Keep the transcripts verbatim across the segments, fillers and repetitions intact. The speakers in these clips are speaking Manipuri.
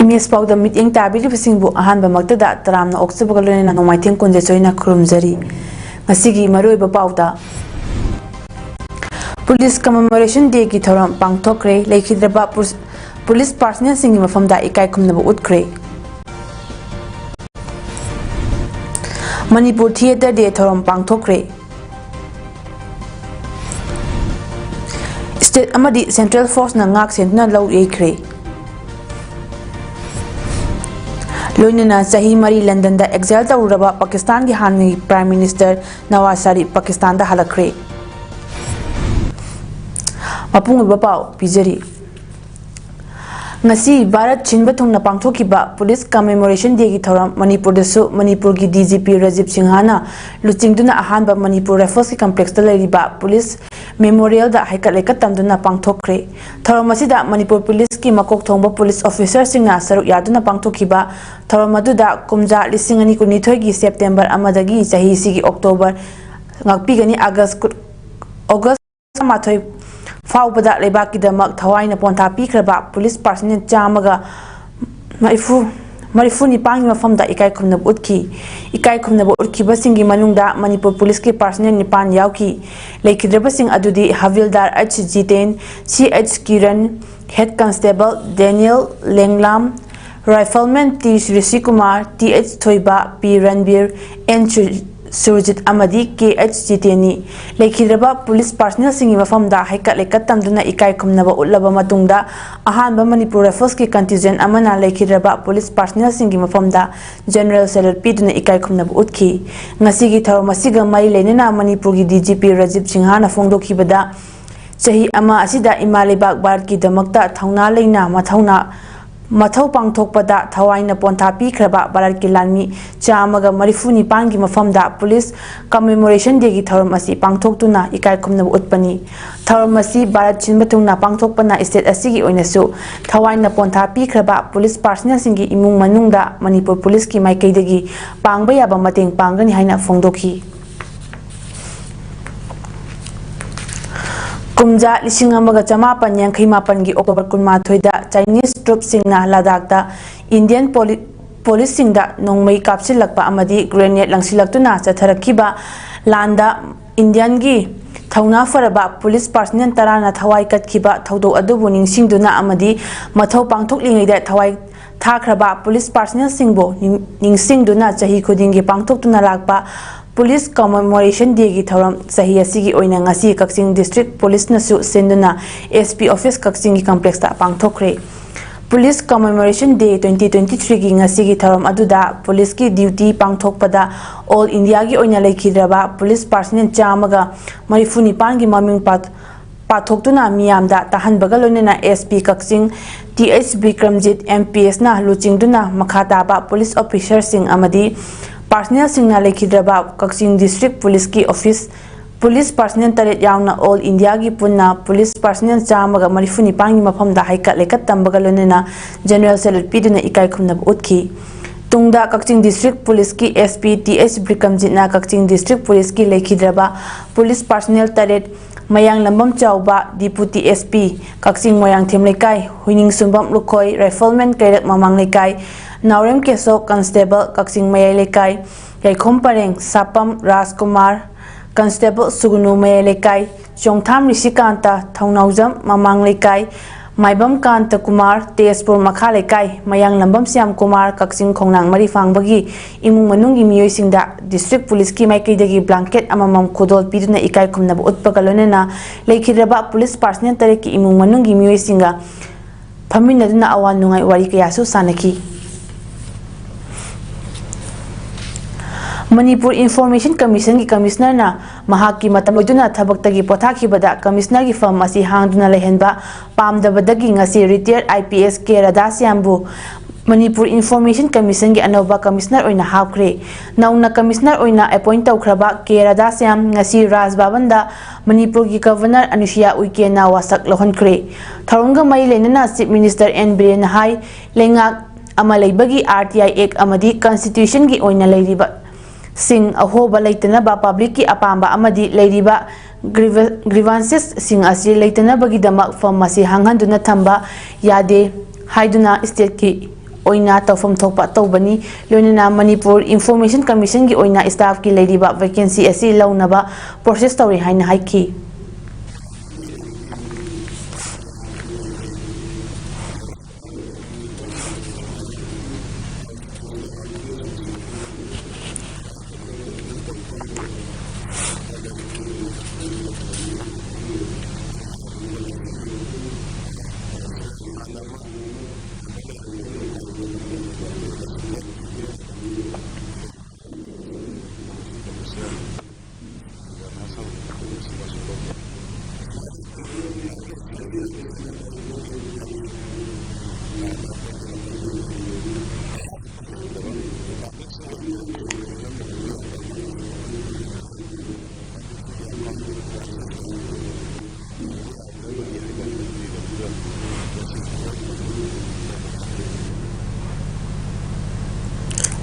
ꯏꯃꯦꯖ ꯄꯥꯎꯗ ꯃꯤꯠꯌꯦꯡ ꯇꯥꯕꯤꯔꯤꯕꯁꯤꯡꯕꯨ ꯑꯍꯥꯟꯕꯃꯛꯇꯗ ꯇꯔꯥꯝꯅ ꯑꯣꯛꯆꯕꯒ ꯂꯣꯏꯅꯅ ꯅꯣꯡꯃꯥꯏꯊꯦꯝ ꯀꯨꯟꯖꯦꯁꯣꯏꯅ ꯈꯨꯔꯨꯝꯖꯔꯤ꯫ ꯉꯁꯤꯒꯤ ꯃꯔꯨꯑꯣꯏꯕ ꯄꯥꯎꯗ, ꯄꯨꯂꯤꯁ ꯀꯃꯦꯃꯣꯔꯦꯁꯟ ꯗꯦꯒꯤ ꯊꯧꯔꯝ ꯄꯥꯡꯊꯣꯛꯈ꯭ꯔꯦ꯫ ꯂꯩꯈꯤꯗ꯭ꯔꯕ ꯄꯨꯁ-, ꯄꯨꯂꯤꯁ ꯄꯥꯔꯁꯅꯦꯜꯁꯤꯡꯒꯤ ꯃꯐꯝꯗ ꯏꯀꯥꯏ ꯈꯨꯝꯅꯕ ꯎꯠꯈ꯭ꯔꯦ꯫ ꯃꯅꯤꯄꯨꯔ ꯊꯤꯌꯦꯇꯔ ꯗꯦ ꯊꯧꯔꯝ ꯄꯥꯡꯊꯣꯛꯈ꯭ꯔꯦ꯫ ꯁ꯭ꯇꯦꯠ ꯑꯃꯗꯤ ꯁꯦꯟꯇ꯭ꯔꯦꯜ ꯐꯣꯔꯁꯅ ꯉꯥꯛ ꯁꯦꯟꯗꯨꯅ ꯂꯧ ꯌꯩꯈ꯭ꯔꯦ꯫ ꯂꯣꯏꯅꯅ ꯆꯍꯤ ꯃꯔꯤ ꯂꯟꯗꯟꯗ ꯑꯦꯛꯖꯥꯏꯜ ꯇꯧꯔꯨꯔꯕ ꯄꯥꯀꯤꯁꯇꯥꯟꯒꯤ ꯍꯥꯟꯅꯒꯤ ꯄ꯭ꯔꯥꯏꯝ ꯃꯤꯅꯤꯁꯇꯔ ꯅꯋꯥꯖ ꯁꯔꯤꯐ ꯄꯥꯀꯤꯁꯇꯥꯟꯗ ꯍꯜꯂꯛꯈ꯭ꯔꯦ꯫ ꯃꯄꯨꯡ ꯑꯣꯏꯕ ꯄꯥꯎ ꯄꯤꯖꯔꯤ꯫ ꯉꯁꯤ ꯚꯥꯔꯠ ꯁꯤꯟꯕ ꯊꯨꯡꯅ ꯄꯥꯡꯊꯣꯛꯈꯤꯕ ꯄꯨꯂꯤꯁ ꯀꯃꯦꯃꯣꯔꯦꯁꯟ ꯗꯦꯒꯤ ꯊꯧꯔꯝ ꯃꯅꯤꯄꯨꯔꯗꯁꯨ ꯃꯅꯤꯄꯨꯔꯒꯤ ꯗꯤ ꯖꯤ ꯄꯤ ꯔꯥꯖꯤꯕ ꯁꯤꯡꯍꯅ ꯂꯨꯆꯤꯡꯗꯨꯅ ꯑꯍꯥꯟꯕ ꯃꯅꯤꯄꯨꯔ ꯔꯥꯏꯐꯜꯁꯀꯤ ꯀꯝꯄ꯭ꯂꯦꯛꯁꯇ ꯂꯩꯔꯤꯕ ꯄꯨꯂꯤꯁ ꯃꯦꯃꯣꯔꯤꯌꯦꯜꯗ ꯍꯩꯀꯠ ꯂꯩꯀꯠ ꯇꯝꯗꯨꯅ ꯄꯥꯡꯊꯣꯛꯈ꯭ꯔꯦ꯫ ꯊꯧꯔꯝ ꯑꯁꯤꯗ ꯃꯅꯤꯄꯨꯔ ꯄꯨꯂꯤꯁꯀꯤ ꯃꯀꯣꯛ ꯊꯣꯡꯕ ꯄꯨꯂꯤꯁ ꯑꯣꯐꯤꯁꯔꯁꯤꯡꯅ ꯁꯔꯨꯛ ꯌꯥꯗꯨꯅ ꯄꯥꯡꯊꯣꯛꯈꯤꯕ ꯊꯧꯔꯝ ꯑꯗꯨꯗ ꯀꯨꯝꯖꯥ ꯂꯤꯁꯤꯡ ꯑꯅꯤ ꯀꯨꯟꯅꯤꯊꯣꯏꯒꯤ ꯁꯦꯞꯇꯦꯝꯕꯔ ꯑꯃꯗꯒꯤ ꯆꯍꯤꯁꯤꯒꯤ ꯑꯣꯛꯇꯣꯕꯔ ꯉꯥꯛꯄꯤꯒꯅꯤ ꯑꯥꯒꯁ ꯀꯨ-, ꯑꯣꯒꯁ ꯇꯔꯥꯃꯥꯊꯣꯏ ꯐꯥꯎꯕꯗ ꯂꯩꯕꯥꯛꯀꯤꯗꯃꯛ ꯊꯋꯥꯏꯅ ꯄꯣꯟꯊꯥ ꯄꯤꯈ꯭ꯔꯕ ꯄꯨꯂꯤꯁ ꯄꯥꯔꯁꯅꯦꯜ ꯆꯥꯝꯃꯒ ꯃꯔꯤꯐꯨ, ꯃꯔꯤꯐꯨ ꯅꯤꯄꯥꯟꯒꯤ ꯃꯐꯝꯗ ꯏꯀꯥꯏ ꯈꯨꯝꯅꯕ ꯎꯠꯈꯤ꯫ ꯏꯀꯥꯏ ꯈꯨꯝꯅꯕ ꯎꯠꯈꯤꯕꯁꯤꯡꯒꯤ ꯃꯅꯨꯡꯗ ꯃꯅꯤꯄꯨꯔ ꯄꯨꯂꯤꯁꯀꯤ ꯄꯥꯔꯁꯅꯦꯜ ꯅꯤꯄꯥꯟ ꯌꯥꯎꯈꯤ꯫ ꯂꯩꯈꯤꯗ꯭ꯔꯕꯁꯤꯡ ꯑꯗꯨꯗꯤ ꯍꯕꯤꯜꯗꯥꯔ H Jiten, C H Kiran, head constable Daniel Lenglam, rifleman T Rishikumar, T H Thoiba, P Ranbir, and ꯁꯨ-, ꯁꯨꯔꯖꯤꯠ ꯑꯃꯗꯤ ꯀꯦ ꯑꯩꯆ ꯖꯤꯇꯦꯟꯅꯤ꯫ ꯂꯩꯈꯤꯗ꯭ꯔꯕ ꯄꯨꯂꯤꯁ ꯄꯥꯔꯁꯅꯦꯜꯁꯤꯡꯒꯤ ꯃꯐꯝꯗ ꯍꯩꯀꯠ ꯂꯩꯀꯠ ꯇꯝꯗꯨꯅ ꯏꯀꯥꯏ ꯈꯨꯝꯅꯕ ꯎꯠꯂꯕ ꯃꯇꯨꯡꯗ, ꯑꯍꯥꯟꯕ ꯃꯅꯤꯄꯨꯔ ꯔꯥꯏꯐꯜꯁꯀꯤ ꯀꯟꯇꯤꯟꯖꯦꯟ ꯑꯃꯅ ꯂꯩꯈꯤꯗ꯭ꯔꯕ ꯄꯨꯂꯤꯁ ꯄꯥꯔꯁꯅꯦꯜꯁꯤꯡꯒꯤ ꯃꯐꯝꯗ ꯖꯦꯅꯔꯦꯜ ꯁꯦꯂ꯭ꯌꯨꯠ ꯄꯤꯗꯨꯅ ꯏꯀꯥꯏ ꯈꯨꯝꯅꯕ ꯎꯠꯈꯤ꯫ ꯉꯁꯤꯒꯤ ꯊꯧꯔꯝ ꯑꯁꯤꯒ ꯃꯔꯤ ꯂꯩꯅꯅ ꯃꯅꯤꯄꯨꯔꯒꯤ ꯗꯤ ꯖꯤ ꯄꯤ ꯔꯥꯖꯤꯕ ꯁꯤꯡꯍꯥꯅ ꯐꯣꯡꯗꯣꯛꯈꯤꯕꯗ, ꯆꯍꯤ ꯑꯃ ꯑꯁꯤꯗ ꯏꯃꯥ ꯂꯩꯕꯥꯛ ꯚꯥꯔꯠꯀꯤꯗꯃꯛꯇ ꯊꯧꯅꯥ ꯂꯩꯅ ꯃꯊꯧꯅꯥ ꯃꯊꯧ ꯄꯥꯡꯊꯣꯛꯄꯗ ꯊꯋꯥꯏꯅ ꯄꯣꯟꯊꯥ ꯄꯤꯈ꯭ꯔꯕ ꯚꯥꯔꯠꯀꯤ ꯂꯥꯟꯃꯤ ꯆꯥꯝꯃꯒ ꯃꯔꯤꯐꯨ ꯅꯤꯄꯥꯟꯒꯤ ꯃꯐꯝꯗ ꯄꯨꯂꯤꯁ ꯀꯃꯦꯃꯣꯔꯦꯁꯟ ꯗꯦꯒꯤ ꯊꯧꯔꯝ ꯑꯁꯤ ꯄꯥꯡꯊꯣꯛꯇꯨꯅ ꯏꯀꯥꯏ ꯈꯨꯝꯅꯕ ꯎꯠꯄꯅꯤ꯫ ꯊꯧꯔꯝ ꯑꯁꯤ ꯚꯥꯔꯠ ꯁꯤꯟꯕ ꯊꯨꯡꯅ ꯄꯥꯡꯊꯣꯛꯄꯅ ꯁ꯭ꯇꯦꯠ ꯑꯁꯤꯒꯤ ꯑꯣꯏꯅꯁꯨ ꯊꯋꯥꯏꯅ ꯄꯣꯟꯊꯥ ꯄꯤꯈ꯭ꯔꯕ ꯄꯨꯂꯤꯁ ꯄꯥꯔꯁꯅꯦꯜꯁꯤꯡꯒꯤ ꯏꯃꯨꯡ ꯃꯅꯨꯡꯗ ꯃꯅꯤꯄꯨꯔ ꯄꯨꯂꯤꯁꯀꯤ ꯃꯥꯏꯀꯩꯗꯒꯤ ꯄꯥꯡꯕ ꯌꯥꯕ ꯃꯇꯦꯡ ꯄꯥꯡꯒꯅꯤ ꯍꯥꯏꯅ ꯐꯣꯡꯗꯣꯛꯈꯤ꯫ ꯀꯨꯝꯖꯥ ꯂꯤꯁꯤꯡ ꯑꯃꯒ ꯆꯃꯥꯄꯟ ꯌꯥꯡꯈꯩ ꯃꯥꯄꯟꯒꯤ ꯑꯣꯛꯇꯣꯕꯔ ꯀꯨꯟꯃꯥꯊꯣꯏꯗ ꯆꯥꯏꯅꯤꯁ ꯇ꯭ꯔꯨꯞꯁꯤꯡꯅ ꯂꯗꯥꯈꯇ ꯏꯟꯗꯤꯌꯟ ꯄꯣꯂꯤ-, ꯄꯨꯂꯤꯁꯁꯤꯡꯗ ꯅꯣꯡꯃꯩ ꯀꯥꯞꯁꯤꯜꯂꯛꯄ ꯑꯃꯗꯤ ꯒ꯭ꯔꯦꯅꯦꯗ ꯂꯪꯁꯤꯜꯂꯛꯇꯨꯅ ꯆꯠꯊꯔꯛꯈꯤꯕ ꯂꯥꯟꯗ ꯏꯟꯗꯤꯌꯟꯒꯤ ꯊꯧꯅꯥ ꯐꯔꯕ ꯄꯨꯂꯤꯁ ꯄꯥꯔꯁꯅꯦꯜ ꯇꯔꯥꯅ ꯊꯋꯥꯏ ꯀꯠꯈꯤꯕ ꯊꯧꯗꯣꯛ ꯑꯗꯨꯕꯨ ꯅꯤꯡꯁꯤꯡꯗꯨꯅ ꯑꯃꯗꯤ ꯃꯊꯧ ꯄꯥꯡꯊꯣꯛꯂꯤꯉꯩꯗ ꯊꯋꯥꯏ ꯊꯥꯈ꯭ꯔꯕ ꯄꯨꯂꯤꯁ ꯄꯥꯔꯁꯅꯦꯜꯁꯤꯡꯕꯨ ꯅꯤꯡ-, ꯅꯤꯡꯁꯤꯡꯗꯨꯅ ꯆꯍꯤ ꯈꯨꯗꯤꯡꯒꯤ ꯄꯥꯡꯊꯣꯛꯇꯨꯅ ꯂꯥꯛꯄ ꯄꯨꯂꯤꯁ ꯀꯃꯦꯃꯣꯔꯦꯁꯟ ꯗꯦꯒꯤ ꯊꯧꯔꯝ ꯆꯍꯤ ꯑꯁꯤꯒꯤ ꯑꯣꯏꯅ ꯉꯁꯤ ꯀꯛꯆꯤꯡ ꯗꯤꯁꯇ꯭ꯔꯤꯛ ꯄꯨꯂꯤꯁꯅꯁꯨ ꯁꯤꯟꯗꯨꯅ ꯑꯦꯁ ꯄꯤ ꯑꯣꯐꯤꯁ ꯀꯛꯆꯤꯡꯒꯤ ꯀꯝꯄ꯭ꯂꯦꯛꯁꯇ ꯄꯥꯡꯊꯣꯛꯈ꯭ꯔꯦ꯫ ꯄꯨꯂꯤꯁ ꯀꯃꯦꯃꯣꯔꯦꯁꯟ ꯗꯦ ꯇ꯭ꯋꯦꯟꯇꯤ ꯇ꯭ꯋꯦꯟꯇꯤ ꯊ꯭ꯔꯤꯒꯤ ꯉꯁꯤꯒꯤ ꯊꯧꯔꯝ ꯑꯗꯨꯗ ꯄꯨꯂꯤꯁꯀꯤ ꯗ꯭ꯌꯨꯇꯤ ꯄꯥꯡꯊꯣꯛꯄꯗ ꯑꯣꯜ ꯏꯟꯗꯤꯌꯥꯒꯤ ꯑꯣꯏꯅ ꯂꯩꯈꯤꯗ꯭ꯔꯕ ꯄꯨꯂꯤꯁ ꯄꯥꯔꯁꯅꯦꯜ ꯆꯥꯝꯃꯒ ꯃꯔꯤꯐꯨ ꯅꯤꯄꯥꯟꯒꯤ ꯃꯃꯤꯡ ꯄꯥ-, ꯄꯥꯊꯣꯛꯇꯨꯅ ꯃꯤꯌꯥꯝꯗ ꯇꯥꯍꯟꯕꯒ ꯂꯣꯏꯅꯅ S P Kakching T H Bikramjit M P ꯑꯦꯁꯅ ꯂꯨꯆꯤꯡꯗꯨꯅ ꯃꯈꯥ ꯇꯥꯕ ꯄꯨꯂꯤꯁ ꯑꯣꯐꯤꯁꯥꯔꯁꯤꯡ ꯑꯃꯗꯤ ꯄꯥꯔꯁꯅꯦꯜꯁꯤꯡꯅ ꯂꯩꯈꯤꯗ꯭ꯔꯕ ꯀꯛꯆꯤꯡ ꯗꯤꯁꯇ꯭ꯔꯤꯛ ꯄꯨꯂꯤꯁꯀꯤ ꯑꯣꯐꯤꯁ ꯄꯨꯂꯤꯁ ꯄꯥꯔꯁꯅꯦꯜ ꯇꯔꯦꯠ ꯌꯥꯎꯅ ꯑꯣꯜ ꯏꯟꯗꯤꯌꯥꯒꯤ ꯄꯨꯟꯅ ꯄꯨꯂꯤꯁ ꯄꯥꯔꯁꯅꯦꯜ ꯆꯥꯝꯃꯒ ꯃꯔꯤꯐꯨ ꯅꯤꯄꯥꯟꯒꯤ ꯃꯐꯝꯗ ꯍꯩꯀꯠ ꯂꯩꯀꯠ ꯇꯝꯕꯒ ꯂꯣꯏꯅꯅ ꯖꯦꯅꯔꯦꯜ ꯁꯦꯂ꯭ꯌꯨꯠ ꯄꯤꯗꯨꯅ ꯏꯀꯥꯏ ꯈꯨꯝꯅꯕ ꯎꯠꯈꯤ꯫ ꯇꯨꯡꯗ ꯀꯛꯆꯤꯡ ꯗꯤꯁꯇ꯭ꯔꯤꯛ ꯄꯨꯂꯤꯁꯀꯤ ꯑꯦꯁ ꯄꯤ ꯇꯤ ꯑꯩꯆ ꯕꯤꯀ꯭ꯔꯝꯖꯤꯠꯅ ꯀꯛꯆꯤꯡ ꯗꯤꯁꯇ꯭ꯔꯤꯛ ꯄꯨꯂꯤꯁꯀꯤ ꯂꯩꯈꯤꯗ꯭ꯔꯕ ꯄꯨꯂꯤꯁ ꯄꯥꯔꯁꯅꯦꯜ ꯇꯔꯦꯠ, ꯃꯌꯥꯡꯂꯝꯕꯝ ꯆꯥꯎꯕ, ꯗꯤꯄꯨꯇꯤ ꯑꯦꯁ ꯄꯤ, ꯀꯛꯆꯤꯡ ꯃꯣꯏꯔꯥꯡꯊꯦꯝ ꯂꯩꯀꯥꯏ, ꯍꯨꯏꯅꯤꯡꯁꯨꯝꯕꯝ ꯂꯨꯈꯣꯏ, ꯔꯥꯏꯐꯜꯃꯦꯟ ꯀꯩꯔꯛ ꯃꯃꯥꯡ ꯂꯩꯀꯥꯏ, ꯅꯥꯎꯔꯦꯝ ꯀꯦꯁꯣ, ꯀꯟꯁꯇꯦꯕꯜ, ꯀꯛꯆꯤꯡ ꯃꯌꯥꯏ ꯂꯩꯀꯥꯏ, ꯌꯥꯏꯈꯣꯝ ꯄꯔꯦꯡ, ꯁꯥꯄꯝ ꯔꯥꯖꯀꯨꯃꯥꯔ, ꯀꯟꯁꯇꯦꯕꯜ ꯁꯨꯒꯨꯅꯨ ꯃꯌꯥꯏ ꯂꯩꯀꯥꯏ, ꯆꯣꯡꯊꯥꯝ ꯔꯤꯁꯤꯀꯥꯟꯇ, ꯊꯧꯅꯥꯎꯖꯝ ꯃꯃꯥꯡ ꯂꯩꯀꯥꯏ, ꯃꯥꯏꯕꯝ ꯀꯥꯟꯇ ꯀꯨꯃꯥꯔ, ꯇꯦꯖꯄꯨꯔ ꯃꯈꯥ ꯂꯩꯀꯥꯏ, ꯃꯌꯥꯡꯂꯝꯕꯝ ꯁ꯭ꯌꯥꯝ ꯀꯨꯃꯥꯔ, ꯀꯛꯆꯤꯡ ꯈꯣꯡꯅꯥꯡ ꯃꯔꯤ ꯐꯥꯡꯕꯒꯤ ꯏꯃꯨꯡ ꯃꯅꯨꯡꯒꯤ ꯃꯤꯑꯣꯏꯁꯤꯡꯗ district policeꯀꯤ ꯃꯥꯏꯀꯩꯗꯒꯤ blanket ꯑꯃꯃꯝ ꯈꯨꯗꯣꯜ ꯄꯤꯗꯨꯅ ꯏꯀꯥꯏ ꯈꯨꯝꯅꯕ ꯎꯠꯄꯒ ꯂꯣꯏꯅꯅ ꯂꯩꯈꯤꯗ꯭ꯔꯕ police personnel ꯇꯔꯦꯠꯀꯤ ꯏꯃꯨꯡ ꯃꯅꯨꯡꯒꯤ ꯃꯤꯑꯣꯏꯁꯤꯡꯒ ꯐꯝꯃꯤꯟꯅꯗꯨꯅ ꯑꯋꯥ ꯅꯨꯡꯉꯥꯏ ꯋꯥꯔꯤ ꯀꯌꯥꯁꯨ ꯁꯥꯟꯅꯈꯤ꯫ ꯃꯅꯤꯄꯨꯔ Information Commissionꯒꯤ commissionerꯅ ꯃꯍꯥꯛꯀꯤ ꯃꯇꯝ ꯂꯣꯏꯗꯨꯅ ꯊꯕꯛꯇꯒꯤ ꯄꯣꯊꯥꯈꯤꯕꯗ commissionerꯒꯤ ꯐꯝ ꯑꯁꯤ ꯍꯥꯡꯗꯨꯅ ꯂꯩꯍꯟꯕ ꯄꯥꯝꯗꯕꯗꯒꯤ ꯉꯁꯤ retired IPS ꯀꯦ ꯔꯥꯙꯥꯁ꯭ꯌꯥꯝꯕꯨ ꯃꯅꯤꯄꯨꯔ Information Commissionꯒꯤ ꯑꯅꯧꯕ commissioner ꯑꯣꯏꯅ ꯍꯥꯞꯈ꯭ꯔꯦ꯫ ꯅꯧꯅ commissioner ꯑꯣꯏꯅ appoint ꯇꯧꯈ꯭ꯔꯕ ꯀꯦ ꯔꯥꯙꯥꯁ꯭ꯌꯥꯝ ꯉꯁꯤ ꯔꯥꯖ ꯚꯕꯟꯗ ꯃꯅꯤꯄꯨꯔꯒꯤ governor ꯑꯅꯨꯁꯨꯏꯌꯥ ꯎꯏꯀꯦꯅ ꯋꯥꯁꯛ ꯂꯧꯍꯟꯈ꯭ꯔꯦ꯫ ꯊꯧꯔꯝꯒ ꯃꯔꯤ ꯂꯩꯅꯅ chief minister ꯑꯦꯟ ꯕꯤꯔꯦꯟꯅ ꯍꯥꯏ, ꯂꯩꯉꯥꯛ ꯑꯃ ꯂꯩꯕꯒꯤ RTI Act ꯑꯃꯗꯤ constitutionꯒꯤ ꯑꯣꯏꯅ ꯂꯩꯔꯤꯕ ꯁꯤꯡ ꯑꯍꯣꯕ ꯂꯩꯇꯅꯕ publicꯀꯤ ꯑꯄꯥꯝꯕ ꯑꯃꯗꯤ ꯂꯩꯔꯤꯕ grieva-, grievancesꯁꯤꯡ ꯑꯁꯤ ꯂꯩꯇꯅꯕꯒꯤꯗꯃꯛ ꯐꯝ ꯑꯁꯤ ꯍꯥꯡꯍꯟꯗꯨꯅ ꯊꯝꯕ ꯌꯥꯗꯦ ꯍꯥꯏꯗꯨꯅ stateꯀꯤ ꯑꯣꯏꯅ ꯇꯧꯐꯝ ꯊꯣꯛꯄ ꯇꯧꯕꯅꯤ꯫ ꯂꯣꯏꯅꯅ ꯃꯅꯤꯄꯨꯔ Information Commissionꯒꯤ ꯑꯣꯏꯅ staffꯀꯤ ꯂꯩꯔꯤꯕ vacancy ꯑꯁꯤ ꯂꯧꯅꯕ process ꯇꯧꯔꯤ ꯍꯥꯏꯅ ꯍꯥꯏꯈꯤ꯫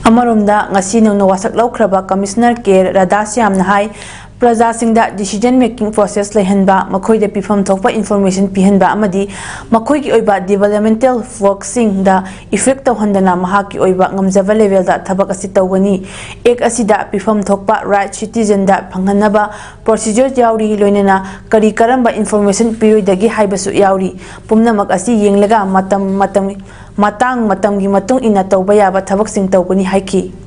ꯑꯃꯔꯣꯝꯗ, ꯉꯁꯤ ꯅꯧꯅ ꯋꯥꯁꯛ ꯂꯧꯈ꯭ꯔꯕ commissioner ꯀꯦ ꯔꯥꯙꯥꯁ꯭ꯌꯥꯝꯅ ꯍꯥꯏ, ꯄ꯭ꯔꯖꯥꯁꯤꯡꯗ decision making process ꯂꯩꯍꯟꯕ, ꯃꯈꯣꯏꯗ ꯄꯤꯐꯝ ꯊꯣꯛꯄ information ꯄꯤꯍꯟꯕ ꯑꯃꯗꯤ ꯃꯈꯣꯏꯒꯤ ꯑꯣꯏꯕ developmental workꯁꯤꯡꯗ effect ꯇꯧꯍꯟꯗꯅ ꯃꯍꯥꯛꯀꯤ ꯑꯣꯏꯕ ꯉꯝꯖꯕ levelꯗ ꯊꯕꯛ ꯑꯁꯤ ꯇꯧꯒꯅꯤ꯫ Act ꯑꯁꯤꯗ ꯄꯤꯐꯝ ꯊꯣꯛꯄ right citizenꯗ ꯐꯪꯍꯟꯅꯕ procedure ꯌꯥꯎꯔꯤ, ꯂꯣꯏꯅꯅ ꯀꯔꯤ ꯀꯔꯝꯕ information ꯄꯤꯔꯣꯏꯗꯒꯦ ꯍꯥꯏꯕꯁꯨ ꯌꯥꯎꯔꯤ꯫ ꯄꯨꯝꯅꯃꯛ ꯑꯁꯤ ꯌꯦꯡꯂꯒ ꯃꯇꯝ, ꯃꯇꯝ, ꯃꯇꯥꯡ ꯃꯇꯝꯒꯤ ꯃꯇꯨꯡ ꯏꯟꯅ ꯇꯧꯕ ꯌꯥꯕ ꯊꯕꯛꯁꯤꯡ ꯇꯧꯒꯅꯤ ꯍꯥꯏꯈꯤ꯫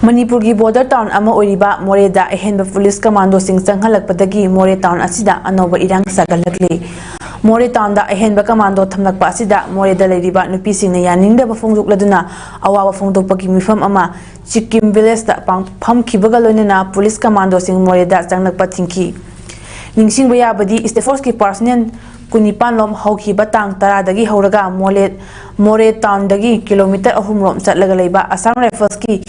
ꯃꯅꯤꯄꯨꯔꯒꯤ border town ꯑꯃ ꯑꯣꯏꯔꯤꯕ ꯃꯣꯔꯦꯗ ꯑꯍꯦꯟꯕ police commandoꯁꯤꯡ ꯆꯪꯍꯜꯂꯛꯄꯗꯒꯤ ꯃꯣꯔꯦ town ꯑꯁꯤꯗ ꯑꯅꯧꯕ ꯏꯔꯥꯡ ꯁꯥꯒꯠꯂꯛꯂꯤ꯫ ꯃꯣꯔꯦ townꯗ ꯑꯍꯦꯟꯕ commando ꯊꯝꯂꯛꯄ ꯑꯁꯤꯗ ꯃꯣꯔꯦꯗ ꯂꯩꯔꯤꯕ ꯅꯨꯄꯤꯁꯤꯡꯅ ꯌꯥꯅꯤꯡꯗꯕ ꯐꯣꯡꯗꯣꯛꯂꯗꯨꯅ ꯑꯋꯥꯕ ꯐꯣꯡꯗꯣꯛꯄꯒꯤ ꯃꯤꯐꯝ ꯑꯃ ꯆꯤꯛꯀꯤꯝ villageꯇ ꯄꯥꯡ-, ꯐꯝꯈꯤꯕꯒ ꯂꯣꯏꯅꯅ police commandoꯁꯤꯡ ꯃꯣꯔꯦꯗ ꯆꯪꯂꯛꯄ ꯊꯤꯡꯈꯤ꯫ ꯅꯤꯡꯁꯤꯡꯕ ꯌꯥꯕꯗꯤ, state forceꯀꯤ personnel ꯀꯨꯟꯅꯤꯄꯥꯟ ꯂꯣꯝ ꯍꯧꯈꯤꯕ ꯇꯥꯡ ꯇꯔꯥꯗꯒꯤ ꯍꯧꯔꯒ ꯃꯣꯔꯦ, ꯃꯣꯔꯦ townꯗꯒꯤ kilometre ꯑꯍꯨꯝ ꯔꯣꯝ ꯆꯠꯂꯒ ꯂꯩꯕ Assam Riflesꯀꯤ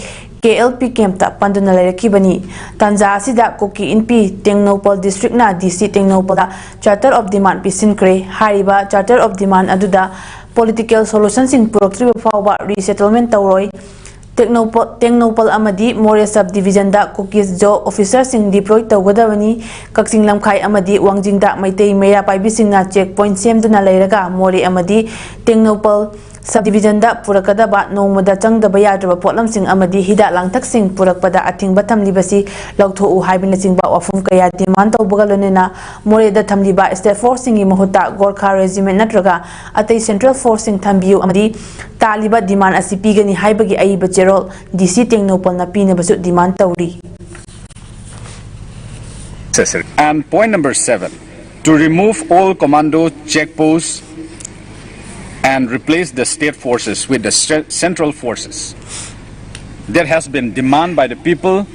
KLP campꯇ ꯄꯟꯗꯨꯅ ꯂꯩꯔꯛꯈꯤꯕꯅꯤ꯫ ꯇꯥꯟꯖꯥ ꯑꯁꯤꯗ ꯀꯨꯀꯤ ꯏꯟꯄꯤ Tengnoupal districtꯅ DC ꯇꯦꯡꯅꯧꯄꯜꯗ charter of demand ꯄꯤꯁꯤꯟꯈ꯭ꯔꯦ꯫ ꯍꯥꯏꯔꯤꯕ charter of demand ꯑꯗꯨꯗ political solutionꯁꯤꯡ ꯄꯨꯔꯛꯇ꯭ꯔꯤꯕ ꯐꯥꯎꯕ resettlement ꯇꯧꯔꯣꯏ꯫ ꯇꯦꯡꯅꯧꯄ-, ꯇꯦꯡꯅꯧꯄꯜ ꯑꯃꯗꯤ ꯃꯣꯔꯦ sub divisionꯗ ꯀꯨꯀꯤꯁ ꯖꯣ officerꯁꯤꯡ deploy ꯇꯧꯒꯗꯕꯅꯤ꯫ ꯀꯛꯆꯤꯡ ꯂꯝꯈꯥꯏ ꯑꯃꯗꯤ ꯋꯥꯡꯖꯤꯡꯗ ꯃꯩꯇꯩ ꯃꯩꯔꯥ ꯄꯥꯏꯕꯤꯁꯤꯡꯅ check point ꯁꯦꯝꯗꯨꯅ ꯂꯩꯔꯒ ꯃꯣꯔꯦ ꯑꯃꯗꯤ ꯇꯦꯡꯅꯧꯄꯜ sub divisionꯗ ꯄꯨꯔꯛꯀꯗꯕ ꯅꯣꯡꯃꯗ ꯆꯪꯗꯕ ꯌꯥꯗ꯭ꯔꯕ ꯄꯣꯠꯂꯝꯁꯤꯡ ꯑꯃꯗꯤ ꯍꯤꯗꯥꯛ ꯂꯥꯡꯊꯛꯁꯤꯡ ꯄꯨꯔꯛꯄꯗ ꯑꯊꯤꯡꯕ ꯊꯝꯂꯤꯕꯁꯤ ꯂꯧꯊꯣꯛꯎ ꯍꯥꯏꯕꯅꯆꯤꯡꯕ ꯋꯥꯐꯝ ꯀꯌꯥ demand ꯇꯧꯕꯒ ꯂꯣꯏꯅꯅ ꯃꯣꯔꯦꯗ ꯊꯝꯂꯤꯕ state forceꯁꯤꯡꯒꯤ ꯃꯍꯨꯠꯇ Gorkha Regiment ꯅꯠꯇ꯭ꯔꯒ ꯑꯇꯩ central forceꯁꯤꯡ ꯊꯝꯕꯤꯌꯨ ꯑꯃꯗꯤ ꯇꯥꯜꯂꯤꯕ demand ꯑꯁꯤ ꯄꯤꯒꯅꯤ ꯍꯥꯏꯕꯒꯤ ꯑꯏꯕ ꯆꯦꯔꯣꯜ DC ꯇꯦꯡꯅꯧꯄꯜꯅ ꯄꯤꯅꯕꯁꯨ demand ꯇꯧꯔꯤ꯫ And point number seven, to remove all commando checkposts and replace the state forces with the ce- central forces. That has been demanded by the people,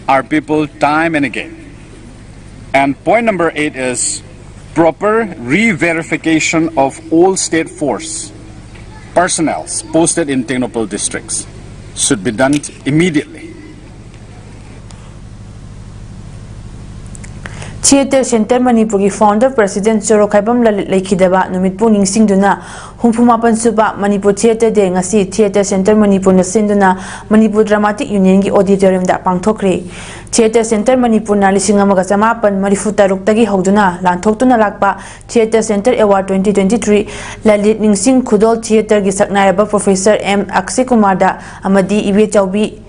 our people, time and again. And point number eight is proper re-verification of all state force personnel posted in Tengnoupal districts should be done immediately. Theatre Centre ꯃꯅꯤꯄꯨꯔꯒꯤ founder president ꯆꯣꯔꯣ ꯈꯥꯏꯕꯝ ꯂꯂꯤꯠ ꯂꯩꯈꯤꯗꯕ ꯅꯨꯃꯤꯠꯄꯨ ꯅꯤꯡꯁꯤꯡꯗꯨꯅ ꯍꯨꯝꯐꯨ ꯃꯥꯄꯟ ꯁꯨꯕ ꯃꯅꯤꯄꯨꯔ Theatre Day ꯉꯁꯤ Theatre Centre ꯃꯅꯤꯄꯨꯔꯅ ꯁꯤꯟꯗꯨꯅ ꯃꯅꯤꯄꯨꯔ Dramatic Unionꯒꯤ auditoriumꯗ ꯄꯥꯡꯊꯣꯛꯈ꯭ꯔꯦ꯫ Theatre Centre ꯃꯅꯤꯄꯨꯔꯅ ꯂꯤꯁꯤꯡ ꯑꯃꯒ ꯆꯃꯥꯄꯟ ꯃꯔꯤꯐꯨ ꯇꯔꯨꯛꯇꯒꯤ ꯍꯧꯗꯨꯅ ꯂꯥꯟꯊꯣꯛꯇꯨꯅ ꯂꯥꯛꯄ Theatre Centre Award twenty twenty-three Lalit ꯅꯤꯡꯁꯤꯡ ꯈꯨꯗꯣꯜ theatreꯒꯤ ꯁꯛꯅꯥꯏꯔꯕ professor ꯑꯦꯝ ꯑꯛꯁꯦ ꯀꯨꯃꯥꯔꯗ ꯑꯃꯗꯤ ꯏꯕꯦꯆꯥꯎꯕꯤ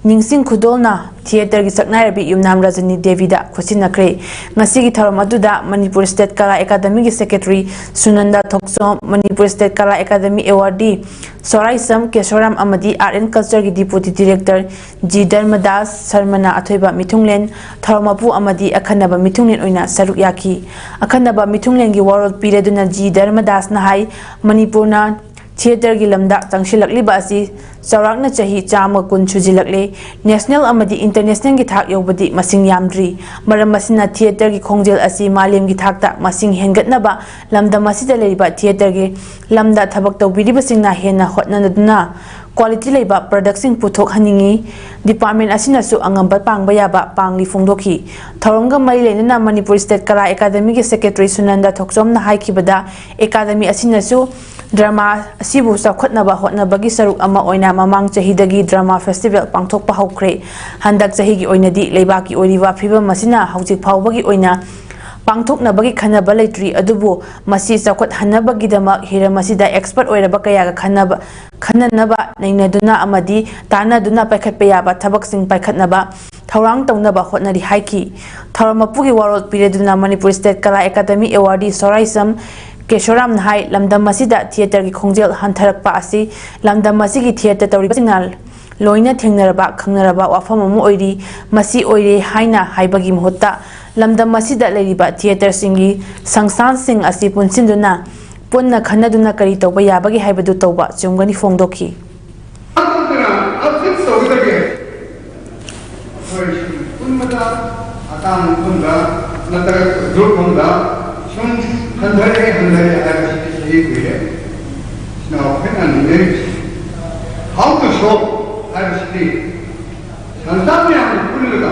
ꯅꯤꯡꯁꯤꯡ ꯈꯨꯗꯣꯜꯅ theatreꯒꯤ ꯁꯛꯅꯥꯏꯔꯕꯤ ꯌꯨꯝꯅꯥꯝ ꯔꯖꯅꯤ ꯗꯦꯕꯤꯗ ꯈꯨꯠꯁꯤꯟꯅꯈ꯭ꯔꯦ꯫ ꯉꯁꯤꯒꯤ ꯊꯧꯔꯝ ꯑꯗꯨꯗ ꯃꯅꯤꯄꯨꯔ State ꯀꯂꯥ ꯑꯦꯀꯥꯗꯃꯤꯒꯤ secretary Sunanda Thokchom, Manipur State Kala academy awardee Soraisam Kesoram ꯑꯃꯗꯤ Art and Cultureꯒꯤ deputy director ꯖꯤ ꯙꯔꯃꯗꯥꯁ ꯁꯔꯃꯅ ꯑꯊꯣꯏꯕ ꯃꯤꯊꯨꯡꯂꯦꯟ, ꯊꯧꯔꯝ ꯃꯄꯨ ꯑꯃꯗꯤ ꯑꯈꯟꯅꯕ ꯃꯤꯊꯨꯡꯂꯦꯟ ꯑꯣꯏꯅ ꯁꯔꯨꯛ ꯌꯥꯈꯤ꯫ ꯑꯈꯟꯅꯕ ꯃꯤꯊꯨꯡꯂꯦꯟꯒꯤ ꯋꯥꯔꯣꯜ ꯄꯤꯔꯗꯨꯅ ꯖꯤ ꯙꯔꯃꯗꯥꯁꯅ ꯍꯥꯏ, ꯃꯅꯤꯄꯨꯔꯅ theatreꯒꯤ ꯂꯝꯗ ꯆꯪꯁꯤꯜꯂꯛꯂꯤꯕ ꯑꯁꯤ ꯆꯥꯎꯔꯥꯛꯅ ꯆꯍꯤ ꯆꯥꯝꯃ ꯀꯨꯟ ꯁꯨꯖꯤꯜꯂꯛꯂꯦ꯫ National ꯑꯃꯗꯤ internationalꯒꯤ ꯊꯥꯛ ꯌꯧꯕꯗꯤ ꯃꯁꯤꯡ ꯌꯥꯝꯗ꯭ꯔꯤ꯫ ꯃꯔꯝ ꯑꯁꯤꯅ theatreꯒꯤ ꯈꯣꯡꯖꯦꯜ ꯑꯁꯤ ꯃꯥꯂꯦꯝꯒꯤ ꯊꯥꯛꯇ ꯃꯁꯤꯡ ꯍꯦꯟꯒꯠꯅꯕ ꯂꯝꯗꯝ ꯑꯁꯤꯗ ꯂꯩꯔꯤꯕ theatreꯒꯤ ꯂꯝꯗ ꯊꯕꯛ ꯇꯧꯕꯤꯔꯤꯕꯁꯤꯡꯅ ꯍꯦꯟꯅ ꯍꯣꯠꯅꯗꯨꯅ quality ꯂꯩꯕ productꯁꯤꯡ ꯄꯨꯊꯣꯛꯍꯟꯅꯤꯡꯏ꯫ Department ꯑꯁꯤꯅꯁꯨ ꯑꯉꯝꯕ ꯄꯥꯡꯕ ꯌꯥꯕ ꯄꯥꯡꯂꯤ ꯐꯣꯡꯗꯣꯛꯈꯤ꯫ ꯊꯧꯔꯝꯒ ꯃꯔꯤ ꯂꯩꯅꯅ ꯃꯅꯤꯄꯨꯔ State ꯀꯂꯥ ꯑꯦꯀꯥꯗꯃꯤꯒꯤ secretary ꯁꯨꯅꯟꯗ ꯊꯣꯛꯆꯣꯝꯅ ꯍꯥꯏꯈꯤꯕꯗ, ꯑꯦꯀꯥꯗꯃꯤ ꯑꯁꯤꯅꯁꯨ drama ꯑꯁꯤꯕꯨ ꯆꯥꯎꯈꯠꯅꯕ ꯍꯣꯠꯅꯕꯒꯤ ꯁꯔꯨꯛ ꯑꯃ ꯑꯣꯏꯅ ꯃꯃꯥꯡ ꯆꯍꯤꯗꯒꯤ drama festival ꯄꯥꯡꯊꯣꯛꯄ ꯍꯧꯈ꯭ꯔꯦ꯫ ꯍꯟꯗꯛ ꯆꯍꯤꯒꯤ ꯑꯣꯏꯅꯗꯤ ꯂꯩꯕꯥꯛꯀꯤ ꯑꯣꯏꯔꯤꯕ ꯐꯤꯕꯝ ꯑꯁꯤꯅ ꯍꯧꯖꯤꯛ ꯐꯥꯎꯕꯒꯤ ꯑꯣꯏꯅ ꯄꯥꯡꯊꯣꯛꯅꯕꯒꯤ ꯈꯟꯅꯕ ꯂꯩꯇ꯭ꯔꯤ, ꯑꯗꯨꯕꯨ ꯃꯁꯤ ꯆꯥꯎꯈꯠꯍꯟꯅꯕꯒꯤꯗꯃꯛ ꯍꯤꯔꯝ ꯑꯁꯤꯗ expert ꯑꯣꯏꯔꯕ ꯀꯌꯥꯒ ꯈꯟꯅꯕ ꯈꯟꯅꯅꯕ ꯅꯩꯅꯗꯨꯅ ꯑꯃꯗꯤ ꯇꯥꯟꯅꯗꯨꯅ ꯄꯥꯏꯈꯠꯄ ꯌꯥꯕ ꯊꯕꯛꯁꯤꯡ ꯄꯥꯏꯈꯠꯅꯕ ꯊꯧꯔꯥꯡ ꯇꯧꯅꯕ ꯍꯣꯠꯅꯔꯤ ꯍꯥꯏꯈꯤ꯫ ꯊꯧꯔꯝ ꯃꯄꯨꯒꯤ ꯋꯥꯔꯣꯜ ꯄꯤꯔꯗꯨꯅ Manipur State Kala academy awardee ꯁꯣꯔꯥꯏꯁꯝ ꯀꯦꯁꯣꯔꯥꯝꯅ ꯍꯥꯏ, ꯂꯝꯗꯝ ꯑꯁꯤꯗ theatreꯒꯤ ꯈꯣꯡꯖꯦꯜ ꯍꯟꯊꯔꯛꯄ ꯑꯁꯤ ꯂꯝꯗꯝ ꯑꯁꯤꯒꯤ theatre ꯇꯧꯔꯤꯕꯁꯤꯡꯅ ꯂꯣꯏꯅ ꯊꯦꯡꯅꯔꯕ, ꯈꯪꯅꯔꯕ ꯋꯥꯐꯝ ꯑꯃ ꯑꯣꯏꯔꯤ꯫ ꯃꯁꯤ ꯑꯣꯏꯔꯦ ꯍꯥꯏꯅ ꯍꯥꯏꯕꯒꯤ ꯃꯍꯨꯠꯇ, ꯂꯝꯗꯝ ꯑꯁꯤꯗ ꯂꯩꯔꯤꯕ ꯊꯤꯌꯦꯇꯔꯁꯤꯡꯒꯤ ꯁꯪꯁꯊꯥꯟꯁꯤꯡ ꯑꯁꯤ ꯄꯨꯟꯁꯤꯟꯗꯨꯅ ꯄꯨꯟꯅ ꯈꯟꯅꯗꯨꯅ ꯀꯔꯤ ꯇꯧꯕ ꯌꯥꯕꯒꯦ ꯍꯥꯏꯕꯗꯨ ꯇꯧꯕ ꯆꯨꯝꯒꯅꯤ ꯐꯣꯡꯗꯣꯛꯈꯤ꯫ ꯑꯗꯨꯅ ꯑꯞꯗꯦꯠ ꯇꯧꯒꯗꯒꯦ꯫ ꯑꯩꯈꯣꯏ ꯄꯨꯟꯕꯗ ꯑꯇꯥꯡꯕ ꯃꯐꯝꯗ ꯅꯠꯇ꯭ꯔꯒ ꯒ꯭ꯔꯨꯞ ꯑꯃꯗ ꯁꯨꯝ ꯍꯟꯊꯔꯦ, ꯍꯟꯊꯔꯦ ꯍꯥꯏꯕꯁꯤꯗꯤ ꯆꯍꯤ ꯀꯨꯏꯔꯦ꯫ ꯁꯤꯅ ꯑꯩꯈꯣꯏꯅ ꯅꯤꯡꯅꯔꯤꯕꯁꯤ꯫ How to solve ꯍꯥꯏꯕꯁꯤꯗꯤ ꯁꯪꯁꯊꯥꯟ ꯃꯌꯥꯝꯅ ꯄꯨꯜꯂꯒ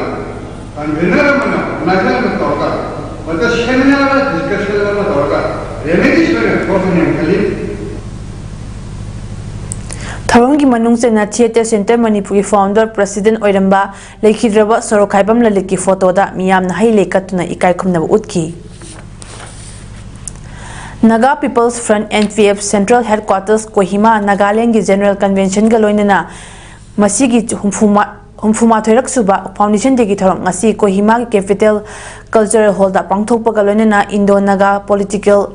ꯀꯟꯚꯦꯅꯔ ꯑꯃꯅ, ꯑꯣꯔꯒꯅꯥꯏꯖꯔ ꯑꯃ ꯇꯧꯔꯒ, ꯃꯗꯨꯗ ꯁꯦꯃꯤꯅꯥꯔ, ꯗꯤꯁꯀꯁꯟ ꯑꯃ ꯇꯧꯔꯒ ꯔꯦꯃꯦꯗꯤꯁ ꯑꯣꯏꯅ ꯊꯣꯛꯀꯅꯤ ꯍꯥꯏꯅ ꯈꯜꯂꯤ꯫ ꯊꯧꯔꯝꯒꯤ ꯃꯅꯨꯡ ꯆꯟꯅ ꯊꯤꯌꯦꯇꯔ ꯁꯦꯟꯇꯔ ꯃꯅꯤꯄꯨꯔꯒꯤ ꯐꯥꯎꯟꯗꯔ ꯄ꯭ꯔꯁꯤꯗꯦꯟ ꯑꯣꯏꯔꯝꯕ ꯂꯩꯈꯤꯗ꯭ꯔꯕ ꯁꯣꯔꯣꯛꯈꯥꯏꯕꯝ ꯂꯂꯤꯠꯀꯤ ꯐꯣꯇꯣꯗ ꯃꯤꯌꯥꯝꯅ ꯍꯩ ꯂꯩ ꯀꯠꯇꯨꯅ ꯏꯀꯥꯏ ꯈꯨꯝꯅꯕ ꯎꯠꯈꯤ꯫ Naga People's Front, N P F, Central Headquarters, Kohima, ꯅꯥꯒꯥꯂꯦꯟꯒꯤ ꯖꯦꯅꯔꯦꯜ ꯀꯟꯚꯦꯟꯁꯟꯒ ꯂꯣꯏꯅꯅ ꯃꯁꯤꯒꯤ ꯍꯨꯝꯐꯨꯃꯥ-, ꯍꯨꯝꯐꯨꯃꯥꯊꯣꯏꯔꯛ ꯁꯨꯕ Foundation Dayꯒꯤ ꯊꯧꯔꯝ ꯉꯁꯤ ꯀꯣꯍꯤꯃꯥꯒꯤ Capital Cultural Hallꯗ ꯄꯥꯡꯊꯣꯛꯄꯒ ꯂꯣꯏꯅꯅ Indo-Naga political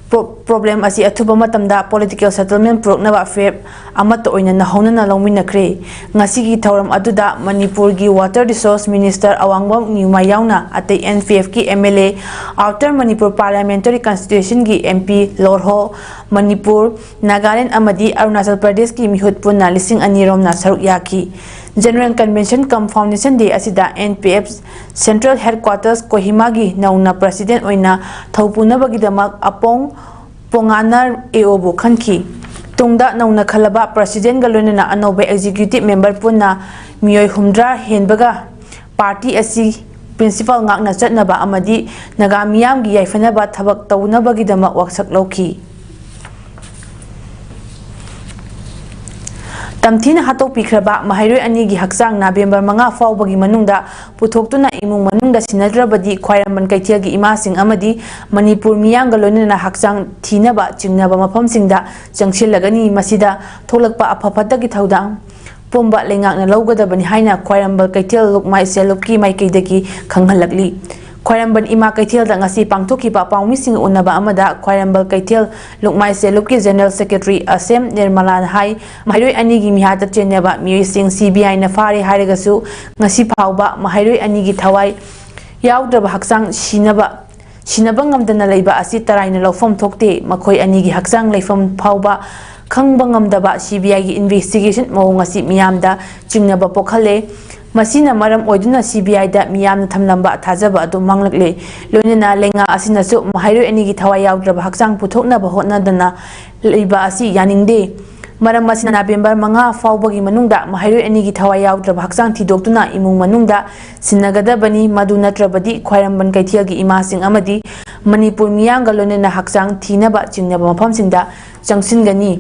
pro-, problem ꯑꯁꯤ ꯑꯊꯨꯕ ꯃꯇꯝꯗ political settlement ꯄꯨꯔꯛꯅꯕ ꯐꯤꯔꯦꯞ ꯑꯃꯠꯇ ꯑꯣꯏꯅ ꯅꯧꯍꯧꯅꯅ ꯂꯧꯃꯤꯟꯅꯈ꯭ꯔꯦ꯫ ꯉꯁꯤꯒꯤ ꯊꯧꯔꯝ ꯑꯗꯨꯗ ꯃꯅꯤꯄꯨꯔꯒꯤ Water Resource Minister ꯑꯋꯥꯡꯕꯝ ꯅꯤꯌꯨꯃꯥꯏ ꯌꯥꯎꯅ ꯑꯇꯩ N P Fꯀꯤ M L A, Outer Manipur Parliamentary Constituencyꯒꯤ M P, ꯂꯣꯔꯍꯣ, Manipur, Nagaland ꯑꯃꯗꯤ ꯑꯔꯨꯅꯥꯆꯜ ꯄ꯭ꯔꯗꯦꯁꯀꯤ ꯃꯤꯍꯨꯠ ꯄꯨꯟꯅ ꯂꯤꯁꯤꯡ ꯑꯅꯤ ꯔꯣꯝꯅ ꯁꯔꯨꯛ ꯌꯥꯈꯤ꯫ General Convention cum Foundation Day ꯑꯁꯤꯗ N P F Central Headquarters ꯀꯣꯍꯤꯃꯥꯒꯤ ꯅꯧꯅ President ꯑꯣꯏꯅ ꯊꯧ ꯄꯨꯅꯕꯒꯤꯗꯃꯛ ꯑꯄꯣꯡ ꯄꯣꯉꯥꯅꯔ ꯑꯦ ꯑꯣꯕꯨ ꯈꯟꯈꯤ꯫ ꯇꯨꯡꯗ ꯅꯧꯅ ꯈꯜꯂꯕ Presidentꯒ ꯂꯣꯏꯅꯅ ꯑꯅꯧꯕ Executive Member ꯄꯨꯟꯅ ꯃꯤꯑꯣꯏ ꯍꯨꯝꯗ꯭ꯔꯥ ꯍꯦꯟꯕꯒ party ꯑꯁꯤ principle ꯉꯥꯛꯅ ꯆꯠꯅꯕ ꯑꯃꯗꯤ ꯅꯥꯒꯥ ꯃꯤꯌꯥꯝꯒꯤ ꯌꯥꯏꯐꯅꯕ ꯊꯕꯛ ꯇꯧꯅꯕꯒꯤꯗꯃꯛ ꯋꯥꯁꯛ ꯂꯧꯈꯤ꯫ ꯇꯝꯊꯤꯅ ꯍꯥꯠꯇꯣꯛꯄꯤꯈ꯭ꯔꯕ ꯃꯍꯩꯔꯣꯏ ꯑꯅꯤꯒꯤ ꯍꯛꯆꯥꯡ November ꯃꯉꯥ ꯐꯥꯎꯕꯒꯤ ꯃꯅꯨꯡꯗ ꯄꯨꯊꯣꯛꯇꯨꯅ ꯏꯃꯨꯡ ꯃꯅꯨꯡꯗ ꯁꯤꯟꯅꯗ꯭ꯔꯕꯗꯤ ꯈ꯭ꯋꯥꯏꯔꯝꯕꯟ ꯀꯩꯊꯦꯜꯒꯤ ꯏꯃꯥꯁꯤꯡ ꯑꯃꯗꯤ ꯃꯅꯤꯄꯨꯔ ꯃꯤꯌꯥꯝꯒ ꯂꯣꯏꯅꯅ ꯍꯛꯆꯥꯡ ꯊꯤꯅꯕ ꯆꯤꯡꯅꯕ ꯃꯐꯝꯁꯤꯡꯗ ꯆꯪꯁꯤꯜꯂꯒꯅꯤ꯫ ꯃꯁꯤꯗ ꯊꯣꯛꯂꯛꯄ ꯑꯐ ꯐꯠꯇꯒꯤ ꯊꯧꯗꯥꯡ ꯄꯨꯝꯕ ꯂꯩꯉꯥꯛꯅ ꯂꯧꯒꯗꯕꯅꯤ ꯍꯥꯏꯅ ꯈ꯭ꯋꯥꯏꯔꯝꯕꯟ ꯀꯩꯊꯦꯜ ꯂꯨꯞꯃꯥꯏ ꯁꯦꯜꯂꯨꯞꯀꯤ ꯃꯥꯏꯀꯩꯗꯒꯤ ꯈꯪꯍꯜꯂꯛꯂꯤ꯫ ꯈ꯭ꯋꯥꯏꯔꯝꯕꯟ ꯏꯃꯥ ꯀꯩꯊꯦꯜꯗ ꯉꯁꯤ ꯄꯥꯡꯊꯣꯛꯈꯤꯕ ꯄꯥꯎꯃꯤꯁꯤꯡꯒ ꯎꯅꯕ ꯑꯃꯗ ꯈ꯭ꯋꯥꯏꯔꯝꯕꯟ ꯀꯩꯊꯦꯜ ꯂꯨꯞꯃꯥꯏ ꯁꯦꯜ ꯂꯨꯞꯀꯤ ꯖꯦꯅꯔꯦꯜ ꯁꯦꯀ꯭ꯔꯦꯇꯔꯤ ꯑꯁꯦꯝ ꯅꯤꯔꯃꯂꯥꯅ ꯍꯥꯏ, ꯃꯍꯩꯔꯣꯏ ꯑꯅꯤꯒꯤ ꯃꯤꯍꯥꯠꯇ ꯆꯦꯟꯅꯕ ꯃꯤꯑꯣꯏꯁꯤꯡ ꯁꯤ ꯕꯤ ꯑꯥꯏꯅ ꯐꯥꯔꯦ ꯍꯥꯏꯔꯒꯁꯨ, ꯉꯁꯤ ꯐꯥꯎꯕ ꯃꯍꯩꯔꯣꯏ ꯑꯅꯤꯒꯤ ꯊꯋꯥꯏ ꯌꯥꯎꯗ꯭ꯔꯕ ꯍꯛꯆꯥꯡ ꯁꯤꯅꯕ, ꯁꯤꯅꯕ ꯉꯝꯗꯅ ꯂꯩꯕ ꯑꯁꯤ ꯇꯔꯥꯏꯅ ꯂꯧꯐꯝ ꯊꯣꯛꯇꯦ꯫ ꯃꯈꯣꯏ ꯑꯅꯤꯒꯤ ꯍꯛꯆꯥꯡ ꯂꯩꯐꯝ ꯐꯥꯎꯕ ꯈꯪꯕ ꯉꯝꯗꯕ ꯁꯤ ꯕꯤ ꯑꯥꯏꯒꯤ ꯏꯟꯚꯦꯁꯇꯤꯒꯦꯁꯟ ꯃꯑꯣꯡ ꯑꯁꯤ ꯃꯤꯌꯥꯝꯗ ꯆꯤꯡꯅꯕ ꯄꯣꯛꯍꯜꯂꯦ꯫ ꯃꯁꯤꯅ ꯃꯔꯝ ꯑꯣꯏꯗꯨꯅ ꯁꯤ ꯕꯤ ꯑꯥꯏꯗ ꯃꯤꯌꯥꯝꯅ ꯊꯝꯂꯝꯕ ꯊꯥꯖꯕ ꯑꯗꯨ ꯃꯥꯡꯂꯛꯂꯦ꯫ ꯂꯣꯏꯅꯅ ꯂꯩꯉꯥꯛ ꯑꯁꯤꯅꯁꯨ ꯃꯍꯩꯔꯣꯏ ꯑꯅꯤꯒꯤ ꯊꯋꯥꯏ ꯌꯥꯎꯗ꯭ꯔꯕ ꯍꯛꯆꯥꯡ ꯄꯨꯊꯣꯛꯅꯕ ꯍꯣꯠꯅꯗꯅ ꯂꯩꯕ ꯑꯁꯤ ꯌꯥꯅꯤꯡꯗꯦ꯫ ꯃꯔꯝ ꯑꯁꯤꯅ ꯅꯕꯦꯝꯕꯔ ꯃꯉꯥ ꯐꯥꯎꯕꯒꯤ ꯃꯅꯨꯡꯗ ꯃꯍꯩꯔꯣꯏ ꯑꯅꯤꯒꯤ ꯊꯋꯥꯏ ꯌꯥꯎꯗ꯭ꯔꯕ ꯍꯛꯆꯥꯡ ꯊꯤꯗꯣꯛꯇꯨꯅ ꯏꯃꯨꯡ ꯃꯅꯨꯡꯗ ꯁꯤꯟꯅꯒꯗꯕꯅꯤ꯫ ꯃꯗꯨ ꯅꯠꯇ꯭ꯔꯕꯗꯤ ꯈ꯭ꯋꯥꯏꯔꯝꯕꯟ ꯀꯩꯊꯦꯜꯒꯤ ꯏꯃꯥꯁꯤꯡ ꯑꯃꯗꯤ ꯃꯅꯤꯄꯨꯔ ꯃꯤꯌꯥꯝꯒ ꯂꯣꯏꯅꯅ ꯍꯛꯆꯥꯡ ꯊꯤꯅꯕ ꯆꯤꯡꯅꯕ ꯃꯐꯝꯁꯤꯡꯗ ꯆꯪꯁꯤꯟꯒꯅꯤ꯫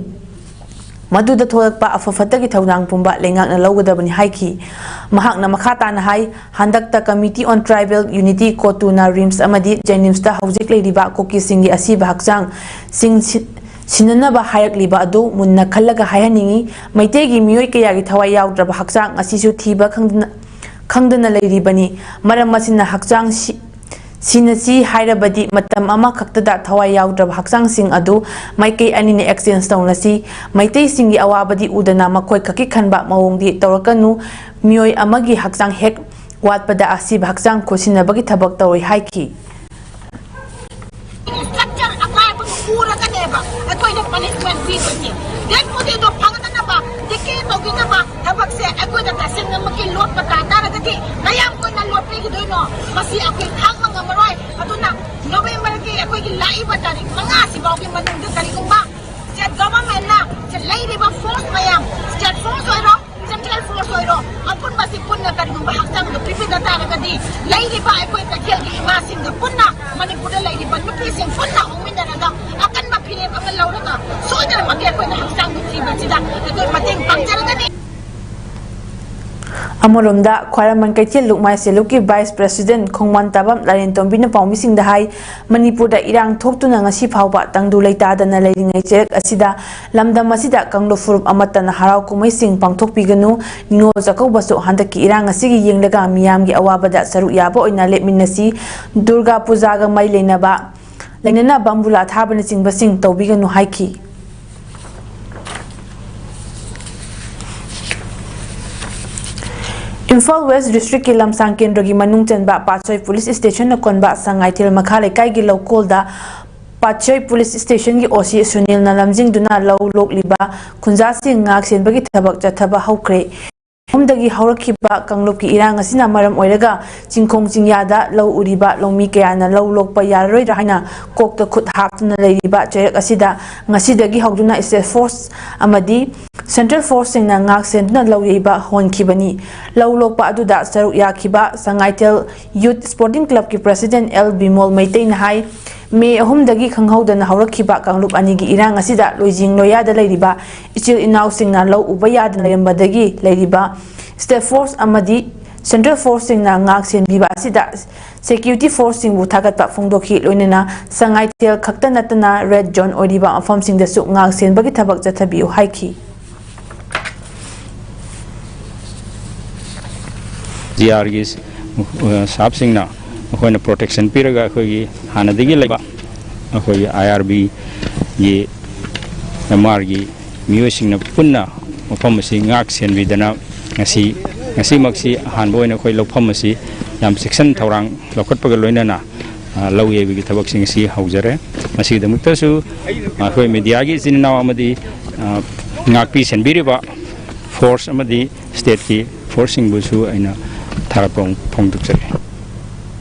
ꯃꯗꯨꯗ ꯊꯣꯛꯂꯛꯄ ꯑꯐ ꯐꯠꯇꯒꯤ ꯊꯧꯗꯥꯡ ꯄꯨꯝꯕ ꯂꯩꯉꯥꯛꯅ ꯂꯧꯒꯗꯕꯅꯤ ꯍꯥꯏꯈꯤ꯫ ꯃꯍꯥꯛꯅ ꯃꯈꯥ ꯇꯥꯅ ꯍꯥꯏ, ꯍꯟꯗꯛꯇ Committee on Tribal Unity, ꯀꯣꯇꯨꯅ RIMS ꯑꯃꯗꯤ ꯖꯦꯅꯤꯝꯁꯇ ꯍꯧꯖꯤꯛ ꯂꯩꯔꯤꯕ ꯀꯨꯀꯤꯁꯤꯡꯒꯤ ꯑꯁꯤꯕ ꯍꯛꯆꯥꯡꯁꯤꯡ ꯁꯤ-, ꯁꯤꯟꯅꯅꯕ ꯍꯥꯏꯔꯛꯂꯤꯕ ꯑꯗꯨ ꯃꯨꯟꯅ ꯈꯜꯂꯒ ꯍꯥꯏꯍꯟꯅꯤꯡꯏ꯫ ꯃꯩꯇꯩꯒꯤ ꯃꯤꯑꯣꯏ ꯀꯌꯥꯒꯤ ꯊꯋꯥꯏ ꯌꯥꯎꯗ꯭ꯔꯕ ꯍꯛꯆꯥꯡ ꯑꯁꯤꯁꯨ ꯊꯤꯕ ꯈꯪꯗꯅ, ꯈꯪꯗꯅ ꯂꯩꯔꯤꯕꯅꯤ꯫ ꯃꯔꯝ ꯑꯁꯤꯅ ꯍꯛꯆꯥꯡ ꯁꯤ-, ꯁꯤꯅꯁꯤ ꯍꯥꯏꯔꯕꯗꯤ ꯃꯇꯝ ꯑꯃꯈꯛꯇꯗ ꯊꯋꯥꯏ ꯌꯥꯎꯗ꯭ꯔꯕ ꯍꯛꯆꯥꯡꯁꯤꯡ ꯑꯗꯨ ꯃꯥꯏꯀꯩ ꯑꯅꯤꯅ exchange ꯇꯧꯅꯁꯤ꯫ ꯃꯩꯇꯩꯁꯤꯡꯒꯤ ꯑꯋꯥꯕꯗꯤ ꯎꯗꯅ ꯃꯈꯣꯏ ꯈꯛꯀꯤ ꯈꯟꯕ ꯃꯑꯣꯡꯗꯤ ꯇꯧꯔꯛꯀꯅꯨ꯫ ꯃꯤꯑꯣꯏ ꯑꯃꯒꯤ ꯍꯛꯆꯥꯡ ꯍꯦꯛ ꯋꯥꯠꯄꯗ ꯑꯁꯤꯕ ꯍꯛꯆꯥꯡ ꯈꯨꯠꯁꯤꯟꯅꯕꯒꯤ ꯊꯕꯛ ꯇꯧꯔꯣꯏ ꯍꯥꯏꯈꯤ꯫ Structure ꯑꯀꯥꯏꯕ ꯎꯔꯒꯅꯦꯕ ꯑꯩꯈꯣꯏꯅ punishment ꯄꯤꯗꯣꯏꯁꯦ꯫ Dead bodyꯗꯣ ꯐꯪꯅꯅꯕ, decay ꯇꯧꯕꯤꯅꯕ ꯊꯕꯛꯁꯦ ꯑꯩꯈꯣꯏꯗ ꯇꯁꯦꯡꯅꯃꯛꯀꯤ ꯂꯣꯠꯄ ꯇꯥ ꯇꯥꯔꯒꯗꯤ ꯀꯌꯥꯝ ꯀꯨꯏꯅ ꯂꯣꯠꯄꯤꯈꯤꯗꯣꯏꯅꯣ? ꯃꯁꯤ ꯑꯩꯈꯣꯏ ꯈꯥꯡꯕ ꯉꯝꯃꯔꯣꯏ꯫ ꯑꯗꯨꯅ Novemberꯒꯤ ꯑꯩꯈꯣꯏꯒꯤ ꯂꯥꯛꯏꯕ ꯇꯥꯔꯤꯛ ꯃꯉꯥꯁꯤꯐꯥꯎꯒꯤ ꯃꯅꯨꯡꯗ ꯀꯔꯤꯒꯨꯝꯕ state governmentꯅ ꯂꯩꯔꯤꯕ force ꯃꯌꯥꯝ, state force ꯑꯣꯏꯔꯣ, central force ꯑꯣꯏꯔꯣ, ꯑꯄꯨꯟꯕꯁꯤ ꯄꯨꯟꯅ ꯀꯔꯤꯒꯨꯝꯕ ꯍꯛꯆꯥꯡꯗ ꯄꯤꯕꯤꯗ ꯇꯥꯔꯒꯗꯤ ꯂꯩꯔꯤꯕ ꯑꯩꯈꯣꯏ ꯀꯩꯊꯦꯜꯒꯤ ꯏꯃꯥꯁꯤꯡꯒ ꯄꯨꯟꯅ ꯃꯅꯤꯄꯨꯔꯗ ꯂꯩꯔꯤꯕ ꯅꯨꯄꯤꯁꯤꯡ ꯄꯨꯟꯅ ꯍꯧꯃꯤꯟꯅꯔꯒ ꯑꯀꯟꯕ ꯐꯤꯔꯦꯞ ꯑꯃ ꯂꯧꯔꯒ ꯁꯣꯏꯗꯅꯃꯛꯀꯤ ꯑꯩꯈꯣꯏꯅ ꯍꯛꯆꯥꯡꯗ ꯊꯤꯕꯁꯤꯗ ꯑꯩꯈꯣꯏ ꯃꯇꯦꯡ ꯄꯥꯡꯖꯔꯒꯅꯤ꯫ ꯑꯃꯔꯣꯝꯗ, ꯈ꯭ꯋꯥꯏꯔꯝꯕꯟ ꯀꯩꯊꯦꯜ ꯂꯨꯞꯃꯥꯏ ꯁꯦꯂꯨꯞꯀꯤ Vice President ꯈꯣꯡꯃꯥꯟ ꯇꯥꯕꯝ ꯂꯥꯏꯔꯦꯟꯇꯣꯝꯕꯤꯅ ꯄꯥꯎꯃꯤꯁꯤꯡꯗ ꯍꯥꯏ, ꯃꯅꯤꯄꯨꯔꯗ ꯏꯔꯥꯡ ꯊꯣꯛꯇꯨꯅ ꯉꯁꯤ ꯐꯥꯎꯕ ꯇꯪꯗꯨ ꯂꯩꯇꯥꯗꯅ ꯂꯩꯔꯤꯉꯩ ꯆꯩꯔꯛ ꯑꯁꯤꯗ, ꯂꯝꯗꯝ ꯑꯁꯤꯗ ꯀꯥꯡꯂꯨꯞ ꯐꯨꯔꯨꯞ ꯑꯃꯠꯇꯅ ꯍꯔꯥꯎ ꯀꯨꯝꯍꯩꯁꯤꯡ ꯄꯥꯡꯊꯣꯛꯄꯤꯒꯅꯨ, ꯅꯤꯉꯣꯜ ꯆꯥꯛꯀꯧꯕꯁꯨ ꯍꯟꯗꯛꯀꯤ ꯏꯔꯥꯡ ꯑꯁꯤꯒꯤ ꯌꯦꯡꯂꯒ ꯃꯤꯌꯥꯝꯒꯤ ꯑꯋꯥꯕꯗ ꯁꯔꯨꯛ ꯌꯥꯕ ꯑꯣꯏꯅ ꯂꯦꯞꯃꯤꯟꯅꯁꯤ, ꯗꯨꯔꯒꯥ ꯄꯨꯖꯥꯒ ꯃꯔꯤ ꯂꯩꯅꯕ, ꯂꯩꯅꯅ ꯕꯝꯕꯨꯂꯥ ꯊꯥꯕꯅꯆꯤꯡꯕꯁꯤꯡ ꯇꯧꯕꯤꯒꯅꯨ ꯍꯥꯏꯈꯤ꯫ ꯏꯝꯐꯥꯜ ꯋꯦꯁ ꯗꯤꯁꯇ꯭ꯔꯤꯛꯀꯤ ꯂꯝꯁꯥꯡ ꯀꯦꯟꯗ꯭ꯔꯒꯤ ꯃꯅꯨꯡ ꯆꯟꯕ ꯄꯥꯠꯁꯣꯏ ꯄꯨꯂꯤꯁ ꯁ꯭ꯇꯦꯁꯟꯅ ꯀꯣꯟꯕ ꯁꯉꯥꯏꯊꯦꯜ ꯃꯈꯥ ꯂꯩꯀꯥꯏꯒꯤ ꯂꯧꯀꯣꯜꯗ ꯄꯥꯠꯁꯣꯏ ꯄꯨꯂꯤꯁ ꯁ꯭ꯇꯦꯁꯟꯒꯤ ꯑꯣ ꯁꯤ ꯁꯨꯅꯤꯜꯅ ꯂꯝꯖꯤꯡꯗꯨꯅ ꯂꯧ ꯂꯣꯛꯂꯤꯕ ꯈꯨꯟꯖꯥꯁꯤꯡ ꯉꯥꯛ ꯁꯦꯟꯕꯒꯤ ꯊꯕꯛ ꯆꯠꯊꯕ ꯍꯧꯈ꯭ꯔꯦ꯫ ꯑꯍꯨꯝꯗꯒꯤ ꯍꯧꯔꯛꯈꯤꯕ ꯀꯥꯡꯂꯨꯞꯀꯤ ꯏꯔꯥꯡ ꯑꯁꯤꯅ ꯃꯔꯝ ꯑꯣꯏꯔꯒ ꯆꯤꯡꯈꯣꯡ ꯆꯤꯡꯌꯥꯗ ꯂꯧ ꯎꯔꯤꯕ ꯂꯧꯃꯤ ꯀꯌꯥꯅ ꯂꯧ ꯂꯣꯛꯄ ꯌꯥꯔꯔꯣꯏꯗ꯭ꯔꯥ ꯍꯥꯏꯅ ꯀꯣꯛꯇ ꯈꯨꯠ ꯍꯥꯞꯇꯨꯅ ꯂꯩꯔꯤꯕ ꯆꯩꯔꯛ ꯑꯁꯤꯗ ꯉꯁꯤꯗꯒꯤ ꯍꯧꯗꯨꯅ ꯁ꯭ꯇꯦꯠ ꯐꯣꯔꯁ ꯑꯃꯗꯤ ꯁꯦꯟꯇ꯭ꯔꯦꯜ ꯐꯣꯔꯁꯁꯤꯡꯅ ꯉꯥꯛ ꯁꯦꯟꯗꯨꯅ ꯂꯧ ꯌꯩꯕ ꯍꯧꯍꯟꯈꯤꯕꯅꯤ꯫ ꯂꯧ ꯂꯣꯛꯄ ꯑꯗꯨꯗ ꯁꯔꯨꯛ ꯌꯥꯈꯤꯕ ꯁꯉꯥꯏꯊꯦꯜ ꯌꯨꯠ ꯁ꯭ꯄꯣꯔꯇꯤꯡ ꯀ꯭ꯂꯕꯀꯤ ꯄ꯭ꯔꯁꯤꯗꯦꯟꯠ ꯑꯦꯜ ꯕꯤꯃꯣꯜ ꯃꯩꯇꯩꯅ ꯍꯥꯏ, ꯃꯦ ꯑꯍꯨꯝꯗꯒꯤ ꯈꯪꯍꯧꯗꯅ ꯍꯧꯔꯛꯈꯤꯕ ꯀꯥꯡꯂꯨꯞ ꯑꯅꯤꯒꯤ ꯏꯔꯥꯡ ꯑꯁꯤꯗ ꯂꯣꯏꯖꯤꯡ ꯂꯣꯌꯥꯗ ꯂꯩꯔꯤꯕ ꯏꯆꯤꯜ ꯏꯅꯥꯎꯁꯤꯡꯅ ꯂꯧ ꯎꯕ ꯌꯥꯗꯅ ꯂꯩꯔꯝꯕꯗꯒꯤ ꯂꯩꯔꯤꯕ ꯁ꯭ꯇꯦꯠ ꯐꯣꯔꯁ ꯑꯃꯗꯤ ꯁꯦꯟꯇ꯭ꯔꯦꯜ ꯐꯣꯔꯁꯁꯤꯡꯅ ꯉꯥꯛ ꯁꯦꯟꯕꯤꯕ ꯑꯁꯤꯗ ꯁꯦꯀ꯭ꯌꯨꯔꯤꯇꯤ ꯐꯣꯔꯁꯁꯤꯡꯕꯨ ꯊꯥꯒꯠꯄ ꯐꯣꯡꯗꯣꯛꯈꯤ꯫ ꯂꯣꯏꯅꯅ ꯁꯉꯥꯏꯊꯦꯜ ꯈꯛꯇ ꯅꯠꯇꯅ ꯔꯦꯗ ꯖꯣꯟ ꯑꯣꯏꯔꯤꯕ ꯃꯐꯝꯁꯤꯡꯗꯁꯨ ꯉꯥꯛ ꯁꯦꯟꯕꯒꯤ ꯊꯕꯛ ꯆꯠꯊꯕꯤꯌꯨ ꯍꯥꯏꯈꯤ꯫ ꯖꯤ ꯑꯥꯔꯒꯤ ꯁꯥꯞꯁꯤꯡꯅ ꯃꯈꯣꯏꯅ ꯄ꯭ꯔꯣꯇꯦꯛꯁꯟ ꯄꯤꯔꯒ ꯑꯩꯈꯣꯏꯒꯤ ꯍꯥꯟꯅꯗꯒꯤ ꯂꯩꯕ ꯑꯩꯈꯣꯏꯒꯤ ꯑꯥꯏ ꯑꯥꯔ ꯕꯤꯒꯤ ꯑꯦꯝ ꯑꯥꯔꯒꯤ ꯃꯤꯑꯣꯏꯁꯤꯡꯅ ꯄꯨꯟꯅ ꯃꯐꯝ ꯑꯁꯤ ꯉꯥꯛ ꯁꯦꯟꯕꯤꯗꯅ ꯉꯁꯤ, ꯉꯁꯤꯃꯛꯁꯤ ꯑꯍꯥꯟꯕ ꯑꯣꯏꯅ ꯑꯩꯈꯣꯏ ꯂꯧꯐꯝ ꯑꯁꯤ ꯌꯥꯝ ꯆꯦꯛꯁꯤꯟ ꯊꯧꯔꯥꯡ ꯂꯧꯈꯠꯄꯒ ꯂꯣꯏꯅꯅ, ꯑ, ꯂꯧ ꯌꯩꯕꯒꯤ ꯊꯕꯛꯁꯤꯡ ꯑꯁꯤ ꯍꯧꯖꯔꯦ꯫ ꯃꯁꯤꯒꯤꯗꯃꯛꯇꯁꯨ ꯑꯩꯈꯣꯏ ꯃꯦꯗꯤꯌꯥꯒꯤ ꯏꯆꯤꯟ ꯏꯅꯥꯎ ꯑꯃꯗꯤ, ꯑ, ꯉꯥꯛꯄꯤ ꯁꯦꯟꯕꯤꯔꯤꯕ ꯐꯣꯔꯁ ꯑꯃꯗꯤ ꯁ꯭ꯇꯦꯠꯀꯤ ꯐꯣꯔꯁꯁꯤꯡꯕꯨꯁꯨ ꯑꯩꯅ ꯊꯥꯒꯠꯄ ꯐꯣꯡꯗꯣꯛꯆꯔꯤ꯫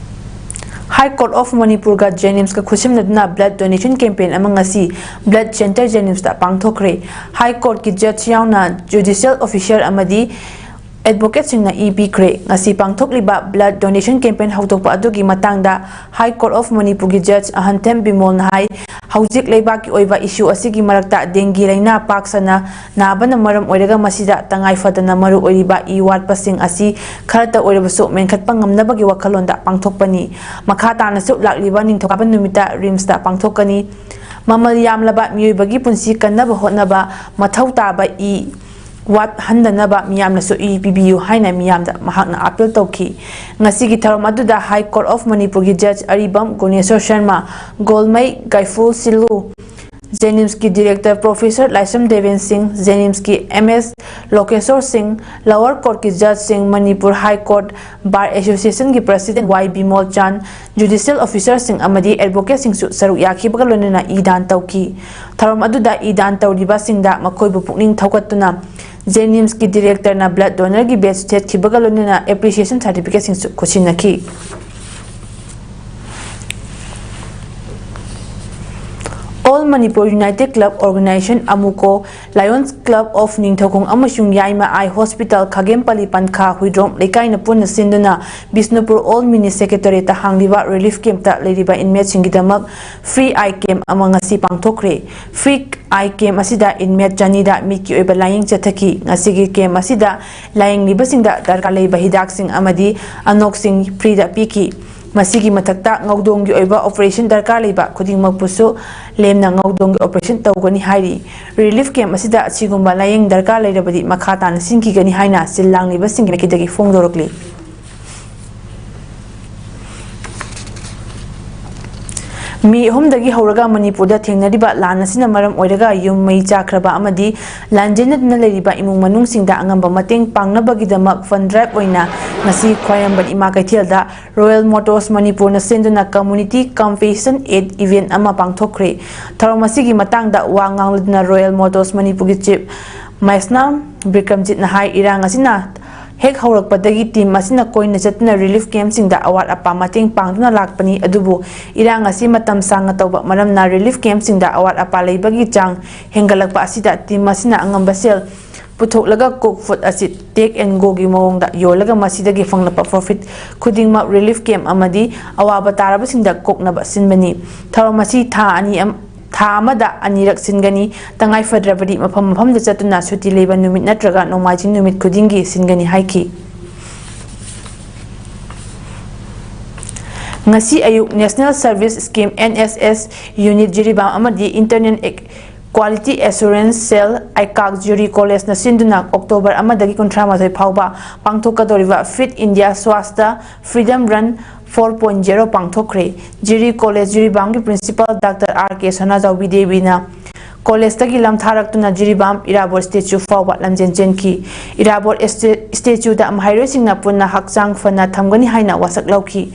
ꯍꯥꯏ ꯀꯣꯔꯠ ꯑꯣꯐ ꯃꯅꯤꯄꯨꯔꯒ ꯖꯦꯅꯤꯝꯁꯀ ꯈꯨꯠꯁꯝꯅꯗꯨꯅ ꯕ꯭ꯂꯗ ꯗꯣꯅꯦꯁꯟ ꯀꯦꯝꯄꯦꯟ ꯑꯃ ꯉꯁꯤ ꯕ꯭ꯂꯗ ꯁꯦꯟꯇꯔ ꯖꯦꯅꯤꯝꯁꯇ ꯄꯥꯡꯊꯣꯛꯈ꯭ꯔꯦ꯫ ꯍꯥꯏ ꯀꯣꯔꯠꯀꯤ ꯖꯖ ꯌꯥꯎꯅ ꯖꯨꯗꯤꯁꯤꯌꯦꯜ ꯑꯣꯐꯤꯁꯔ ꯑꯃꯗꯤ ꯑꯦꯗꯚꯣꯀꯦꯠꯁꯤꯡꯅ ꯏ ꯄꯤꯈ꯭ꯔꯦ꯫ ꯉꯁꯤ ꯄꯥꯡꯊꯣꯛꯂꯤꯕ ꯕ꯭ꯂꯗ ꯗꯣꯅꯦꯁꯟ ꯀꯦꯝꯄꯦꯟ ꯍꯧꯗꯣꯛꯄ ꯑꯗꯨꯒꯤ ꯃꯇꯥꯡꯗ ꯍꯥꯏ ꯀꯣꯔꯠ ꯑꯣꯐ ꯃꯅꯤꯄꯨꯔꯒꯤ ꯖꯖ ꯑꯍꯟꯊꯦꯝ ꯕꯤꯃꯣꯜꯅ ꯍꯥꯏ, ꯍꯧꯖꯤꯛ ꯂꯩꯕꯥꯛꯀꯤ ꯑꯣꯏꯕ issue ꯑꯁꯤꯒꯤ ꯃꯔꯛꯇ dengue ꯂꯥꯏꯅꯥ ꯄꯥꯛ ꯁꯟꯅ ꯅꯥꯕꯅ ꯃꯔꯝ ꯑꯣꯏꯔꯒ ꯃꯁꯤꯗ ꯇꯉꯥꯏ ꯐꯗꯅ ꯃꯔꯨ ꯑꯣꯏꯔꯤꯕ ꯏ ꯋꯥꯠꯄꯁꯤꯡ ꯑꯁꯤ ꯈꯔꯇ ꯑꯣꯏꯔꯕꯁꯨ ꯃꯦꯟꯈꯠꯄ ꯉꯝꯅꯕꯒꯤ ꯋꯥꯈꯜꯂꯣꯟꯗ ꯄꯥꯡꯊꯣꯛꯄꯅꯤ꯫ ꯃꯈꯥ ꯇꯥꯅꯁꯨ ꯂꯥꯛꯂꯤꯕ ꯅꯤꯡꯊꯧꯀꯥꯕ ꯅꯨꯃꯤꯠꯇ RIMSꯇ ꯄꯥꯡꯊꯣꯛꯀꯅꯤ꯫ ꯃꯃꯜ ꯌꯥꯝꯂꯕ ꯃꯤꯑꯣꯏꯕꯒꯤ ꯄꯨꯟꯁꯤ ꯀꯟꯅꯕ ꯍꯣꯠꯅꯕ ꯃꯊꯧ ꯇꯥꯕ ꯏ ꯋꯥꯠꯍꯟꯗꯅꯕ ꯃꯤꯌꯥꯝꯅꯁꯨ ꯏ ꯄꯤꯕꯤꯌꯨ ꯍꯥꯏꯅ ꯃꯤꯌꯥꯝꯗ ꯃꯍꯥꯛꯅ appeal ꯇꯧꯈꯤ꯫ ꯉꯁꯤꯒꯤ ꯊꯧꯔꯝ ꯑꯗꯨꯗ High Court of ꯃꯅꯤꯄꯨꯔꯒꯤ Judge ꯑꯔꯤꯕꯝ ꯒꯨꯅꯦꯁꯣꯔ ꯁꯔꯃ, ꯒꯣꯜꯃꯩ ꯒꯥꯏꯐꯨ ꯁꯤꯜꯂꯨ, JNIMSꯀꯤ Director Professor ꯂꯥꯏꯁ꯭ꯔꯝ ꯗꯦꯕꯦꯟ ꯁꯤꯡ, JNIMSꯀꯤ MS ꯂꯣꯀꯦꯁꯣꯔ ꯁꯤꯡ, Lower Courtꯀꯤ Judgeꯁꯤꯡ, Manipur High Court Bar Associationꯒꯤ President ꯋꯥꯏ ꯕꯤꯃꯣꯜ ꯆꯥꯟ, Judicial Officerꯁꯤꯡ ꯑꯃꯗꯤ Advocateꯁꯤꯡꯁꯨ ꯁꯔꯨꯛ ꯌꯥꯈꯤꯕꯒ ꯂꯣꯏꯅꯅ ꯏ ꯗꯥꯟ ꯇꯧꯈꯤ꯫ ꯊꯧꯔꯝ ꯑꯗꯨꯗ ꯏ ꯗꯥꯟ ꯇꯧꯔꯤꯕꯁꯤꯡꯗ ꯃꯈꯣꯏꯕꯨ ꯄꯨꯛꯅꯤꯡ ꯊꯧꯒꯠꯇꯨꯅ JNIMSꯀꯤ Directorꯅ blood donorꯒꯤ badge ꯊꯦꯠꯈꯤꯕꯒ ꯂꯣꯏꯅꯅ appreciation certificateꯁꯤꯡꯁꯨ ꯈꯨꯠꯁꯤꯟꯅꯈꯤ꯫ All Manipur United Club Organization, AMUCO, Lions Club of Ningthoukhong ꯑꯃꯁꯨꯡ ꯌꯥꯏꯃ Eye Hospital, ꯈꯥꯒꯦꯝꯄꯜꯂꯤ ꯄꯟꯈꯥ, ꯍꯨꯏꯗ꯭ꯔꯣꯝ ꯂꯩꯀꯥꯏꯅ ꯄꯨꯟꯅ ꯁꯤꯟꯗꯨꯅ ꯕꯤꯁꯅꯨꯄꯨꯔ Old Mini Secretariatꯇ ꯍꯥꯡꯂꯤꯕ relief campꯇ ꯂꯩꯔꯤꯕ inmateꯁꯤꯡꯒꯤꯗꯃꯛ free eye camp ꯑꯃ ꯉꯁꯤ ꯄꯥꯡꯊꯣꯛꯈ꯭ꯔꯦ꯫ Free eye camp ꯑꯁꯤꯗ inmate ꯆꯅꯤꯗ ꯃꯤꯠꯀꯤ ꯑꯣꯏꯕ ꯂꯥꯌꯦꯡ ꯆꯠꯊꯈꯤ꯫ ꯉꯁꯤꯒꯤ camp ꯑꯁꯤꯗ ꯂꯥꯌꯦꯡꯂꯤꯕꯁꯤꯡꯗ ꯗꯔꯀꯥꯔ ꯂꯩꯕ ꯍꯤꯗꯥꯛꯁꯤꯡ ꯑꯃꯗꯤ ꯑꯅꯣꯛꯁꯤꯡ freeꯗ ꯄꯤꯈꯤ꯫ ꯃꯁꯤꯒꯤ ꯃꯊꯛꯇ ꯉꯧꯗꯣꯡꯒꯤ ꯑꯣꯏꯕ operation ꯗꯔꯀꯥꯔ ꯂꯩꯕ ꯈꯨꯗꯤꯡꯃꯛꯄꯨꯁꯨ ꯂꯦꯝꯅ ꯉꯧꯗꯣꯡꯒꯤ operation ꯇꯧꯒꯅꯤ ꯍꯥꯏꯔꯤ꯫ Relief camp ꯑꯁꯤꯗ ꯑꯁꯤꯒꯨꯝꯕ ꯂꯥꯌꯦꯡ ꯗꯔꯀꯥꯔ ꯂꯩꯔꯕꯗꯤ ꯃꯈꯥ ꯇꯥꯅ ꯁꯤꯟꯈꯤꯒꯅꯤ ꯍꯥꯏꯅ ꯁꯤꯜ ꯂꯥꯡꯂꯤꯕꯁꯤꯡꯒꯤ ꯃꯥꯏꯀꯩꯗꯒꯤ ꯐꯣꯡꯗꯣꯔꯛꯂꯤ꯫ ꯃꯤ ꯑꯍꯨꯝꯗꯒꯤ ꯍꯧꯔꯒ ꯃꯅꯤꯄꯨꯔꯗ ꯊꯦꯡꯅꯔꯤꯕ ꯂꯥꯟ ꯑꯁꯤꯅ ꯃꯔꯝ ꯑꯣꯏꯔꯒ ꯌꯨꯝ ꯃꯩ ꯆꯥꯛꯈ꯭ꯔꯕ ꯑꯃꯗꯤ ꯂꯥꯟꯖꯦꯟꯅꯗꯨꯅ ꯂꯩꯔꯤꯕ ꯏꯃꯨꯡ ꯃꯅꯨꯡꯁꯤꯡꯗ ꯑꯉꯝꯕ ꯃꯇꯦꯡ ꯄꯥꯡꯅꯕꯒꯤꯗꯃꯛ fund drive ꯑꯣꯏꯅ ꯉꯁꯤ ꯈ꯭ꯋꯥꯏꯔꯝꯕꯟ ꯏꯃꯥ ꯀꯩꯊꯦꯜꯗ Royal Motors ꯃꯅꯤꯄꯨꯔꯅ ꯁꯤꯟꯗꯨꯅ Community Compassion Aid event ꯑꯃ ꯄꯥꯡꯊꯣꯛꯈ꯭ꯔꯦ꯫ ꯊꯧꯔꯝ ꯑꯁꯤꯒꯤ ꯃꯇꯥꯡꯗ ꯋꯥ ꯉꯥꯡꯂꯗꯨꯅ Royal Motors ꯃꯅꯤꯄꯨꯔꯒꯤ Chief ꯃꯩꯁꯅꯥꯝ ꯕꯤꯀ꯭ꯔꯝꯖꯤꯠꯅ ꯍꯥꯏ, ꯏꯔꯥꯡ ꯑꯁꯤꯅ ꯍꯦꯛ ꯍꯧꯔꯛꯄꯗꯒꯤ team ꯑꯁꯤꯅ ꯀꯣꯏꯅ ꯆꯠꯇꯨꯅ relief campꯁꯤꯡꯗ ꯑꯋꯥꯠ ꯑꯄꯥ ꯃꯇꯦꯡ ꯄꯥꯡꯗꯨꯅ ꯂꯥꯛꯄꯅꯤ, ꯑꯗꯨꯕꯨ ꯏꯔꯥꯡ ꯑꯁꯤ ꯃꯇꯝ ꯁꯥꯡꯅ ꯇꯧꯕ ꯃꯔꯝꯅ relief campꯁꯤꯡꯗ ꯑꯋꯥꯠ ꯑꯄꯥ ꯂꯩꯕꯒꯤ ꯆꯥꯡ ꯍꯦꯟꯒꯠꯂꯛꯄ ꯑꯁꯤꯗ team ꯑꯁꯤꯅ ꯑꯉꯝꯕ ꯁꯦꯜ ꯄꯨꯊꯣꯛꯂꯒ cook food ꯑꯁꯤ take and goꯒꯤ ꯃꯑꯣꯡꯗ ꯌꯣꯜꯂꯒ ꯃꯁꯤꯗꯒꯤ ꯐꯪꯂꯛꯄ profit ꯈꯨꯗꯤꯡꯃꯛ relief camp ꯑꯃꯗꯤ ꯑꯋꯥꯕ ꯇꯥꯔꯕꯁꯤꯡꯗ ꯀꯣꯛꯅꯕ ꯁꯤꯟꯕꯅꯤ꯫ ꯊꯧꯔꯝ ꯑꯁꯤ ꯊꯥ ꯑꯅꯤ ꯑꯝ-, ꯊꯥ ꯑꯃꯗ ꯑꯅꯤꯔꯛ ꯁꯤꯟꯒꯅꯤ꯫ ꯇꯉꯥꯏ ꯐꯗ꯭ꯔꯕꯗꯤ ꯃꯐꯝ ꯃꯐꯝꯗ ꯆꯠꯇꯨꯅ ꯁꯨꯇꯤ ꯂꯩꯕ ꯅꯨꯃꯤꯠ ꯅꯠꯇ꯭ꯔꯒ ꯅꯣꯡꯃꯥꯏꯖꯤꯡ ꯅꯨꯃꯤꯠ ꯈꯨꯗꯤꯡꯒꯤ ꯁꯤꯟꯒꯅꯤ ꯍꯥꯏꯈꯤ꯫ ꯉꯁꯤ ꯑꯌꯨꯛ National Service Scheme, N S S, Unit Jiribam ꯑꯃꯗꯤ Internal Quality Assurance Cell, ꯑꯥꯏꯀꯥꯛ, ꯖꯤꯔꯤ ꯀꯣꯂꯦꯖꯅ ꯁꯤꯟꯗꯨꯅ ꯑꯣꯛꯇꯣꯕꯔ ꯑꯃꯗꯒꯤ ꯀꯨꯟꯊ꯭ꯔꯥ ꯃꯥꯊꯣꯏ ꯐꯥꯎꯕ ꯄꯥꯡꯊꯣꯛꯀꯗꯧꯔꯤꯕ Fit India Swasthya Freedom Run four point zero ꯄꯥꯡꯊꯣꯛꯈ꯭ꯔꯦ꯫ ꯖꯤꯔꯤ ꯀꯣꯂꯦꯖ ꯖꯤꯔꯤꯕꯥꯝꯒꯤ principal Doctor R K ꯁꯅꯥꯖꯥꯎꯕꯤ ꯗꯦꯕꯤꯅ ꯀꯣꯂꯦꯖꯇꯒꯤ ꯂꯝ ꯊꯥꯔꯛꯇꯨꯅ ꯖꯤꯔꯤꯕꯥꯝ ꯏꯔꯥꯕꯣꯠ ꯁ꯭ꯇꯦꯆꯨ ꯐꯥꯎꯕ ꯂꯝꯖꯦꯟ ꯆꯦꯟꯈꯤ꯫ ꯏꯔꯥꯕꯣꯠ ꯁ꯭ꯇꯦ-, ꯁ꯭ꯇꯦꯆꯨꯗ ꯃꯍꯩꯔꯣꯏꯁꯤꯡꯅ ꯄꯨꯟꯅ ꯍꯛꯆꯥꯡ ꯐꯅ ꯊꯝꯒꯅꯤ ꯍꯥꯏꯅ ꯋꯥꯁꯛ ꯂꯧꯈꯤ꯫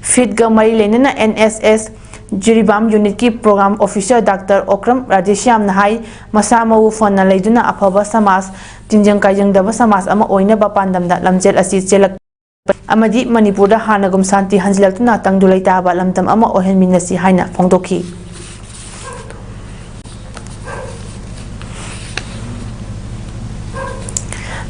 ꯐꯤꯠꯀ ꯃꯔꯤ ꯂꯩꯅꯅ N S S Jiribam ꯌꯨꯅꯤꯠꯀꯤ program officer Doctor Okram ꯔꯥꯙꯦꯁ꯭ꯌꯥꯝꯅ ꯍꯥꯏ, ꯃꯁꯥ ꯃꯎ ꯐꯅ ꯂꯩꯗꯨꯅ ꯑꯐꯕ ꯁꯃꯥꯖ, ꯇꯤꯟꯖꯪ ꯀꯥꯏꯖꯪꯗꯕ ꯁꯃꯥꯖ ꯑꯃ ꯑꯣꯏꯅꯕ ꯄꯥꯟꯗꯝꯗ ꯂꯝꯖꯦꯜ ꯑꯁꯤ ꯆꯦꯜꯂꯛ ꯑꯃꯗꯤ ꯃꯅꯤꯄꯨꯔꯗ ꯍꯥꯟꯅꯒꯨꯝ ꯁꯥꯟꯇꯤ ꯍꯟꯖꯤꯜꯂꯛꯇꯨꯅ ꯇꯪꯗꯨ ꯂꯩꯇꯥꯕ ꯂꯝꯗꯝ ꯑꯃ ꯑꯣꯏꯍꯟꯃꯤꯟꯅꯁꯤ ꯍꯥꯏꯅ ꯐꯣꯡꯗꯣꯛꯈꯤ꯫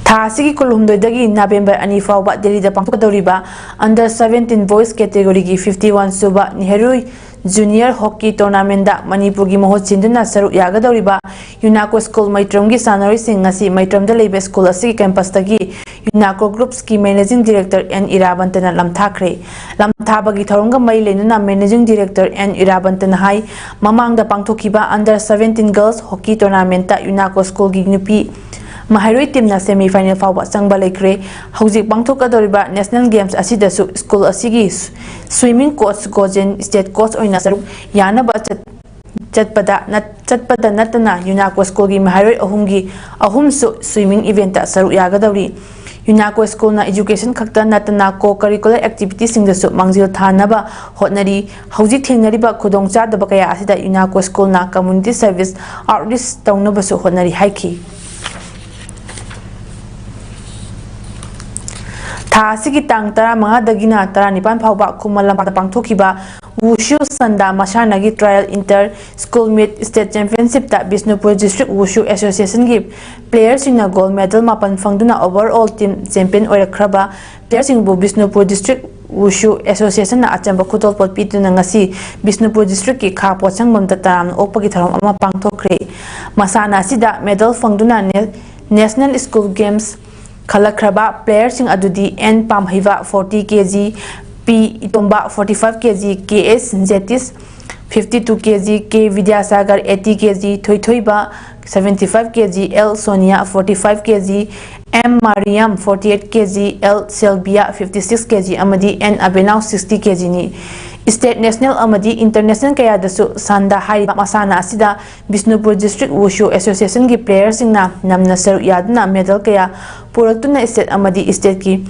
ꯊꯥ ꯑꯁꯤꯒꯤ ꯀꯨꯟꯍꯨꯝꯗꯣꯏꯗꯒꯤ ꯅꯕꯦꯝꯕꯔ ꯑꯅꯤ ꯐꯥꯎꯕ ꯗꯦꯜꯂꯤꯗ ꯄꯥꯡꯊꯣꯛꯀꯗꯧꯔꯤꯕ Under seventeen boys categoryꯒꯤ fifty one ꯁꯨꯕ ꯅꯦꯍꯔꯨ Junior Hockey Tournamentꯗ ꯃꯅꯤꯄꯨꯔꯒꯤ ꯃꯍꯨꯠ ꯁꯤꯟꯗꯨꯅ ꯁꯔꯨꯛ ꯌꯥꯒꯗꯧꯔꯤꯕ ꯌꯨꯅꯥꯀꯣ ꯁ꯭ꯀꯨꯜ ꯃꯩꯇ꯭ꯔꯝꯒꯤ ꯁꯥꯟꯅꯔꯣꯏꯁꯤꯡ ꯉꯁꯤ ꯃꯩꯇ꯭ꯔꯝꯗ ꯂꯩꯕ ꯁ꯭ꯀꯨꯜ ꯑꯁꯤꯒꯤ campusꯇꯒꯤ ꯌꯨꯅꯥꯀꯣ Groupsꯀꯤ Managing Director N ꯏꯔꯥꯕꯟꯇꯅ ꯂꯝꯊꯥꯈ꯭ꯔꯦ꯫ ꯂꯝꯊꯥꯕꯒꯤ ꯊꯧꯔꯝꯒ ꯃꯔꯤ ꯂꯩꯅꯅ Managing Director N ꯏꯔꯥꯕꯟꯇꯅ ꯍꯥꯏ, ꯃꯃꯥꯡꯗ ꯄꯥꯡꯊꯣꯛꯈꯤꯕ Under seventeen Girls Hockey Tournamentꯇ ꯌꯨꯅꯥꯀꯣ ꯁ꯭ꯀꯨꯜꯒꯤ ꯅꯨꯄꯤ ꯃꯍꯩꯔꯣꯏ teamꯅ semi final ꯐꯥꯎꯕ ꯆꯪꯕ ꯂꯩꯈ꯭ꯔꯦ꯫ ꯍꯧꯖꯤꯛ ꯄꯥꯡꯊꯣꯛꯀꯗꯧꯔꯤꯕ National Games ꯑꯁꯤꯗꯁꯨ ꯁ꯭ꯀꯨꯜ ꯑꯁꯤꯒꯤ swimming coach ꯒꯣꯖꯦꯟ state coach ꯑꯣꯏꯅ ꯁꯔꯨꯛ ꯌꯥꯅꯕ ꯆꯠ-, ꯆꯠꯄꯗ ꯅꯠ-, ꯆꯠꯄꯗ ꯅꯠꯇꯅ ꯌꯨꯅꯥꯀꯣ ꯁ꯭ꯀꯨꯜꯒꯤ ꯃꯍꯩꯔꯣꯏ ꯑꯍꯨꯝꯒꯤ, ꯑꯍꯨꯝꯁꯨ swimming eventꯇ ꯁꯔꯨꯛ ꯌꯥꯒꯗꯧꯔꯤ꯫ ꯌꯨꯅꯥꯀꯣ ꯁ꯭ꯀꯨꯜꯅ education ꯈꯛꯇ ꯅꯠꯇꯅ co-curricular activitiesꯁꯤꯡꯗꯁꯨ ꯃꯥꯡꯖꯤꯜ ꯊꯥꯅꯕ ꯍꯣꯠꯅꯔꯤ꯫ ꯍꯧꯖꯤꯛ ꯊꯦꯡꯅꯔꯤꯕ ꯈꯨꯗꯣꯡꯆꯥꯗꯕ ꯀꯌꯥ ꯑꯁꯤꯗ ꯌꯨꯅꯥꯀꯣ ꯁ꯭ꯀꯨꯜꯅ community service outreach ꯇꯧꯅꯕꯁꯨ ꯍꯣꯠꯅꯔꯤ ꯍꯥꯏꯈꯤ꯫ ꯊꯥ ꯑꯁꯤꯒꯤ ꯇꯥꯡ ꯇꯔꯥꯃꯉꯥꯗꯒꯤꯅ ꯇꯔꯥꯅꯤꯄꯥꯟ ꯐꯥꯎꯕ ꯈꯨꯃꯟ ꯂꯝꯄꯥꯛꯇ ꯄꯥꯡꯊꯣꯛꯈꯤꯕ Wushu Sanda ꯃꯁꯥꯟꯅꯒꯤ trial inter school meet state championshipꯇ Bishnupur District Wushu Associationꯒꯤ playerꯁꯤꯡꯅ gold medal ꯃꯥꯄꯟ ꯐꯪꯗꯨꯅ overall team champion ꯑꯣꯏꯔꯛꯈ꯭ꯔꯕ playerꯁꯤꯡꯕꯨ Bishnupur District Wushu Association ꯅ ꯑꯆꯝꯕ ꯈꯨꯗꯣꯜꯄꯣꯠ ꯄꯤꯗꯨꯅ ꯉꯁꯤ ꯕꯤꯁꯅꯨꯄꯨꯔ district ꯀꯤ ꯈꯥ ꯄꯣꯠꯁꯪꯕꯝꯗ ꯇꯔꯥꯝꯅ ꯑꯣꯛꯄꯒꯤ ꯊꯧꯔꯝ ꯑꯃ ꯄꯥꯡꯊꯣꯛꯈ꯭ꯔꯦ꯫ ꯃꯁꯥꯟꯅ ꯑꯁꯤꯗ medal ꯐꯪꯗꯨꯅ ꯅꯦ-, National School Games ꯈꯜꯂꯛꯈ꯭ꯔꯕ player ꯁꯤꯡ ꯑꯗꯨꯗꯤ N ꯄꯥꯝꯍꯩꯕ forty K G, P ꯏꯇꯣꯝꯕ forty five K G, K S ꯖꯦꯇꯤꯁ fifty two K G, K Vidyasagar eighty K G, ꯊꯣꯏꯊꯣꯏꯕ seventy five K G, L Sonia forty five K G, M ꯃꯥꯔꯤꯌꯝ forty eight K G, L ꯁꯦꯜꯕꯤꯌꯥ fifty six K G ꯑꯃꯗꯤ N ꯑꯕꯦꯅꯥꯎ sixty K G ꯅꯤ꯫ State, national ꯑꯃꯗꯤ international ꯀꯌꯥꯗꯁꯨ ꯁꯥꯟꯗ ꯍꯥꯏꯔꯤꯕ ꯃꯁꯥꯟꯅ ꯑꯁꯤꯗ ꯕꯤꯁꯅꯨꯄꯨꯔ District Wushu Association ꯒꯤ player ꯁꯤꯡꯅ ꯅꯝꯅ ꯁꯔꯨꯛ ꯌꯥꯗꯨꯅ medal ꯀꯌꯥ ꯄꯨꯔꯛꯇꯨꯅ state ꯑꯃꯗꯤ state ꯀꯤ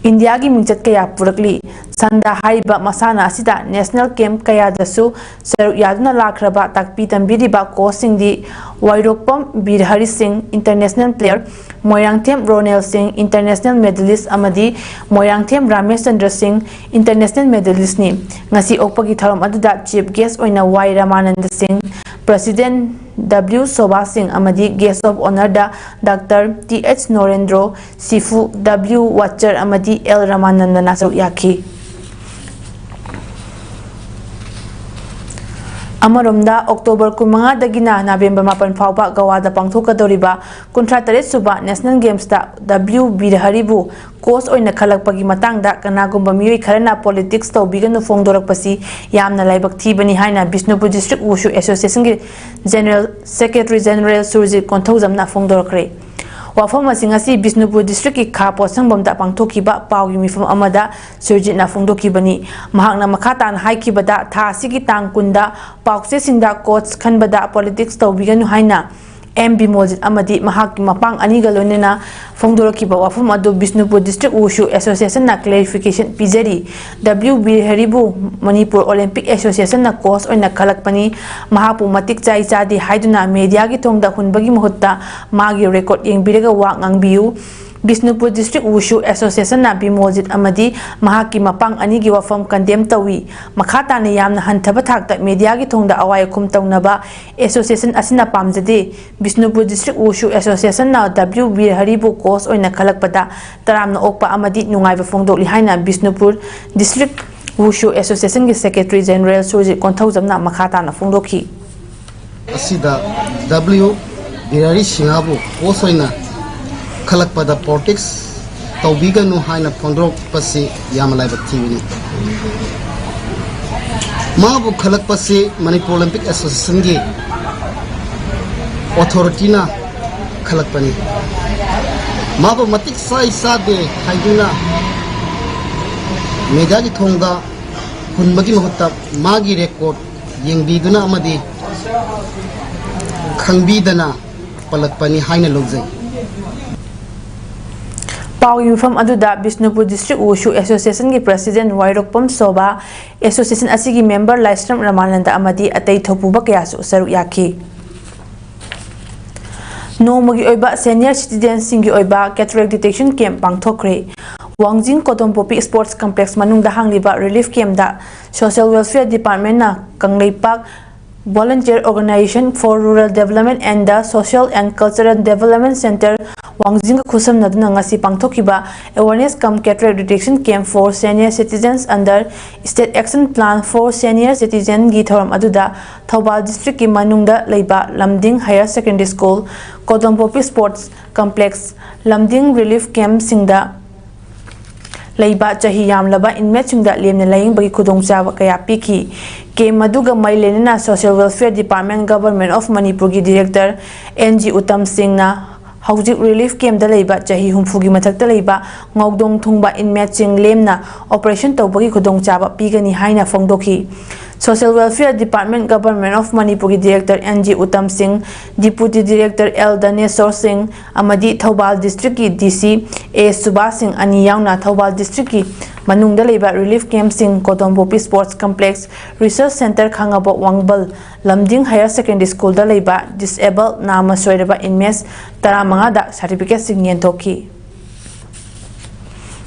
ꯏꯟꯗꯤꯌꯥꯒꯤ ꯃꯤꯡꯆꯠ ꯀꯌꯥ ꯄꯨꯔꯛꯂꯤ꯫ ꯁꯥꯟꯗ ꯍꯥꯏꯔꯤꯕ ꯃꯁꯥꯟꯅ ꯑꯁꯤꯗ national camp ꯀꯌꯥꯗꯁꯨ ꯁꯔꯨꯛ ꯌꯥꯗꯨꯅ ꯂꯥꯛꯈ꯭ꯔꯕ ꯇꯥꯛꯄꯤ ꯇꯝꯕꯤꯔꯤꯕ coach ꯁꯤꯡꯗꯤ ꯋꯥꯏꯔꯣꯛꯄꯝ ꯕꯤꯔ ꯍꯔꯤ ꯁꯤꯡ, international player, ꯃꯣꯏꯔꯥꯡꯊꯦꯝ ꯔꯣꯅꯦꯜ ꯁꯤꯡ, international medalist, ꯑꯃꯗꯤ ꯃꯣꯏꯔꯥꯡꯊꯦꯝ ꯔꯥꯃꯦꯁꯆꯟꯗ꯭ꯔ ꯁꯤꯡ, international medalist ꯅꯤ꯫ ꯉꯁꯤ ꯑꯣꯛꯄꯒꯤ ꯊꯧꯔꯝ ꯑꯗꯨꯗ chief guest ꯑꯣꯏꯅ ꯋꯥꯏ ꯔꯃꯥꯅꯟꯗ ꯁꯤꯡ, president W ꯁꯣꯚꯥ ꯁꯤꯡ ꯑꯃꯗꯤ guest of honour the Doctor T H ꯅꯣꯔꯦꯟꯗ꯭ꯔꯣ, ꯁꯤꯐꯨ W ꯋꯥꯆꯔ ꯑꯃꯗꯤ L ꯔꯃꯥꯅꯟꯗꯅ ꯁꯔꯨꯛ ꯌꯥꯈꯤ꯫ ꯑꯃꯔꯣꯝꯗ, October ꯀꯨꯟꯃꯉꯥꯗꯒꯤꯅ November ꯃꯥꯄꯟ ꯐꯥꯎꯕ ꯒꯋꯥꯗ ꯄꯥꯡꯊꯣꯛꯀꯗꯧꯔꯤꯕ ꯀꯨꯟꯊ꯭ꯔꯥ ꯇꯔꯦꯠ ꯁꯨꯕ national games ꯇ W ꯕꯤꯔ ꯍꯔꯤꯕꯨ coach ꯑꯣꯏꯅ ꯈꯜꯂꯛꯄꯒꯤ ꯃꯇꯥꯡꯗ ꯀꯅꯥꯒꯨꯝꯕ ꯃꯤꯑꯣꯏ ꯈꯔꯅ politics ꯇꯧꯕꯤꯒꯅꯨ ꯐꯣꯡꯗꯣꯔꯛꯄꯁꯤ ꯌꯥꯝꯅ ꯂꯥꯏꯕꯛ ꯊꯤꯕꯅꯤ ꯍꯥꯏꯅ ꯕꯤꯁꯅꯨꯄꯨꯔ District Wushu Association ꯒꯤ General Secretary General ꯁꯨꯔꯖꯤꯠ ꯀꯣꯟꯊꯧꯖꯝꯅ ꯐꯣꯡꯗꯣꯔꯛꯈ꯭ꯔꯦ꯫ ꯋꯥꯐꯝ ꯑꯁꯤ ꯉꯁꯤ ꯕꯤꯁꯅꯨꯄꯨꯔ district ꯀꯤ ꯈꯥ ꯄꯣꯠꯁꯪꯕꯝꯗ ꯄꯥꯡꯊꯣꯛꯈꯤꯕ ꯄꯥꯎꯒꯤ ꯃꯤꯐꯝ ꯑꯃꯗ ꯁꯨꯔꯖꯤꯠꯅ ꯐꯣꯡꯗꯣꯛꯈꯤꯕꯅꯤ꯫ ꯃꯍꯥꯛꯅ ꯃꯈꯥ ꯇꯥꯅ ꯍꯥꯏꯈꯤꯕꯗ, ꯊꯥ ꯑꯁꯤꯒꯤ ꯇꯥꯡ ꯀꯨꯟꯗ ꯄꯥꯎꯆꯦꯁꯤꯡꯗ coach ꯈꯟꯕꯗ politics ꯇꯧꯕꯤꯒꯅꯨ ꯍꯥꯏꯅ M ꯕꯤꯃꯣꯜꯖꯤꯠ ꯑꯃꯗꯤ ꯃꯍꯥꯛꯀꯤ ꯃꯄꯥꯡ ꯑꯅꯤꯒ ꯂꯣꯏꯅꯅ ꯐꯣꯡꯗꯣꯔꯛꯈꯤꯕ ꯋꯥꯐꯝ ꯑꯗꯨ ꯕꯤꯁꯅꯨꯄꯨꯔ District Wushu Association ꯅ clarification ꯄꯤꯖꯔꯤ꯫ W ꯕꯤꯔ ꯍꯔꯤꯕꯨ ꯃꯅꯤꯄꯨꯔ Olympic Association ꯅ coach ꯑꯣꯏꯅ ꯈꯜꯂꯛꯄꯅꯤ꯫ ꯃꯍꯥꯛꯄꯨ ꯃꯇꯤꯛ ꯆꯥꯏ ꯆꯥꯗꯦ ꯍꯥꯏꯗꯨꯅ media ꯒꯤ ꯊꯣꯡꯗ ꯍꯨꯟꯕꯒꯤ ꯃꯍꯨꯠꯇ ꯃꯥꯒꯤ record ꯌꯦꯡꯕꯤꯔꯒ ꯋꯥ ꯉꯥꯡꯕꯤꯌꯨ꯫ ꯕꯤꯁꯅꯨꯄꯨꯔ ꯗꯤꯁꯇ꯭ꯔꯤꯛ ꯋꯨꯁꯨ ꯑꯦꯁꯣꯁꯤꯌꯦꯁꯟꯅ ꯕꯤꯃꯣꯜꯖꯤꯠ ꯑꯃꯗꯤ ꯃꯍꯥꯛꯀꯤ ꯃꯄꯥꯡ ꯑꯅꯤꯒꯤ ꯋꯥꯐꯝ ꯀꯟꯗꯦꯝ ꯇꯧꯏ꯫ ꯃꯈꯥ ꯇꯥꯅ ꯌꯥꯝꯅ ꯍꯟꯊꯕ ꯊꯥꯛꯇ ꯃꯦꯗꯤꯌꯥꯒꯤ ꯊꯣꯡꯗ ꯑꯋꯥꯏ ꯑꯈꯨꯝ ꯇꯧꯅꯕ ꯑꯦꯁꯣꯁꯤꯌꯦꯁꯟ ꯑꯁꯤꯅ ꯄꯥꯝꯖꯗꯦ꯫ ꯕꯤꯁꯅꯨꯄꯨꯔ ꯗꯤꯁꯇ꯭ꯔꯤꯛ ꯋꯨꯁꯨ ꯑꯦꯁꯣꯁꯤꯌꯦꯁꯟꯅ ꯗꯕ꯭ꯂꯤꯎ ꯕꯤꯔ ꯍꯔꯤꯕꯨ ꯀꯣꯆ ꯑꯣꯏꯅ ꯈꯜꯂꯛꯄꯗ ꯇꯔꯥꯝꯅ ꯑꯣꯛꯄ ꯑꯃꯗꯤ ꯅꯨꯡꯉꯥꯏꯕ ꯐꯣꯡꯗꯣꯛꯂꯤ ꯍꯥꯏꯅ ꯕꯤꯁꯅꯨꯄꯨꯔ ꯗꯤꯁꯇ꯭ꯔꯤꯛ ꯋꯨꯁꯨ ꯑꯦꯁꯣꯁꯤꯌꯦꯁꯟꯒꯤ ꯁꯦꯀ꯭ꯔꯦꯇꯔꯤ ꯖꯦꯅꯔꯦꯜ ꯁꯨꯔꯖꯤꯠ ꯀꯣꯟꯊꯧꯖꯝꯅ ꯃꯈꯥ ꯇꯥꯅ ꯐꯣꯡꯗꯣꯛꯈꯤ꯫ ꯑꯁꯤꯗ ꯗꯕ꯭ꯂꯤꯎ ꯕꯤꯔꯥꯔꯤ ꯁꯤꯡꯍꯕꯨ ꯀꯣꯆ ꯑꯣꯏꯅ ꯈꯜꯂꯛꯄꯗ ꯄꯣꯂꯤꯇꯤꯛꯁ ꯇꯧꯕꯤꯒꯅꯨ ꯍꯥꯏꯅ ꯐꯣꯡꯗꯣꯔꯛꯄꯁꯤ ꯌꯥꯝꯅ ꯂꯥꯏꯕꯛ ꯊꯤꯕꯅꯤ꯫ ꯃꯥꯕꯨ ꯈꯜꯂꯛꯄꯁꯤ ꯃꯅꯤꯄꯨꯔ ꯑꯣꯂꯤꯝꯄꯤꯛ ꯑꯦꯁꯣꯁꯤꯌꯦꯁꯟꯒꯤ ꯑꯣꯊꯣꯔꯤꯇꯤꯅ ꯈꯜꯂꯛꯄꯅꯤ꯫ ꯃꯥꯕꯨ ꯃꯇꯤꯛ ꯆꯥꯏ ꯆꯥꯗꯦ ꯍꯥꯏꯗꯨꯅ ꯃꯦꯗꯤꯌꯥꯒꯤ ꯊꯣꯡꯗ ꯍꯨꯟꯕꯒꯤ ꯃꯍꯨꯠꯇ ꯃꯥꯒꯤ ꯔꯦꯀꯣꯔꯗ ꯌꯦꯡꯕꯤꯗꯨꯅ ꯑꯃꯗꯤ ꯈꯪꯕꯤꯗꯅ ꯄꯜꯂꯛꯄꯅꯤ ꯍꯥꯏꯅ ꯂꯧꯖꯩ꯫ ꯄꯥꯎꯒꯤ ꯃꯤꯐꯝ ꯑꯗꯨꯗ ꯕꯤꯁꯅꯨꯄꯨꯔ ꯗꯤꯁꯇ꯭ꯔꯤꯛ ꯋꯨꯁꯨ ꯑꯦꯁꯣꯁꯤꯌꯦꯁꯟꯒꯤ ꯄ꯭ꯔꯁꯤꯗꯦꯟꯠ ꯋꯥꯏꯔꯣꯛꯄꯝ ꯁꯣꯚꯥ, ꯑꯦꯁꯣꯁꯤꯌꯦꯁꯟ ꯑꯁꯤꯒꯤ ꯃꯦꯝꯕꯔ ꯂꯥꯏꯁ꯭ꯔꯝ ꯔꯃꯥꯅꯟꯗ ꯑꯃꯗꯤ ꯑꯇꯩ ꯊꯧꯄꯨꯕ ꯀꯌꯥꯁꯨ ꯁꯔꯨꯛ ꯌꯥꯈꯤ꯫ ꯅꯣꯡꯃꯒꯤ ꯑꯣꯏꯕ ꯁꯦꯅꯤꯌꯔ ꯁꯤꯇꯤꯖꯦꯟꯁꯤꯡꯒꯤ ꯑꯣꯏꯕ ꯀꯦꯇꯔꯦꯛ ꯗꯤꯇꯦꯛꯁꯟ ꯀꯦꯝꯞ ꯄꯥꯡꯊꯣꯛꯈ꯭ꯔꯦ꯫ ꯋꯥꯡꯖꯤꯡ ꯀꯣꯗꯣꯝꯄꯣꯛꯄꯤ ꯁ꯭ꯄꯣꯔꯠꯁ ꯀꯝꯄ꯭ꯂꯦꯛꯁ ꯃꯅꯨꯡꯗ ꯍꯥꯡꯂꯤꯕ ꯔꯤꯂꯤꯐ ꯀꯦꯝꯞꯇ ꯁꯣꯁꯤꯌꯦꯜ ꯋꯦꯜꯐꯤꯌꯔ ꯗꯤꯄꯥꯔꯠꯃꯦꯟꯠꯅ Kangleipak Volunteer Organization for Rural Development and the Social and Cultural Development Centre ꯋꯥꯡꯖꯤꯡꯒ ꯈꯨꯠꯁꯝꯅꯗꯨꯅ ꯉꯁꯤ ꯄꯥꯡꯊꯣꯛꯈꯤꯕ Awareness cum Cataract Detection Camp for Senior Citizens under State Action Plan for Senior Citizenꯒꯤ ꯊꯧꯔꯝ ꯑꯗꯨꯗ ꯊꯧꯕꯥꯜ ꯗꯤꯁꯇ꯭ꯔꯤꯛꯀꯤ ꯃꯅꯨꯡꯗ ꯂꯩꯕ Lamding higher secondary school, Kodompokpi sports complex, Lamding relief ꯀꯦꯝꯞꯁꯤꯡꯗ ꯂꯩꯕ ꯆꯍꯤ ꯌꯥꯝꯂꯕ ꯏꯟꯃꯦꯠꯁꯤꯡꯗ ꯂꯦꯝꯅ ꯂꯥꯌꯦꯡꯕꯒꯤ ꯈꯨꯗꯣꯡꯆꯥꯕ ꯀꯌꯥ ꯄꯤꯈꯤ꯫ ꯀꯦꯝꯞ ꯑꯗꯨꯒ ꯃꯔꯤ ꯂꯩꯅꯅ Social Welfare Department, Government of ꯃꯅꯤꯄꯨꯔꯒꯤ ꯗꯤꯔꯦꯛꯇꯔ ꯑꯦꯟ ꯖꯤ ꯎꯇꯝ ꯁꯤꯡꯅ ꯍꯧꯖꯤꯛ ꯔꯤꯂꯤꯐ ꯀꯦꯝꯞꯇ ꯂꯩꯕ ꯆꯍꯤ ꯍꯨꯝꯐꯨꯒꯤ ꯃꯊꯛꯇ ꯂꯩꯕ ꯉꯧꯗꯣꯡ ꯊꯨꯡꯕ ꯏꯟꯃꯦꯠꯁꯤꯡ ꯂꯦꯝꯅ ꯑꯣꯄꯔꯦꯁꯟ ꯇꯧꯕꯒꯤ ꯈꯨꯗꯣꯡꯆꯥꯕ ꯄꯤꯒꯅꯤ ꯍꯥꯏꯅ ꯐꯣꯡꯗꯣꯛꯈꯤ꯫ Social Welfare Department, Government of ꯃꯅꯤꯄꯨꯔꯒꯤ ꯗꯤꯔꯦꯛꯇꯔ ꯑꯦꯟ ꯖꯤ ꯎꯇꯝ ꯁꯤꯡ, ꯗꯤꯄꯨꯇꯤ ꯗꯤꯔꯦꯛꯇꯔ ꯑꯦꯜ ꯗꯅꯦꯁꯣꯔ ꯁꯤꯡ ꯑꯃꯗꯤ ꯊꯧꯕꯥꯜ ꯗꯤꯁꯇ꯭ꯔꯤꯛꯀꯤ ꯗꯤ ꯁꯤ ꯑꯦ ꯁꯨꯕꯥꯁ ꯁꯤꯡ ꯑꯅꯤ ꯌꯥꯎꯅ ꯊꯧꯕꯥꯜ ꯗꯤꯁꯇ꯭ꯔꯤꯛꯀꯤ ꯃꯅꯨꯡꯗ ꯂꯩꯕ ꯔꯤꯂꯤꯐ ꯀꯦꯝꯞꯁꯤꯡ, ꯀꯣꯗꯣꯝꯕꯣꯛꯄꯤ ꯁ꯭ꯄꯣꯔꯠꯁ ꯀꯝꯄ꯭ꯂꯦꯛꯁ, ꯔꯤꯁꯔꯁ ꯁꯦꯟꯇꯔ ꯈꯥꯉꯕꯣꯛ ꯋꯥꯡꯕꯜ, ꯂꯝꯗꯤꯡ ꯍꯥꯌꯔ ꯁꯦꯀꯦꯟꯗꯔꯤ ꯁ꯭ꯀꯨꯜꯗ ꯂꯩꯕ ꯗꯤꯁꯑꯦꯕꯜ ꯅꯥꯃ ꯁꯣꯏꯔꯕ ꯏꯟꯃꯦꯠꯁ ꯇꯔꯥꯃꯉꯥꯗ ꯁꯥꯔꯇꯤꯐꯤꯀꯦꯠꯁꯤꯡ ꯌꯦꯟꯊꯣꯛꯈꯤ꯫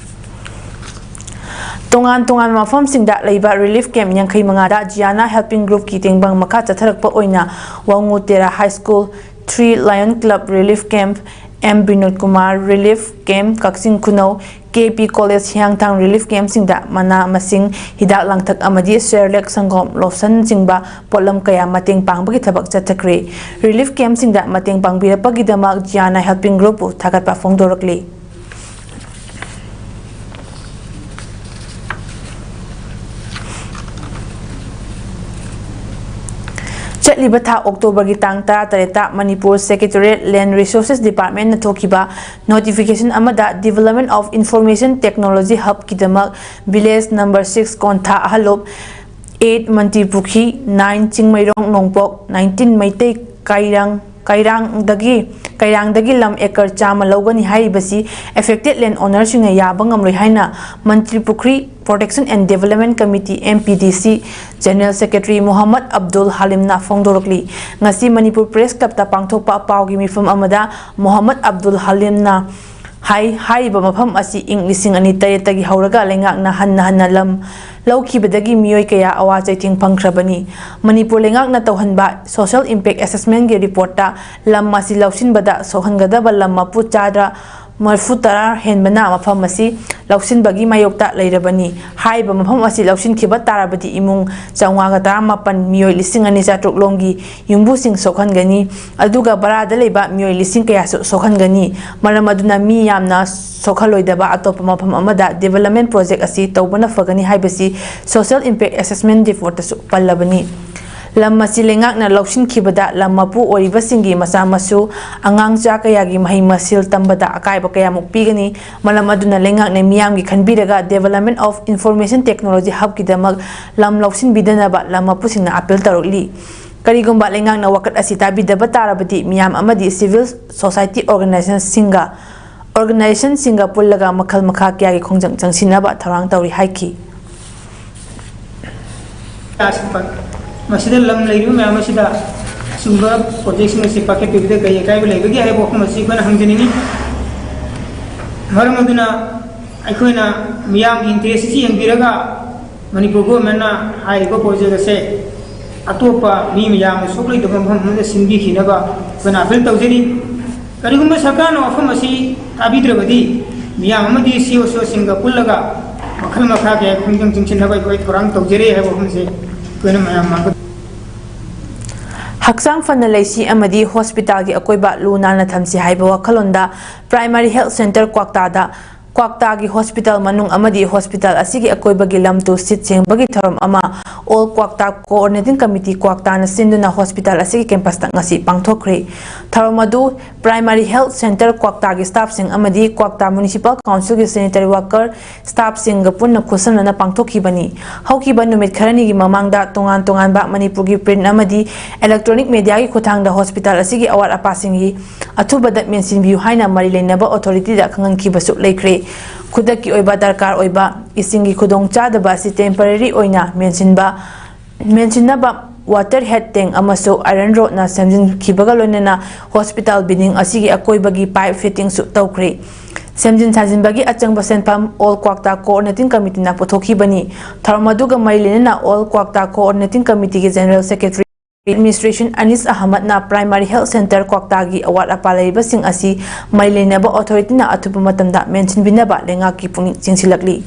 ꯇꯣꯉꯥꯟ ꯇꯣꯉꯥꯟꯕ ꯃꯐꯝꯁꯤꯡꯗ ꯂꯩꯕ relief camp ꯌꯥꯡꯈꯩ ꯃꯉꯥꯗ Gianna Helping Group ꯀꯤ ꯇꯦꯡꯕꯥꯡ ꯃꯈꯥ ꯆꯠꯊꯔꯛꯄ ꯑꯣꯏꯅ ꯋꯥꯉꯨ ꯇꯦꯔꯥ High School, Three Lion Club Relief Camp, M Binod Kumar Relief Camp, ꯀꯛꯆꯤꯡ ꯈꯨꯅꯧ, K P College ꯍꯤꯌꯥꯡꯊꯥꯡ relief camp ꯁꯤꯡꯗ ꯃꯅꯥ ꯃꯁꯤꯡ, ꯍꯤꯗꯥꯛ ꯂꯥꯡꯊꯛ ꯑꯃꯗꯤ Cerelac, ꯁꯪꯒꯣꯝ, lotion ꯆꯤꯡꯕ ꯄꯣꯠꯂꯝ ꯀꯌꯥ ꯃꯇꯦꯡ ꯄꯥꯡꯕꯒꯤ ꯊꯕꯛ ꯆꯠꯊꯈ꯭ꯔꯦ꯫ Relief camp ꯁꯤꯡꯗ ꯃꯇꯦꯡ ꯄꯥꯡꯕꯤꯔꯛꯄꯒꯤꯗꯃꯛ Gianna Helping Group ꯄꯨ ꯊꯥꯒꯠꯄ ꯐꯣꯡꯗꯣꯔꯛꯂꯤ꯫ ꯆꯠꯂꯤꯕ ꯊꯥ October ꯒꯤ ꯇꯥꯡ ꯇꯔꯥꯇꯔꯦꯠꯇ Manipur Secretariat Land Resources Department ꯅ ꯊꯣꯛꯈꯤꯕ notification ꯑꯃꯗ Development of Information Technology Hub ꯀꯤꯗꯃꯛ Village number six ꯀꯣꯟꯊꯥ ꯑꯍꯜꯂꯣꯞ, eight ꯃꯟꯇ꯭ꯔꯤ ꯄꯨꯈ꯭ꯔꯤ, nine ꯆꯤꯡꯃꯩꯔꯣꯡ ꯅꯣꯡꯄꯣꯛ, nineteen ꯃꯩꯇꯩ ꯀꯩꯔꯥꯡ, ꯀꯩꯔꯥꯡꯗꯒꯤ, ꯀꯩꯔꯥꯡꯗꯒꯤ ꯂꯝ acre ꯆꯥꯝꯃ ꯂꯧꯒꯅꯤ ꯍꯥꯏꯔꯤꯕꯁꯤ affected land owner ꯁꯤꯡꯅ ꯌꯥꯕ ꯉꯝꯂꯣꯏ ꯍꯥꯏꯅ ꯃꯟꯇ꯭ꯔꯤ ꯄꯨꯈ꯭ꯔꯤ Protection and Development Committee, M P D C, General Secretary Mohammad Abdul ꯍꯥꯂꯤꯝꯅ ꯐꯣꯡꯗꯣꯔꯛꯂꯤ꯫ ꯉꯁꯤ ꯃꯅꯤꯄꯨꯔ Press Club ꯇ ꯄꯥꯡꯊꯣꯛꯄ ꯄꯥꯎꯒꯤ ꯃꯤꯐꯝ ꯑꯃꯗ ꯃꯣꯍꯝꯃꯗ ꯑꯕꯗꯨꯜ ꯍꯥꯂꯤꯝꯅ ꯍꯥꯏ, ꯍꯥꯏꯔꯤꯕ ꯃꯐꯝ ꯑꯁꯤ ꯏꯪ ꯂꯤꯁꯤꯡ ꯑꯅꯤ ꯇꯔꯦꯠꯇꯒꯤ ꯍꯧꯔꯒ ꯂꯩꯉꯥꯛꯅ ꯍꯟꯅ ꯍꯟꯅ ꯂꯝ ꯂꯧꯈꯤꯕꯗꯒꯤ ꯃꯤꯑꯣꯏ ꯀꯌꯥ ꯑꯋꯥ ꯆꯩꯊꯦꯡ ꯐꯪꯈ꯭ꯔꯕꯅꯤ꯫ ꯃꯅꯤꯄꯨꯔ ꯂꯩꯉꯥꯛꯅ ꯇꯧꯍꯟꯕ Social Impact Assessment ꯀꯤ report ꯇ ꯂꯝ ꯑꯁꯤ ꯂꯧꯁꯤꯟꯕꯗ ꯁꯣꯛꯍꯟꯒꯗꯕ ꯂꯝ ꯃꯄꯨ ꯆꯥꯗ ꯃꯔꯤꯐꯨ ꯇꯔꯥ ꯍꯦꯟꯕꯅ ꯃꯐꯝ ꯑꯁꯤ ꯂꯧꯁꯤꯟꯕꯒꯤ ꯃꯥꯌꯣꯛꯇ ꯂꯩꯔꯕꯅꯤ꯫ ꯍꯥꯏꯔꯤꯕ ꯃꯐꯝ ꯑꯁꯤ ꯂꯧꯁꯤꯟꯈꯤꯕ ꯇꯥꯔꯕꯗꯤ ꯏꯃꯨꯡ ꯆꯥꯝꯃꯉꯥꯒ ꯇꯔꯥꯃꯥꯄꯟ, ꯃꯤꯑꯣꯏ ꯂꯤꯁꯤꯡ ꯑꯅꯤ ꯆꯥꯇ꯭ꯔꯨꯛ ꯂꯣꯝꯒꯤ ꯌꯨꯝꯕꯨꯁꯤꯡ ꯁꯣꯛꯍꯟꯒꯅꯤ, ꯑꯗꯨꯒ ꯚꯔꯥꯗ ꯂꯩꯕ ꯃꯤꯑꯣꯏ ꯂꯤꯁꯤꯡ ꯀꯌꯥꯁꯨ ꯁꯣꯛꯍꯟꯒꯅꯤ꯫ ꯃꯔꯝ ꯑꯗꯨꯅ ꯃꯤ ꯌꯥꯝꯅ ꯁꯣꯛꯍꯜꯂꯣꯏꯗꯕ ꯑꯇꯣꯞꯄ ꯃꯐꯝ ꯑꯃꯗ development project ꯑꯁꯤ ꯇꯧꯕꯅ ꯐꯒꯅꯤ ꯍꯥꯏꯕꯁꯤ Social Impact Assessment report ꯇꯁꯨ ꯄꯜꯂꯕꯅꯤ꯫ ꯂꯝ ꯑꯁꯤ ꯂꯩꯉꯥꯛꯅ ꯂꯧꯁꯤꯟꯈꯤꯕꯗ ꯂꯝ ꯃꯄꯨ ꯑꯣꯏꯔꯤꯕꯁꯤꯡꯒꯤ ꯃꯆꯥ ꯃꯁꯨ, ꯑꯉꯥꯡ ꯆꯥ ꯀꯌꯥꯒꯤ ꯃꯍꯩ ꯃꯁꯤꯡ ꯇꯝꯕꯗ ꯑꯀꯥꯏꯕ ꯀꯌꯥꯃꯨꯛ ꯄꯤꯒꯅꯤ꯫ ꯃꯔꯝ ꯑꯗꯨꯅ ꯂꯩꯉꯥꯛꯅ ꯃꯤꯌꯥꯝꯒꯤ ꯈꯟꯕꯤꯔꯒ Development of Information Technology Hub ꯀꯤꯗꯃꯛ ꯂꯝ ꯂꯧꯁꯤꯟꯕꯤꯗꯅꯕ ꯂꯝ ꯃꯄꯨꯁꯤꯡꯅ appeal ꯇꯧꯔꯛꯂꯤ꯫ ꯀꯔꯤꯒꯨꯝꯕ ꯂꯩꯉꯥꯛꯅ ꯋꯥꯀꯠ ꯑꯁꯤ ꯇꯥꯕꯤꯗꯕ ꯇꯥꯔꯕꯗꯤ ꯃꯤꯌꯥꯝ ꯑꯃꯗꯤ civil society organization ꯁꯤꯡꯒ, organization ꯁꯤꯡꯒ ꯄꯨꯜꯂꯒ ꯃꯈꯜ ꯃꯈꯥ ꯀꯌꯥꯒꯤ ꯈꯣꯡꯖꯪ ꯆꯪꯁꯤꯟꯅꯕ ꯊꯧꯔꯥꯡ ꯇꯧꯔꯤ ꯍꯥꯏꯈꯤ꯫ ꯃꯁꯤꯗ ꯂꯝ ꯂꯩꯔꯤꯕ ꯃꯌꯥꯝ ꯑꯁꯤꯗ ꯑꯆꯨꯝꯕ project ꯁꯤꯡ ꯑꯁꯤ ꯄꯥꯏꯈꯠꯄꯤꯕꯗ ꯀꯔꯤ ꯑꯀꯥꯏꯕ ꯂꯩꯕꯒꯦ ꯍꯥꯏꯕ ꯋꯥꯐꯝ ꯑꯁꯤ ꯑꯩꯈꯣꯏꯅ ꯍꯪꯖꯅꯤꯡꯏ꯫ ꯃꯔꯝ ꯑꯗꯨꯅ ꯑꯩꯈꯣꯏꯅ ꯃꯤꯌꯥꯝꯒꯤ ꯏꯟꯇꯔꯦꯁꯁꯤ ꯌꯦꯡꯕꯤꯔꯒ ꯃꯅꯤꯄꯨꯔ ꯒꯣꯔꯃꯦꯟꯅ ꯍꯥꯏꯔꯤꯕ ꯄ꯭ꯔꯣꯖꯦꯛ ꯑꯁꯦ ꯑꯇꯣꯞꯄ ꯃꯤ ꯃꯌꯥꯝꯅ ꯁꯣꯛꯂꯣꯏꯗꯕ ꯃꯐꯝ ꯑꯃꯗ ꯁꯤꯟꯕꯤꯈꯤꯅꯕ ꯑꯩꯈꯣꯏꯅ ꯑꯄꯤꯜ ꯇꯧꯖꯔꯤ꯫ ꯀꯔꯤꯒꯨꯝꯕ ꯁꯔꯀꯥꯔꯅ ꯋꯥꯐꯝ ꯑꯁꯤ ꯇꯥꯕꯤꯗ꯭ꯔꯕꯗꯤ ꯃꯤꯌꯥꯝ ꯑꯃꯗꯤ ꯁꯤ ꯑꯣ ꯁꯤ ꯑꯣꯁꯤꯡꯒ ꯄꯨꯜꯂꯒ ꯃꯈꯜ ꯃꯈꯥ ꯀꯌꯥ ꯈꯣꯡꯖꯪ ꯆꯪꯁꯤꯟꯅꯕ ꯑꯩꯈꯣꯏ ꯊꯧꯔꯥꯡ ꯇꯧꯖꯔꯤ ꯍꯥꯏꯕ ꯋꯥꯐꯝꯁꯦ ꯑꯩꯈꯣꯏꯅ ꯃꯌꯥꯝ ꯃꯥꯡꯗ ꯍꯛꯆꯥꯡ ꯐꯅ ꯂꯩꯁꯤ ꯑꯃꯗꯤ ꯍꯣꯁꯄꯤꯇꯥꯜꯒꯤ ꯑꯀꯣꯏꯕ ꯂꯨ ꯅꯥꯟꯅ ꯊꯝꯁꯤ ꯍꯥꯏꯕ ꯋꯥꯈꯜꯂꯣꯟꯗ ꯄ꯭ꯔꯥꯏꯃꯥꯔꯤ ꯍꯦꯜꯊ ꯁꯦꯟꯇꯔ ꯀ꯭ꯋꯥꯛꯇꯥꯗ ꯀ꯭ꯋꯥꯛꯇꯥꯒꯤ ꯍꯣꯁꯄꯤꯇꯥꯜ ꯃꯅꯨꯡ ꯑꯃꯗꯤ ꯍꯣꯁꯄꯤꯇꯥꯜ ꯑꯁꯤꯒꯤ ꯑꯀꯣꯏꯕꯒꯤ ꯂꯝ ꯇꯨ ꯁꯤꯠ ꯁꯦꯡꯕꯒꯤ ꯊꯧꯔꯝ ꯑꯃ ꯑꯣꯜ ꯀ꯭ꯋꯥꯛꯇꯥ ꯀꯣꯑꯣꯔꯗꯤꯅꯦꯇꯤꯡ ꯀꯃꯤꯇꯤ ꯀ꯭ꯋꯥꯛꯇꯥꯅ ꯁꯤꯟꯗꯨꯅ ꯍꯣꯁꯄꯤꯇꯥꯜ ꯑꯁꯤꯒꯤ ꯀꯦꯝꯄꯁꯇ ꯉꯁꯤ ꯄꯥꯡꯊꯣꯛꯈ꯭ꯔꯦ꯫ ꯊꯧꯔꯝ ꯑꯗꯨ ꯄ꯭ꯔꯥꯏꯃꯥꯔꯤ ꯍꯦꯜꯊ ꯁꯦꯟꯇꯔ ꯀ꯭ꯋꯥꯛꯇꯥꯒꯤ ꯁ꯭ꯇꯥꯐꯁꯤꯡ ꯑꯃꯗꯤ ꯀ꯭ꯋꯥꯛꯇꯥ ꯃ꯭ꯌꯨꯅꯤꯁꯤꯄꯥꯜ ꯀꯥꯎꯟꯁꯤꯜꯒꯤ ꯁꯦꯅꯤꯇꯔꯤ ꯋꯥꯔꯀꯔ ꯁ꯭ꯇꯥꯐꯁꯤꯡꯒ ꯄꯨꯟꯅ ꯈꯨꯠꯁꯝꯅꯅ ꯄꯥꯡꯊꯣꯛꯈꯤꯕꯅꯤ꯫ ꯍꯧꯈꯤꯕ ꯅꯨꯃꯤꯠ ꯈꯔꯅꯤꯒꯤ ꯃꯃꯥꯡꯗ ꯇꯣꯉꯥꯟ ꯇꯣꯉꯥꯟꯕ ꯃꯅꯤꯄꯨꯔꯒꯤ ꯄ꯭ꯔꯤꯟꯠ ꯑꯃꯗꯤ ꯏꯂꯦꯛꯇ꯭ꯔꯣꯅꯤꯛ ꯃꯦꯗꯤꯌꯥꯒꯤ ꯈꯨꯠꯊꯥꯡꯗ ꯍꯣꯁꯄꯤꯇꯥꯜ ꯑꯁꯤꯒꯤ ꯑꯋꯥꯠ ꯑꯄꯥꯁꯤꯡꯒꯤ ꯑꯊꯨꯕꯗ ꯃꯦꯟꯁꯤꯟꯕꯤꯌꯨ ꯍꯥꯏꯅ ꯃꯔꯤ ꯂꯩꯅꯕ ꯑꯣꯊꯣꯔꯤꯇꯤꯗ ꯈꯪꯍꯟꯈꯤꯕꯁꯨ ꯂꯩꯈ꯭ꯔꯦ꯫ ꯈꯨꯗꯛꯀꯤ ꯑꯣꯏꯕ ꯗꯔꯀꯥꯔ ꯑꯣꯏꯕ ꯏꯁꯤꯡꯒꯤ ꯈꯨꯗꯣꯡꯆꯥꯗꯕ ꯑꯁꯤ ꯇꯦꯝꯄꯔꯦꯔꯤ ꯑꯣꯏꯅ ꯃꯦꯟꯁꯤꯟꯕ ꯃꯦꯟꯁꯤꯟꯅꯕ ꯋꯥꯇꯔ ꯍꯦꯗ ꯇꯦꯡ ꯑꯃꯁꯨ ꯑꯥꯏꯔꯟ ꯔꯣꯗꯅ ꯁꯦꯝꯖꯤꯟꯈꯤꯕꯒ ꯂꯣꯏꯅꯅ ꯍꯣꯁꯄꯤꯇꯥꯜ ꯕꯤꯜꯗꯤꯡ ꯑꯁꯤꯒꯤ ꯑꯀꯣꯏꯕꯒꯤ ꯄꯥꯏꯞ ꯐꯤꯠꯇꯤꯡꯁꯨ ꯇꯧꯈ꯭ꯔꯦ꯫ ꯁꯦꯝꯖꯤꯟ ꯁꯥꯖꯤꯟꯕꯒꯤ ꯑꯆꯪꯕ ꯁꯦꯟꯐꯝ ꯑꯣꯜ ꯀ꯭ꯋꯥꯛꯇꯥ ꯀꯣꯑꯣꯔꯗꯤꯅꯦꯇꯤꯡ ꯀꯃꯤꯇꯤꯅ ꯄꯨꯊꯣꯛꯈꯤꯕꯅꯤ꯫ ꯊꯧꯔꯝ ꯑꯗꯨꯒ ꯃꯔꯤ ꯂꯩꯅꯅ ꯑꯣꯜ ꯀ꯭ꯋꯥꯛꯇꯥ ꯀꯣꯑꯣꯔꯗꯤꯅꯦꯇꯤꯡ ꯀꯃꯤꯇꯤꯒꯤ ꯖꯦꯅꯔꯦꯜ ꯁꯦꯀ꯭ꯔꯦꯇꯔꯤ ꯑꯦꯗꯃꯤꯅꯤꯁꯇ꯭ꯔꯦꯁꯟ ꯑꯅꯤꯁ ꯑꯍꯃꯗꯅ ꯄ꯭ꯔꯥꯏꯃꯥꯔꯤ ꯍꯦꯜꯊ ꯁꯦꯟꯇꯔ ꯀ꯭ꯋꯥꯛꯇꯥꯒꯤ ꯑꯋꯥꯠ ꯑꯄꯥ ꯂꯩꯔꯤꯕꯁꯤꯡ ꯑꯁꯤ ꯃꯔꯤ ꯂꯩꯅꯕ ꯑꯣꯊꯣꯔꯤꯇꯤꯅ ꯑꯊꯨꯕ ꯃꯇꯝꯗ ꯃꯦꯟꯁꯤꯟꯕꯤꯅꯕ ꯂꯩꯉꯥꯛꯀꯤ ꯄꯨꯛꯅꯤꯡ ꯆꯤꯡꯁꯤꯜꯂꯛꯂꯤ꯫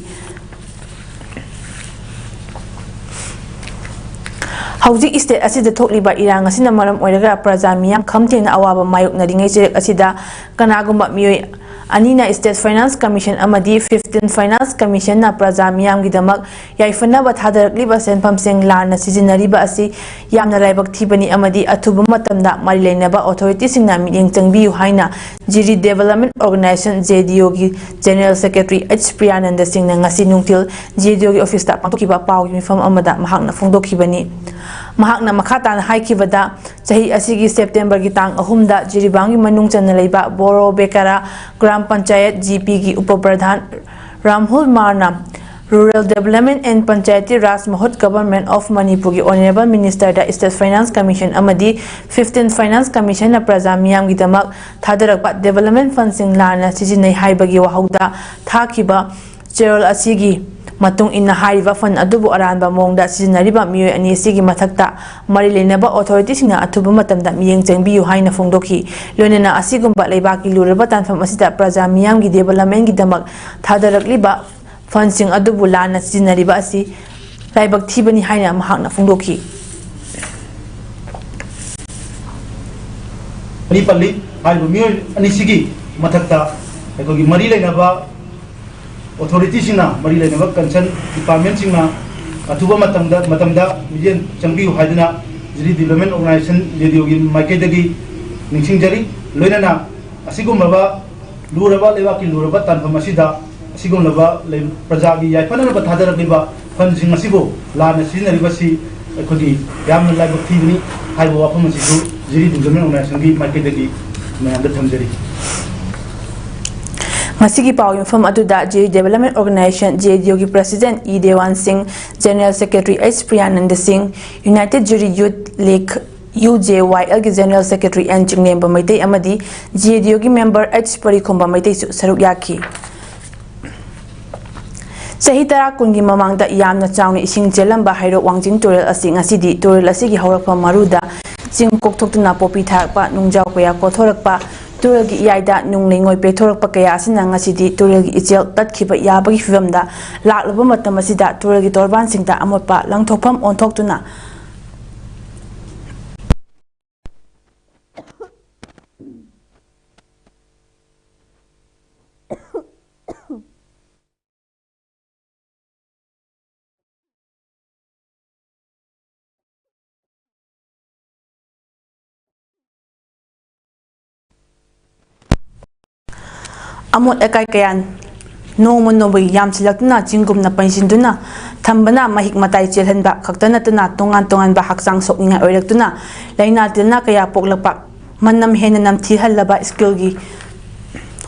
ꯍꯧꯖꯤꯛ ꯁ꯭ꯇꯦꯠ ꯑꯁꯤꯗ ꯊꯣꯛꯂꯤꯕ ꯏꯔꯥꯡ ꯑꯁꯤꯅ ꯃꯔꯝ ꯑꯣꯏꯔꯒ ꯄ꯭ꯔꯖꯥ ꯃꯤꯌꯥꯝ ꯈꯝ ꯊꯦꯡꯅ ꯑꯋꯥꯕ ꯃꯥꯌꯣꯛꯅꯔꯤꯉꯩ ꯆꯩꯔꯛ ꯑꯁꯤꯗ ꯀꯅꯥꯒꯨꯝꯕ ꯃꯤꯑꯣꯏ ꯑꯅꯤꯅ ꯁ꯭ꯇꯦꯠ ꯐꯥꯏꯅꯥꯟꯁ ꯀꯃꯤꯁꯟ ꯑꯃꯗꯤ ꯐꯤꯐꯇꯤꯟ ꯐꯥꯏꯅꯥꯟꯁ ꯀꯃꯤꯁꯟꯅ ꯄ꯭ꯔꯖꯥ ꯃꯤꯌꯥꯝꯒꯤꯗꯃꯛ ꯌꯥꯏꯐꯅꯕ ꯊꯥꯗꯔꯛꯂꯤꯕ ꯁꯦꯟꯐꯝꯁꯤꯡ ꯂꯥꯟꯅ ꯁꯤꯖꯤꯟꯅꯔꯤꯕ ꯑꯁꯤ ꯌꯥꯝꯅ ꯂꯥꯏꯕꯛ ꯊꯤꯕꯅꯤ ꯑꯃꯗꯤ ꯑꯊꯨꯕ ꯃꯇꯝꯗ ꯃꯔꯤ ꯂꯩꯅꯕ ꯑꯣꯊꯣꯔꯤꯇꯤꯁꯤꯡꯅ ꯃꯤꯠꯌꯦꯡ ꯆꯪꯕꯤꯌꯨ ꯍꯥꯏꯅ ꯖꯤꯔꯤ ꯗꯦꯕꯂꯞꯃꯦꯟ ꯑꯣꯔꯒꯅꯥꯏꯖꯦꯁꯟ, ꯖꯦ ꯗꯤ ꯑꯣꯒꯤ ꯖꯦꯅꯔꯦꯜ ꯁꯦꯀ꯭ꯔꯦꯇꯔꯤ ꯑꯩꯆ ꯄ꯭ꯔꯤꯌꯥꯅꯟꯗ ꯁꯤꯡꯅ ꯉꯁꯤ ꯅꯨꯡꯊꯤꯜ ꯖꯦ ꯗꯤ ꯑꯣꯒꯤ ꯑꯣꯐꯤꯁꯇ ꯄꯥꯡꯊꯣꯛꯈꯤꯕ ꯄꯥꯎꯒꯤ ꯃꯤꯐꯝ ꯑꯃꯗ ꯃꯍꯥꯛꯅ ꯐꯣꯡꯗꯣꯛꯈꯤꯕꯅꯤ꯫ ꯃꯍꯥꯛꯅ ꯃꯈꯥ ꯇꯥꯅ ꯍꯥꯏꯈꯤꯕꯗ, ꯆꯍꯤ ꯑꯁꯤꯒꯤ ꯁꯦꯞꯇꯦꯝꯕꯔꯒꯤ ꯇꯥꯡ ꯑꯍꯨꯝꯗ ꯖꯤꯔꯤꯕꯥꯝꯒꯤ ꯃꯅꯨꯡ ꯆꯟꯅ ꯂꯩꯕ ꯕꯣꯔꯣ ꯕꯦꯀꯥꯔꯥ ꯒ꯭ꯔꯥꯝ ꯄꯟꯆꯥꯌꯠ, ꯖꯤ ꯄꯤꯒꯤ ꯎꯄ ꯄ꯭ꯔꯙꯥꯟ ꯔꯥꯝꯍꯨꯜ ꯃꯥꯔꯅ Rural Development and Panchayati Raj Mahut Government of Manipurꯒꯤ Honourable Ministerꯗ State Finance Commission ꯑꯃꯗꯤ Fifteenth Finance Commissionꯅ ꯄ꯭ꯔꯖꯥ ꯃꯤꯌꯥꯝꯒꯤꯗꯃꯛ ꯊꯥꯗꯔꯛꯄ development fundꯁꯤꯡ ꯂꯥꯟꯅ ꯁꯤꯖꯤꯟꯅꯩ ꯍꯥꯏꯕꯒꯤ ꯋꯥꯍꯧꯗ ꯊꯥꯈꯤꯕ ꯆꯦꯔꯣꯜ ꯑꯁꯤꯒꯤ ꯃꯇꯨꯡ ꯏꯟꯅ ꯍꯥꯏꯔꯤꯕ fund ꯑꯗꯨꯕꯨ ꯑꯔꯥꯟꯕ ꯃꯑꯣꯡꯗ ꯁꯤꯖꯤꯟꯅꯔꯤꯕ ꯃꯤꯑꯣꯏ ꯑꯅꯤ ꯑꯁꯤꯒꯤ ꯃꯊꯛꯇ ꯃꯔꯤ ꯂꯩꯅꯕ authorityꯁꯤꯡꯅ ꯑꯊꯨꯕ ꯃꯇꯝꯗ ꯃꯤꯠꯌꯦꯡ ꯆꯪꯕꯤꯌꯨ ꯍꯥꯏꯅ ꯐꯣꯡꯗꯣꯛꯈꯤ꯫ ꯂꯣꯏꯅꯅ ꯑꯁꯤꯒꯨꯝꯕ ꯂꯩꯕꯥꯛꯀꯤ ꯂꯨꯔꯕ ꯇꯥꯟꯐꯝ ꯑꯁꯤꯗ ꯄ꯭ꯔꯖꯥ ꯃꯤꯌꯥꯝꯒꯤ developmentꯒꯤꯗꯃꯛ ꯊꯥꯗꯔꯛꯂꯤꯕ fundꯁꯤꯡ ꯑꯗꯨꯕꯨ ꯂꯥꯟꯅ ꯁꯤꯖꯤꯟꯅꯔꯤꯕ ꯑꯁꯤ ꯂꯥꯏꯕꯛ ꯊꯤꯕꯅꯤ ꯍꯥꯏꯅ ꯃꯍꯥꯛꯅ ꯐꯣꯡꯗꯣꯛꯈꯤ꯫ ꯑꯅꯤ ꯄꯜꯂꯤ꯫ ꯍꯥꯏꯔꯤꯕ ꯃꯤꯑꯣꯏ ꯑꯅꯤꯁꯤꯒꯤ ꯃꯊꯛꯇ ꯑꯩꯈꯣꯏꯒꯤ ꯃꯔꯤ ꯂꯩꯅꯕ authorityꯁꯤꯡꯅ, ꯃꯔꯤ ꯂꯩꯅꯕ concern departmentꯁꯤꯡꯅ ꯑꯊꯨꯕ ꯃꯇꯝꯗ, ꯃꯇꯝꯗ ꯃꯤꯠꯌꯦꯡ ꯆꯪꯕꯤꯌꯨ ꯍꯥꯏꯗꯨꯅ ꯖꯤꯔꯤ Development Organisation, ꯖꯦ ꯗꯤ ꯑꯣꯒꯤ ꯃꯥꯏꯀꯩꯗꯒꯤ ꯅꯤꯡꯁꯤꯡꯖꯔꯤ꯫ ꯂꯣꯏꯅꯅ ꯑꯁꯤꯒꯨꯝꯂꯕ ꯂꯨꯔꯕ, ꯂꯩꯕꯥꯛꯀꯤ ꯂꯨꯔꯕ ꯇꯥꯟꯐꯝ ꯑꯁꯤꯗ ꯑꯁꯤꯒꯨꯝꯂꯕ ꯂꯩ-, ꯄ꯭ꯔꯖꯥꯒꯤ ꯌꯥꯏꯐꯅꯅꯕ ꯊꯥꯗꯔꯛꯂꯤꯕ fundꯁꯤꯡ ꯑꯁꯤꯕꯨ ꯂꯥꯟꯅ ꯁꯤꯖꯤꯟꯅꯔꯤꯕꯁꯤ ꯑꯩꯈꯣꯏꯒꯤ ꯌꯥꯝꯅ ꯂꯥꯏꯕꯛ ꯊꯤꯕꯅꯤ ꯍꯥꯏꯕ ꯋꯥꯐꯝ ꯑꯁꯤꯁꯨ ꯖꯤꯔꯤ Development Organisationꯒꯤ ꯃꯥꯏꯀꯩꯗꯒꯤ ꯃꯌꯥꯝꯗ ꯊꯝꯖꯔꯤ꯫ ꯉꯁꯤꯒꯤ ꯄꯥꯎ ꯌꯨꯝꯐꯝ ꯑꯗꯨꯗ ꯖꯤꯔꯤ Development Organisation, ꯖꯦ ꯗꯤ ꯑꯣꯒꯤ President ꯏ ꯗꯦꯋꯥꯟ ꯁꯤꯡ, General Secretary ꯑꯩꯆ ꯄ꯭ꯔꯤꯌꯥꯅꯟꯗ ꯁꯤꯡ, United Jiri Youth League, U J Y ꯑꯦꯜꯒꯤ General Secretary N Chinglemba Meitei ꯑꯃꯗꯤ ꯖꯦ ꯗꯤ ꯑꯣꯒꯤ member ꯑꯩꯆ ꯄꯔꯤꯈꯣꯝꯕ ꯃꯩꯇꯩꯁꯨ ꯁꯔꯨꯛ ꯌꯥꯈꯤ꯫ ꯆꯍꯤ ꯇꯔꯥ ꯀꯨꯟꯒꯤ ꯃꯃꯥꯡꯗ ꯌꯥꯝꯅ ꯆꯥꯎꯅ ꯏꯁꯤꯡ ꯆꯦꯜꯂꯝꯕ ꯍꯩꯔꯣꯛ ꯋꯥꯡꯖꯤꯡ ꯇꯨꯔꯦꯜ ꯑꯁꯤ ꯉꯁꯤꯗꯤ ꯇꯨꯔꯦꯜ ꯑꯁꯤꯒꯤ ꯍꯧꯔꯛꯐꯝ ꯃꯔꯨꯗ ꯆꯤꯡ ꯀꯣꯛꯊꯣꯛꯇꯨꯅ ꯄꯣꯄꯤ ꯊꯥꯔꯛꯄ, ꯅꯨꯡꯖꯥꯎ ꯀꯌꯥ ꯀꯣꯊꯣꯔꯛꯄ, ꯇꯨꯔꯦꯜꯒꯤ ꯏꯌꯥꯏꯗ ꯅꯨꯡ ꯂꯩꯉꯣꯏ ꯄꯦꯊꯣꯔꯛꯄ ꯀꯌꯥ ꯑꯁꯤꯅ ꯉꯁꯤꯗꯤ ꯇꯨꯔꯦꯜꯒꯤ ꯏꯆꯦꯜ ꯇꯠꯈꯤꯕ ꯌꯥꯕꯒꯤ ꯐꯤꯕꯝꯗ ꯂꯥꯛꯂꯕ ꯃꯇꯝ ꯑꯁꯤꯗ ꯇꯨꯔꯦꯜꯒꯤ ꯇꯣꯔꯕꯥꯟꯁꯤꯡꯗ ꯑꯃꯣꯠꯄ ꯂꯪꯊꯣꯛꯐꯝ ꯑꯣꯟꯊꯣꯛꯇꯨꯅ ꯑꯃꯣꯠ ꯑꯀꯥꯏ ꯀꯌꯥ ꯅꯣꯡꯃ ꯅꯣꯡꯃꯒꯤ ꯌꯥꯝꯁꯤꯜꯂꯛꯇꯨꯅ ꯆꯤꯡꯒꯨꯝꯅ ꯄꯩꯁꯤꯟꯗꯨꯅ ꯊꯝꯕꯅ ꯃꯍꯤꯛ ꯃꯇꯥꯏ ꯆꯦꯜꯍꯟꯕ ꯈꯛꯇ ꯅꯠꯇꯅ ꯇꯣꯉꯥꯟ ꯇꯣꯉꯥꯟꯕ ꯍꯛꯆꯥꯡ ꯁꯣꯛꯅꯤꯡꯉꯥꯏ ꯑꯣꯏꯔꯛꯇꯨꯅ ꯂꯥꯏꯅꯥ ꯇꯤꯟꯅꯥ ꯀꯌꯥ ꯄꯣꯛꯂꯛꯄ, ꯃꯅꯝ ꯍꯦꯟꯅ ꯅꯝꯊꯤꯍꯜꯂꯕ ꯁ꯭ꯀꯨꯜꯒꯤ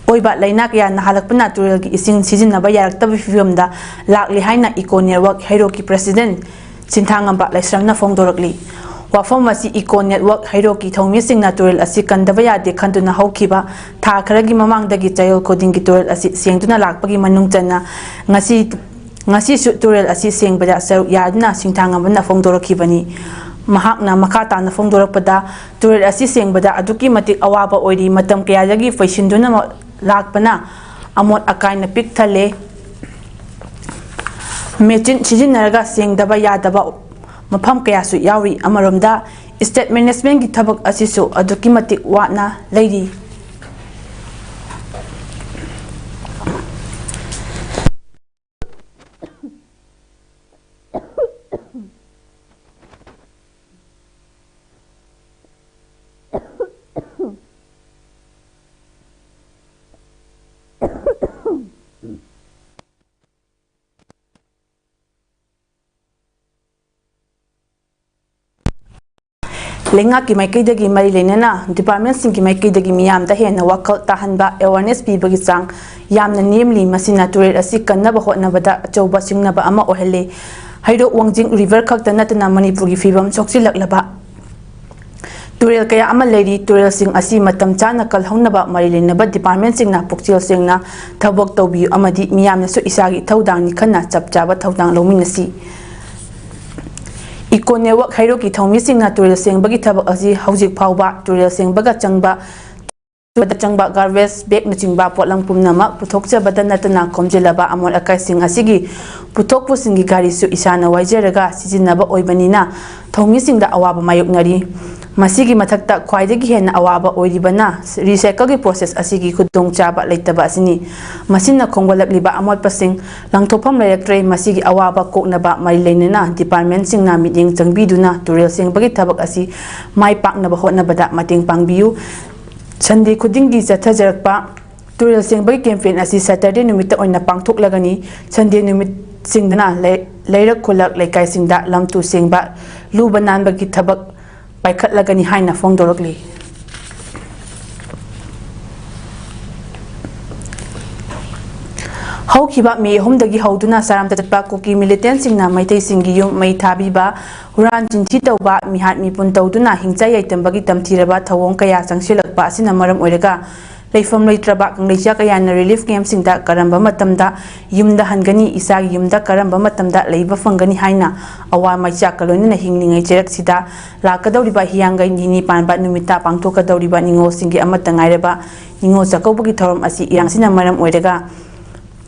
ꯑꯣꯏꯕ ꯂꯥꯏꯅꯥ ꯀꯌꯥ ꯅꯥꯍꯜꯂꯛꯄꯅ ꯇꯨꯔꯦꯜꯒꯤ ꯏꯁꯤꯡ ꯁꯤꯖꯤꯟꯅꯕ ꯌꯥꯔꯛꯇꯕ ꯐꯤꯕꯝꯗ ꯂꯥꯛꯂꯤ ꯍꯥꯏꯅ Eco Network ꯍꯩꯔꯣꯛꯀꯤ president ꯁꯤꯟꯊꯥꯉꯝꯕ ꯂꯥꯏꯁ꯭ꯔꯝꯅ ꯐꯣꯡꯗꯣꯔꯛꯂꯤ꯫ ꯋꯥꯐꯝ ꯑꯁꯤ Eco Network ꯍꯩꯔꯣꯛꯀꯤ ꯊꯧꯃꯤꯁꯤꯡꯅ ꯇꯨꯔꯦꯜ ꯑꯁꯤ ꯀꯟꯗꯕ ꯌꯥꯗꯦ ꯈꯟꯗꯨꯅ ꯍꯧꯈꯤꯕ ꯊꯥ ꯈꯔꯒꯤ ꯃꯃꯥꯡꯗꯒꯤ ꯆꯌꯣꯜ ꯈꯨꯗꯤꯡꯒꯤ ꯇꯨꯔꯦꯜ ꯑꯁꯤ ꯁꯦꯡꯗꯨꯅ ꯂꯥꯛꯄꯒꯤ ꯃꯅꯨꯡ ꯆꯟꯅ ꯉꯁꯤ, ꯉꯁꯤꯁꯨ ꯇꯨꯔꯦꯜ ꯑꯁꯤ ꯁꯦꯡꯕꯗ ꯁꯔꯨꯛ ꯌꯥꯗꯨꯅ ꯁꯤꯡꯊꯥꯉꯝꯕꯅ ꯐꯣꯡꯗꯣꯔꯛꯈꯤꯕꯅꯤ꯫ ꯃꯍꯥꯛꯅ ꯃꯈꯥ ꯇꯥꯅ ꯐꯣꯡꯗꯣꯔꯛꯄꯗ, ꯇꯨꯔꯦꯜ ꯑꯁꯤ ꯁꯦꯡꯕꯗ ꯑꯗꯨꯛꯀꯤ ꯃꯇꯤꯛ ꯑꯋꯥꯕ ꯑꯣꯏꯔꯤ, ꯃꯇꯝ ꯀꯌꯥꯗꯒꯤ ꯄꯩꯁꯤꯟꯗꯨꯅ ꯂꯥꯛꯄꯅ ꯑꯃꯣꯠ ꯑꯀꯥꯏꯅ ꯄꯤꯛ ꯊꯜꯂꯦ꯫ ꯃꯦꯆꯤꯟ ꯁꯤꯖꯤꯟꯅꯔꯒ ꯁꯦꯡꯗꯕ ꯌꯥꯗꯕ ꯃꯐꯝ ꯀꯌꯥꯁꯨ ꯌꯥꯎꯔꯤ꯫ ꯑꯃꯔꯣꯝꯗ, state managementꯀꯤ ꯊꯕꯛ ꯑꯁꯤꯁꯨ ꯑꯗꯨꯛꯀꯤ ꯃꯇꯤꯛ ꯋꯥꯠꯅ ꯂꯩꯔꯤ꯫ ꯂꯩꯉꯥꯛꯀꯤ ꯃꯥꯏꯀꯩꯗꯒꯤ ꯃꯔꯤ ꯂꯩꯅꯅ departmentꯁꯤꯡꯒꯤ ꯃꯥꯏꯀꯩꯗꯒꯤ ꯃꯤꯌꯥꯝꯗ ꯍꯦꯟꯅ ꯋꯥꯈꯜ ꯇꯥꯍꯟꯕ, awareness ꯄꯤꯕꯒꯤ ꯆꯥꯡ ꯌꯥꯝꯅ ꯅꯦꯝꯂꯤ꯫ ꯃꯁꯤꯅ ꯇꯨꯔꯦꯜ ꯑꯁꯤ ꯀꯟꯅꯕ ꯍꯣꯠꯅꯕꯗ ꯑꯆꯧꯕ ꯁꯤꯡꯅꯕ ꯑꯃ ꯑꯣꯏꯍꯜꯂꯤ꯫ ꯍꯩꯔꯣꯛ ꯋꯥꯡꯖꯤꯡ river ꯈꯛꯇ ꯅꯠꯇꯅ ꯃꯅꯤꯄꯨꯔꯒꯤ ꯐꯤꯕꯝ ꯁꯣꯛꯆꯤꯜꯂꯛꯂꯕ ꯇꯨꯔꯦꯜ ꯀꯌꯥ ꯑꯃ ꯂꯩꯔꯤ꯫ ꯇꯨꯔꯦꯜꯁꯤꯡ ꯑꯁꯤ ꯃꯇꯝ ꯆꯥꯅ ꯀꯜꯍꯧꯅꯕ ꯃꯔꯤ ꯂꯩꯅꯕ departmentꯁꯤꯡꯅ ꯄꯨꯛꯆꯦꯜ ꯁꯦꯡꯅ ꯊꯕꯛ ꯇꯧꯕꯤꯌꯨ ꯑꯃꯗꯤ ꯃꯤꯌꯥꯝꯅꯁꯨ ꯏꯁꯥꯒꯤ ꯏꯊꯧꯗꯥꯡꯅꯤ ꯈꯟꯅ ꯆꯞ ꯆꯥꯕ ꯊꯧꯗꯥꯡ ꯂꯧꯃꯤꯟꯅꯁꯤ꯫ Eco Network ꯍꯩꯔꯣꯛꯀꯤ ꯊꯧꯃꯤꯁꯤꯡꯅ ꯇꯨꯔꯦꯜ ꯁꯦꯡꯕꯒꯤ ꯊꯕꯛ ꯑꯁꯤ ꯍꯧꯖꯤꯛ ꯐꯥꯎꯕ ꯇꯨꯔꯦꯜ ꯁꯦꯡꯕꯒ ꯆꯪꯕ, ꯆꯪꯕ garbage bagꯅꯆꯤꯡꯕ ꯄꯣꯠꯂꯝ ꯄꯨꯝꯅꯃꯛ ꯄꯨꯊꯣꯛꯆꯕꯗ ꯅꯠꯇꯅ ꯈꯣꯝꯖꯤꯜꯂꯕ ꯑꯃꯣꯠ ꯑꯀꯥꯏꯁꯤꯡ ꯑꯁꯤꯒꯤ ꯄꯨꯊꯣꯛꯄꯁꯤꯡꯒꯤ ꯒꯥꯔꯤꯁꯨ ꯏꯁꯥꯅ ꯋꯥꯏꯖꯔꯒ ꯁꯤꯖꯤꯟꯅꯕ ꯑꯣꯏꯕꯅꯤꯅ ꯊꯧꯃꯤꯁꯤꯡꯗ ꯑꯋꯥꯕ ꯃꯥꯌꯣꯛꯅꯔꯤ꯫ ꯃꯁꯤꯒꯤ ꯃꯊꯛꯇ ꯈ꯭ꯋꯥꯏꯗꯒꯤ ꯍꯦꯟꯅ ꯑꯋꯥꯕ ꯑꯣꯏꯔꯤꯕꯅ recycleꯒꯤ process ꯑꯁꯤꯒꯤ ꯈꯨꯗꯣꯡꯆꯥꯕ ꯂꯩꯇꯕ ꯑꯁꯤꯅꯤ꯫ ꯃꯁꯤꯅ ꯈꯣꯝꯒꯠꯂꯛꯂꯤꯕ ꯑꯃꯣꯠꯄꯁꯤꯡ ꯂꯪꯊꯣꯛꯐꯝ ꯂꯩꯔꯛꯇ꯭ꯔꯦ꯫ ꯃꯁꯤꯒꯤ ꯑꯋꯥꯕ ꯀꯣꯛꯅꯕ ꯃꯔꯤ ꯂꯩꯅꯅ departmentꯁꯤꯡꯅ ꯃꯤꯠꯌꯦꯡ ꯆꯪꯕꯤꯗꯨꯅ ꯇꯨꯔꯦꯜ ꯁꯦꯡꯕꯒꯤ ꯊꯕꯛ ꯑꯁꯤ ꯃꯥꯏ ꯄꯥꯛꯅꯕ ꯍꯣꯠꯅꯕꯗ ꯃꯇꯦꯡ ꯄꯥꯡꯕꯤꯌꯨ꯫ Sunday ꯈꯨꯗꯤꯡꯒꯤ ꯆꯠꯊꯖꯔꯛꯄ ꯇꯨꯔꯦꯜ ꯁꯦꯡꯕꯒꯤ campaign ꯑꯁꯤ Saturday ꯅꯨꯃꯤꯠꯇ ꯑꯣꯏꯅ ꯄꯥꯡꯊꯣꯛꯂꯒꯅꯤ꯫ Sunday ꯅꯨꯃꯤꯠꯁꯤꯡꯗꯅ ꯂꯩ-, ꯂꯩꯔꯛ ꯈꯨꯜꯂꯛ ꯂꯩꯀꯥꯏꯁꯤꯡꯗ ꯂꯝ ꯇꯨ ꯁꯦꯡꯕ, ꯂꯨꯕ ꯅꯥꯟꯕꯒꯤ ꯊꯕꯛ ꯄꯥꯏꯈꯠꯂꯒꯅꯤ ꯍꯥꯏꯅ ꯐꯣꯡꯗꯣꯔꯛꯂꯤ꯫ ꯍꯧꯈꯤꯕ ꯃꯦ ꯑꯍꯨꯝꯗꯒꯤ ꯍꯧꯗꯨꯅ ꯆꯔꯥꯝꯇ ꯆꯠꯄ ꯀꯨꯀꯤ ꯃꯤꯂꯤꯇꯦꯟꯁꯤꯡꯅ ꯃꯩꯇꯩꯁꯤꯡꯒꯤ ꯌꯨꯝ ꯃꯩ ꯊꯥꯕꯤꯕ, ꯍꯨꯔꯥꯟ ꯆꯤꯟꯊꯤ ꯇꯧꯕ, ꯃꯤꯍꯥꯠ ꯃꯤꯄꯨꯟ ꯇꯧꯗꯨꯅ ꯍꯤꯡꯆꯥꯏ ꯌꯥꯏꯇꯝꯕꯒꯤ ꯇꯝꯊꯤꯔꯕ ꯊꯧꯑꯣꯡ ꯀꯌꯥ ꯆꯪꯁꯤꯜꯂꯛꯄ ꯑꯁꯤꯅ ꯃꯔꯝ ꯑꯣꯏꯔꯒ, ꯂꯩꯐꯝ ꯂꯩꯇ꯭ꯔꯕ ꯀꯪꯂꯩꯆꯥ ꯀꯌꯥꯅ ꯔꯤꯂꯤꯐ ꯀꯦꯝꯞꯁꯤꯡꯗ ꯀꯔꯝꯕ ꯃꯇꯝꯗ ꯌꯨꯝꯗ ꯍꯟꯒꯅꯤ, ꯏꯆꯥꯒꯤ ꯌꯨꯝꯗ ꯀꯔꯝꯕ ꯃꯇꯝꯗ ꯂꯩꯕ ꯐꯪꯒꯅꯤ ꯍꯥꯏꯅ ꯑꯋꯥ ꯃꯩꯆꯥꯛꯀ ꯂꯣꯏꯅꯅ ꯍꯤꯡꯂꯤꯉꯩ ꯆꯩꯔꯛꯁꯤꯗ ꯂꯥꯛꯀꯗꯧꯔꯤꯕ ꯍꯤꯌꯥꯡꯒꯩ ꯅꯤꯅꯤ ꯄꯥꯟꯕ ꯅꯨꯃꯤꯠꯇ ꯄꯥꯡꯊꯣꯛꯀꯗꯧꯔꯤꯕ ꯅꯤꯉꯣꯜꯁꯤꯡꯒꯤ ꯑꯃꯠꯇ ꯉꯥꯏꯔꯕ ꯅꯤꯉꯣꯜ ꯆꯥꯛꯀꯧꯕꯒꯤ ꯊꯧꯔꯝ ꯑꯁꯤ ꯏꯔꯥꯡꯁꯤꯅ ꯃꯔꯝ ꯑꯣꯏꯔꯒ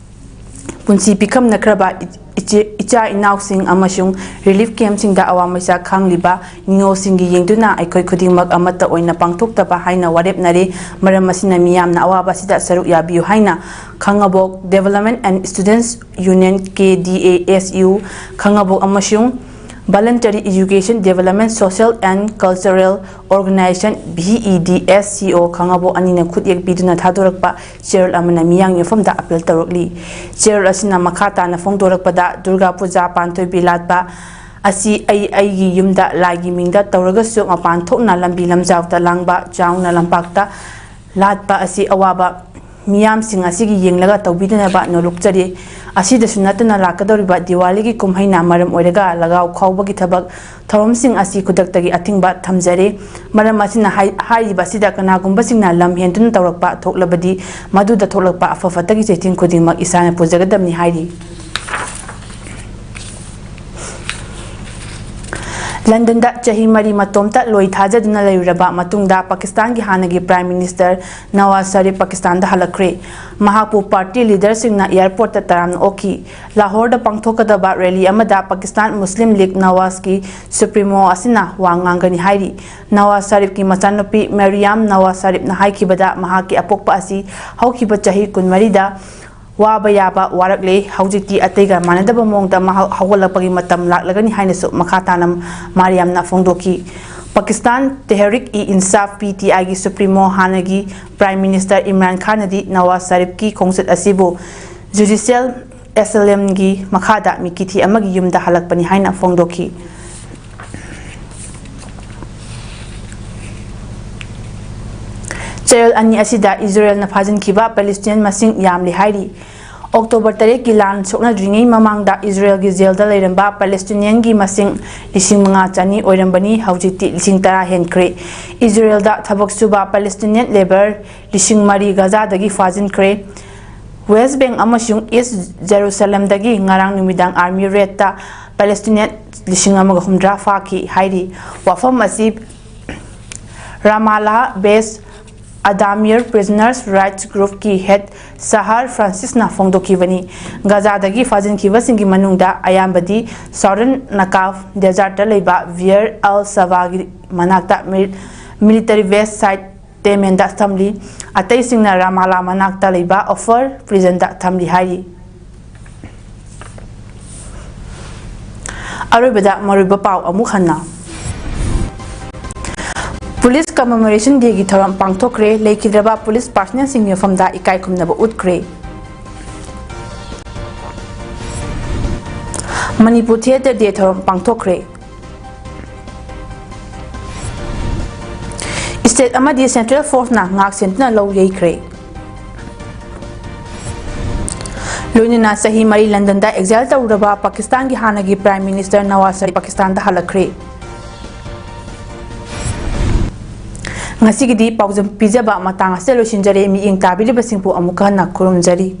ꯄꯨꯟꯁꯤ ꯄꯤꯈꯝꯅꯈ꯭ꯔꯕ ꯏꯆꯦ-, ꯏꯆꯥ ꯏꯅꯥꯎꯁꯤꯡ ꯑꯃꯁꯨꯡ ꯔꯤꯂꯤꯐ ꯀꯦꯝꯞꯁꯤꯡꯗ ꯑꯋꯥ ꯃꯩꯆꯥꯛ ꯈꯥꯡꯂꯤꯕ ꯅꯤꯉꯣꯜꯁꯤꯡꯒꯤ ꯌꯦꯡꯗꯨꯅ ꯑꯩꯈꯣꯏ ꯈꯨꯗꯤꯡꯃꯛ ꯑꯃꯠꯇ ꯑꯣꯏꯅ ꯄꯥꯡꯊꯣꯛꯇꯕ ꯍꯥꯏꯅ ꯋꯥꯔꯦꯞꯅꯔꯦ꯫ ꯃꯔꯝ ꯑꯁꯤꯅ ꯃꯤꯌꯥꯝꯅ ꯑꯋꯥꯕ ꯑꯁꯤꯗ ꯁꯔꯨꯛ ꯌꯥꯕꯤꯌꯨ ꯍꯥꯏꯅ ꯈꯥꯉꯕꯣꯛ Development and Students Union, K D A S U, ꯈꯥꯉꯕꯣꯛ ꯑꯃꯁꯨꯡ Voluntary Education Development Social and Cultural Organization, V E D S C O, ꯈꯥꯉꯕꯣꯛ ꯑꯅꯤꯅ ꯈꯨꯠꯌꯦꯛ ꯄꯤꯗꯨꯅ ꯊꯥꯗꯣꯔꯛꯄ ꯆꯦꯔꯣꯜ ꯑꯃꯅ ꯃꯤꯌꯥꯝꯒꯤ ꯃꯐꯝꯗ ꯑꯥꯄꯤꯜ ꯇꯧꯔꯛꯂꯤ꯫ ꯆꯦꯔꯣꯜ ꯑꯁꯤꯅ ꯃꯈꯥ ꯇꯥꯅ ꯐꯣꯡꯗꯣꯔꯛꯄꯗ, ꯗꯨꯔꯒꯥ ꯄꯨꯖꯥ ꯄꯥꯟꯊꯣꯏꯕꯤ ꯂꯥꯠꯄ ꯑꯁꯤ ꯑꯩ ꯑꯩꯒꯤ ꯌꯨꯝꯗ ꯂꯥꯏꯒꯤ ꯃꯤꯡꯗ ꯇꯧꯔꯒꯁꯨ, ꯃꯄꯥꯟ ꯊꯣꯛꯅ ꯂꯝꯕꯤ ꯂꯝꯖꯥꯎꯗ ꯂꯥꯡꯕ, ꯆꯥꯎꯅ ꯂꯝꯄꯥꯛꯇ ꯂꯥꯠꯄ ꯑꯁꯤ ꯑꯋꯥꯕ ꯃꯤꯌꯥꯝꯁꯤꯡ ꯑꯁꯤꯒꯤ ꯌꯦꯡꯂꯒ ꯇꯧꯕꯤꯗꯅꯕ ꯅꯣꯂꯨꯛꯆꯔꯤ꯫ ꯑꯁꯤꯗꯁꯨ ꯅꯠꯇꯅ, ꯂꯥꯛꯀꯗꯧꯔꯤꯕ ꯗꯤꯋꯥꯂꯤꯒꯤ ꯀꯨꯝꯍꯩꯅ ꯃꯔꯝ ꯑꯣꯏꯔꯒ ꯂꯒꯥꯎ ꯈꯥꯎꯕꯒꯤ ꯊꯕꯛ ꯊꯧꯔꯝꯁꯤꯡ ꯑꯁꯤ ꯈꯨꯗꯛꯇꯒꯤ ꯑꯊꯤꯡꯕ ꯊꯝꯖꯔꯤ꯫ ꯃꯔꯝ ꯑꯁꯤꯅ, ꯍꯥꯏ-, ꯍꯥꯏꯔꯤꯕ ꯑꯁꯤꯗ ꯀꯅꯥꯒꯨꯝꯕꯁꯤꯡꯅ ꯂꯝ ꯍꯦꯟꯗꯨꯅ ꯇꯧꯔꯛꯄ ꯊꯣꯛꯂꯕꯗꯤ, ꯃꯗꯨꯗ ꯊꯣꯛꯂꯛꯄ ꯑꯐ ꯐꯠꯇꯒꯤ ꯆꯩꯊꯦꯡ ꯈꯨꯗꯤꯡꯃꯛ ꯏꯁꯥꯅ ꯄꯨꯖꯒꯗꯕꯅꯤ ꯍꯥꯏꯔꯤ꯫ ꯂꯟꯗꯟꯗ ꯆꯍꯤ ꯃꯔꯤ ꯃꯇꯣꯝꯇ ꯂꯣꯏ ꯊꯥꯖꯗꯨꯅ ꯂꯩꯔꯨꯔꯕ ꯃꯇꯨꯡꯗ, ꯄꯥꯀꯤꯁꯇꯥꯟꯒꯤ ꯍꯥꯟꯅꯒꯤ ꯄ꯭ꯔꯥꯏꯝ ꯃꯤꯅꯤꯁꯇꯔ ꯅꯋꯥꯖ ꯁꯔꯤꯐ ꯄꯥꯀꯤꯁꯇꯥꯟꯗ ꯍꯜꯂꯛꯈ꯭ꯔꯦ꯫ ꯃꯍꯥꯛꯄꯨ ꯄꯥꯔꯇꯤ ꯂꯤꯗꯔꯁꯤꯡꯅ ꯑꯦꯌꯔꯄꯣꯔꯠꯇ ꯇꯔꯥꯝꯅ ꯑꯣꯛꯈꯤ꯫ ꯂꯥꯍꯣꯔꯗ ꯄꯥꯡꯊꯣꯛꯀꯗꯕ ꯔꯦꯂꯤ ꯑꯃꯗ ꯄꯥꯀꯤꯁꯇꯥꯟ ꯃꯨꯁꯂꯤꯝ ꯂꯤꯒ ꯅꯋꯥꯖꯀꯤ ꯁꯨꯄ꯭ꯔꯤꯃꯣ ꯑꯁꯤꯅ ꯋꯥ ꯉꯥꯡꯒꯅꯤ ꯍꯥꯏꯔꯤ꯫ ꯅꯋꯥꯖ ꯁꯔꯤꯐꯀꯤ ꯃꯆꯥꯅꯨꯄꯤ ꯃꯔꯤꯌꯥꯝ ꯅꯋꯥꯖ ꯁꯔꯤꯐꯅ ꯍꯥꯏꯈꯤꯕꯗ, ꯃꯍꯥꯛꯀꯤ ꯑꯄꯣꯛꯄ ꯑꯁꯤ ꯍꯧꯈꯤꯕ ꯆꯍꯤ ꯀꯨꯟꯃꯔꯤꯗ ꯋꯥꯕ ꯌꯥꯕ ꯋꯥꯔꯛꯂꯦ꯫ ꯍꯧꯖꯤꯛꯇꯤ ꯑꯇꯩꯒ ꯃꯥꯟꯅꯗꯕ ꯃꯑꯣꯡꯗ ꯃꯍꯥꯛ ꯍꯧꯒꯠꯂꯛꯄꯒꯤ ꯃꯇꯝ ꯂꯥꯛꯂꯒꯅꯤ ꯍꯥꯏꯅꯁꯨ ꯃꯈꯥ ꯇꯥꯅ ꯃꯥꯔꯤꯌꯥꯝꯅ ꯐꯣꯡꯗꯣꯛꯈꯤ꯫ ꯄꯥꯀꯤꯁꯇꯥꯟ ꯇꯦꯍꯔꯤꯛ-ꯏ-ꯏꯟꯁꯥꯐ, P T I, ꯒꯤ ꯁꯨꯄ꯭ꯔꯤꯃꯣ, ꯍꯥꯟꯅꯒꯤ ꯄ꯭ꯔꯥꯏꯝ ꯃꯤꯅꯤꯁꯇꯔ ꯏꯝꯔꯥꯟ ꯈꯥꯟꯅꯗꯤ ꯅꯋꯥꯖ ꯁꯔꯤꯐꯀꯤ ꯈꯣꯡꯆꯠ ꯑꯁꯤꯕꯨ ꯖꯨꯗꯤꯁꯤꯌꯦꯜ ꯑꯦꯁꯥꯏꯂꯝꯒꯤ ꯃꯈꯥꯗ ꯃꯤꯀꯤꯊꯤ ꯑꯃꯒꯤ ꯌꯨꯝꯗ ꯍꯜꯂꯛꯄꯅꯤ ꯍꯥꯏꯅ ꯐꯣꯡꯗꯣꯛꯈꯤ꯫ ꯆꯌꯣꯜ ꯑꯅꯤ ꯑꯁꯤꯗ ꯏꯖꯔꯦꯜꯅ ꯐꯥꯖꯤꯟꯈꯤꯕ ꯄꯦꯂꯦꯁꯇꯤꯅꯤꯌꯟ ꯃꯁꯤꯡ ꯌꯥꯝꯂꯦ ꯍꯥꯏꯔꯤ꯫ ꯑꯣꯛꯇꯣꯕꯔ ꯇꯔꯦꯠꯀꯤ ꯂꯥꯟ ꯁꯣꯛꯅꯗ꯭ꯔꯤꯉꯩ ꯃꯃꯥꯡꯗ ꯏꯖꯔꯦꯜꯒꯤ ꯖꯦꯜꯗ ꯂꯩꯔꯝꯕ ꯄꯦꯂꯦꯁꯇꯤꯅꯤꯌꯟꯒꯤ ꯃꯁꯤꯡ ꯂꯤꯁꯤꯡ ꯃꯉꯥ ꯆꯅꯤ ꯑꯣꯏꯔꯝꯕꯅꯤ, ꯍꯧꯖꯤꯛꯇꯤ ꯂꯤꯁꯤꯡ ꯇꯔꯥ ꯍꯦꯟꯈ꯭ꯔꯦ꯫ ꯏꯖꯔꯦꯜꯗ ꯊꯕꯛ ꯁꯨꯕ ꯄꯦꯂꯦꯁꯇꯤꯅꯤꯌꯟ ꯂꯦꯕꯔ ꯂꯤꯁꯤꯡ ꯃꯔꯤ ꯒꯖꯥꯗꯒꯤ ꯐꯥꯖꯤꯟꯈ꯭ꯔꯦ꯫ ꯋꯦꯁ ꯕꯦꯡ ꯑꯃꯁꯨꯡ ꯏꯁ ꯖꯦꯔꯨꯁꯂꯝꯗꯒꯤ ꯉꯔꯥꯡ ꯅꯨꯃꯤꯗꯥꯡ ꯑꯥꯔꯃꯤ ꯔꯦꯗꯇ ꯄꯦꯂꯦꯁꯇꯤꯅꯤꯌꯟ ꯂꯤꯁꯤꯡ ꯑꯃꯒ ꯍꯨꯝꯗ꯭ꯔꯥ ꯐꯥꯈꯤ ꯍꯥꯏꯔꯤ꯫ ꯋꯥꯐꯝ ꯑꯁꯤ ꯔꯥꯃꯥꯂꯥ ꯕꯦꯁ ꯑꯗꯥꯃꯤꯔ ꯄ꯭ꯔꯤꯖꯅꯔꯁ ꯔꯥꯏꯠꯁ ꯒ꯭ꯔꯨꯞꯀꯤ ꯍꯦꯗ ꯁꯍꯥꯔ ꯐ꯭ꯔꯥꯟꯁꯤꯁꯅ ꯐꯣꯡꯗꯣꯛꯈꯤꯕꯅꯤ꯫ ꯒꯖꯥꯗꯒꯤ ꯐꯥꯖꯤꯟꯈꯤꯕꯁꯤꯡꯒꯤ ꯃꯅꯨꯡꯗ ꯑꯌꯥꯝꯕꯗꯤ ꯁꯥꯎꯗꯔꯟ ꯅꯀꯥꯐ ꯗꯦꯖꯥꯔꯠꯇ ꯂꯩꯕ ꯕꯤꯌꯔ ꯑꯜ ꯁꯕꯥꯒꯤ ꯃꯅꯥꯛꯇ ꯃꯤ-, ꯃꯤꯂꯤꯇꯔꯤ ꯕꯦꯁ ꯁꯥꯏꯠ ꯇꯦꯃꯦꯟꯗ ꯊꯝꯂꯤ꯫ ꯑꯇꯩꯁꯤꯡꯅ ꯔꯥꯃꯥꯂꯥ ꯃꯅꯥꯛꯇ ꯂꯩꯕ ꯑꯣꯐꯔ ꯄ꯭ꯔꯤꯖꯟꯗ ꯊꯝꯂꯤ ꯍꯥꯏꯔꯤ꯫ ꯑꯔꯣꯏꯕꯗ ꯃꯔꯨꯑꯣꯏꯕ ꯄꯥꯎ ꯑꯃꯨꯛ ꯍꯟꯅ꯫ ꯄꯨꯂꯤꯁ ꯀꯃꯦꯃꯣꯔꯦꯁꯟ ꯗꯦꯒꯤ ꯊꯧꯔꯝ ꯄꯥꯡꯊꯣꯛꯈ꯭ꯔꯦ꯫ ꯂꯩꯈꯤꯗ꯭ꯔꯕ ꯄꯨꯂꯤꯁ ꯄꯥꯔꯁꯅꯦꯜꯁꯤꯡꯒꯤ ꯃꯐꯝꯗ ꯏꯀꯥꯏ ꯈꯨꯝꯅꯕ ꯎꯠꯈ꯭ꯔꯦ꯫ ꯃꯅꯤꯄꯨꯔ ꯊꯤꯌꯦꯇꯔ ꯗꯦ ꯊꯧꯔꯝ ꯄꯥꯡꯊꯣꯛꯈ꯭ꯔꯦ꯫ ꯁ꯭ꯇꯦꯠ ꯑꯃꯗꯤ ꯁꯦꯟꯇ꯭ꯔꯦꯜ ꯐꯣꯔꯁꯅ ꯉꯥꯛ ꯁꯦꯟꯗꯨꯅ ꯂꯧ ꯌꯩꯈ꯭ꯔꯦ꯫ ꯂꯣꯏꯅꯅ ꯆꯍꯤ ꯃꯔꯤ ꯂꯟꯗꯟꯗ ꯑꯦꯛꯖꯥꯏꯜ ꯇꯧꯔꯨꯔꯕ ꯄꯥꯀꯤꯁꯇꯥꯟꯒꯤ ꯍꯥꯟꯅꯒꯤ ꯄ꯭ꯔꯥꯏꯝ ꯃꯤꯅꯤꯁꯇꯔ ꯅꯋꯥꯖ ꯁꯔꯤꯐ ꯄꯥꯀꯤꯁꯇꯥꯟꯗ ꯍꯜꯂꯛꯈ꯭ꯔꯦ꯫ ꯉꯁꯤꯒꯤꯗꯤ ꯄꯥꯎꯖꯝ ꯄꯤꯖꯕ ꯃꯇꯥꯡ ꯑꯁꯤꯗ ꯂꯣꯏꯁꯤꯟꯖꯔꯦ꯫ ꯃꯤꯠꯌꯦꯡ ꯇꯥꯕꯤꯔꯤꯕꯁꯤꯡꯕꯨ ꯑꯃꯨꯛꯀ ꯍꯟꯅ ꯈꯨꯔꯨꯝꯖꯔꯤ꯫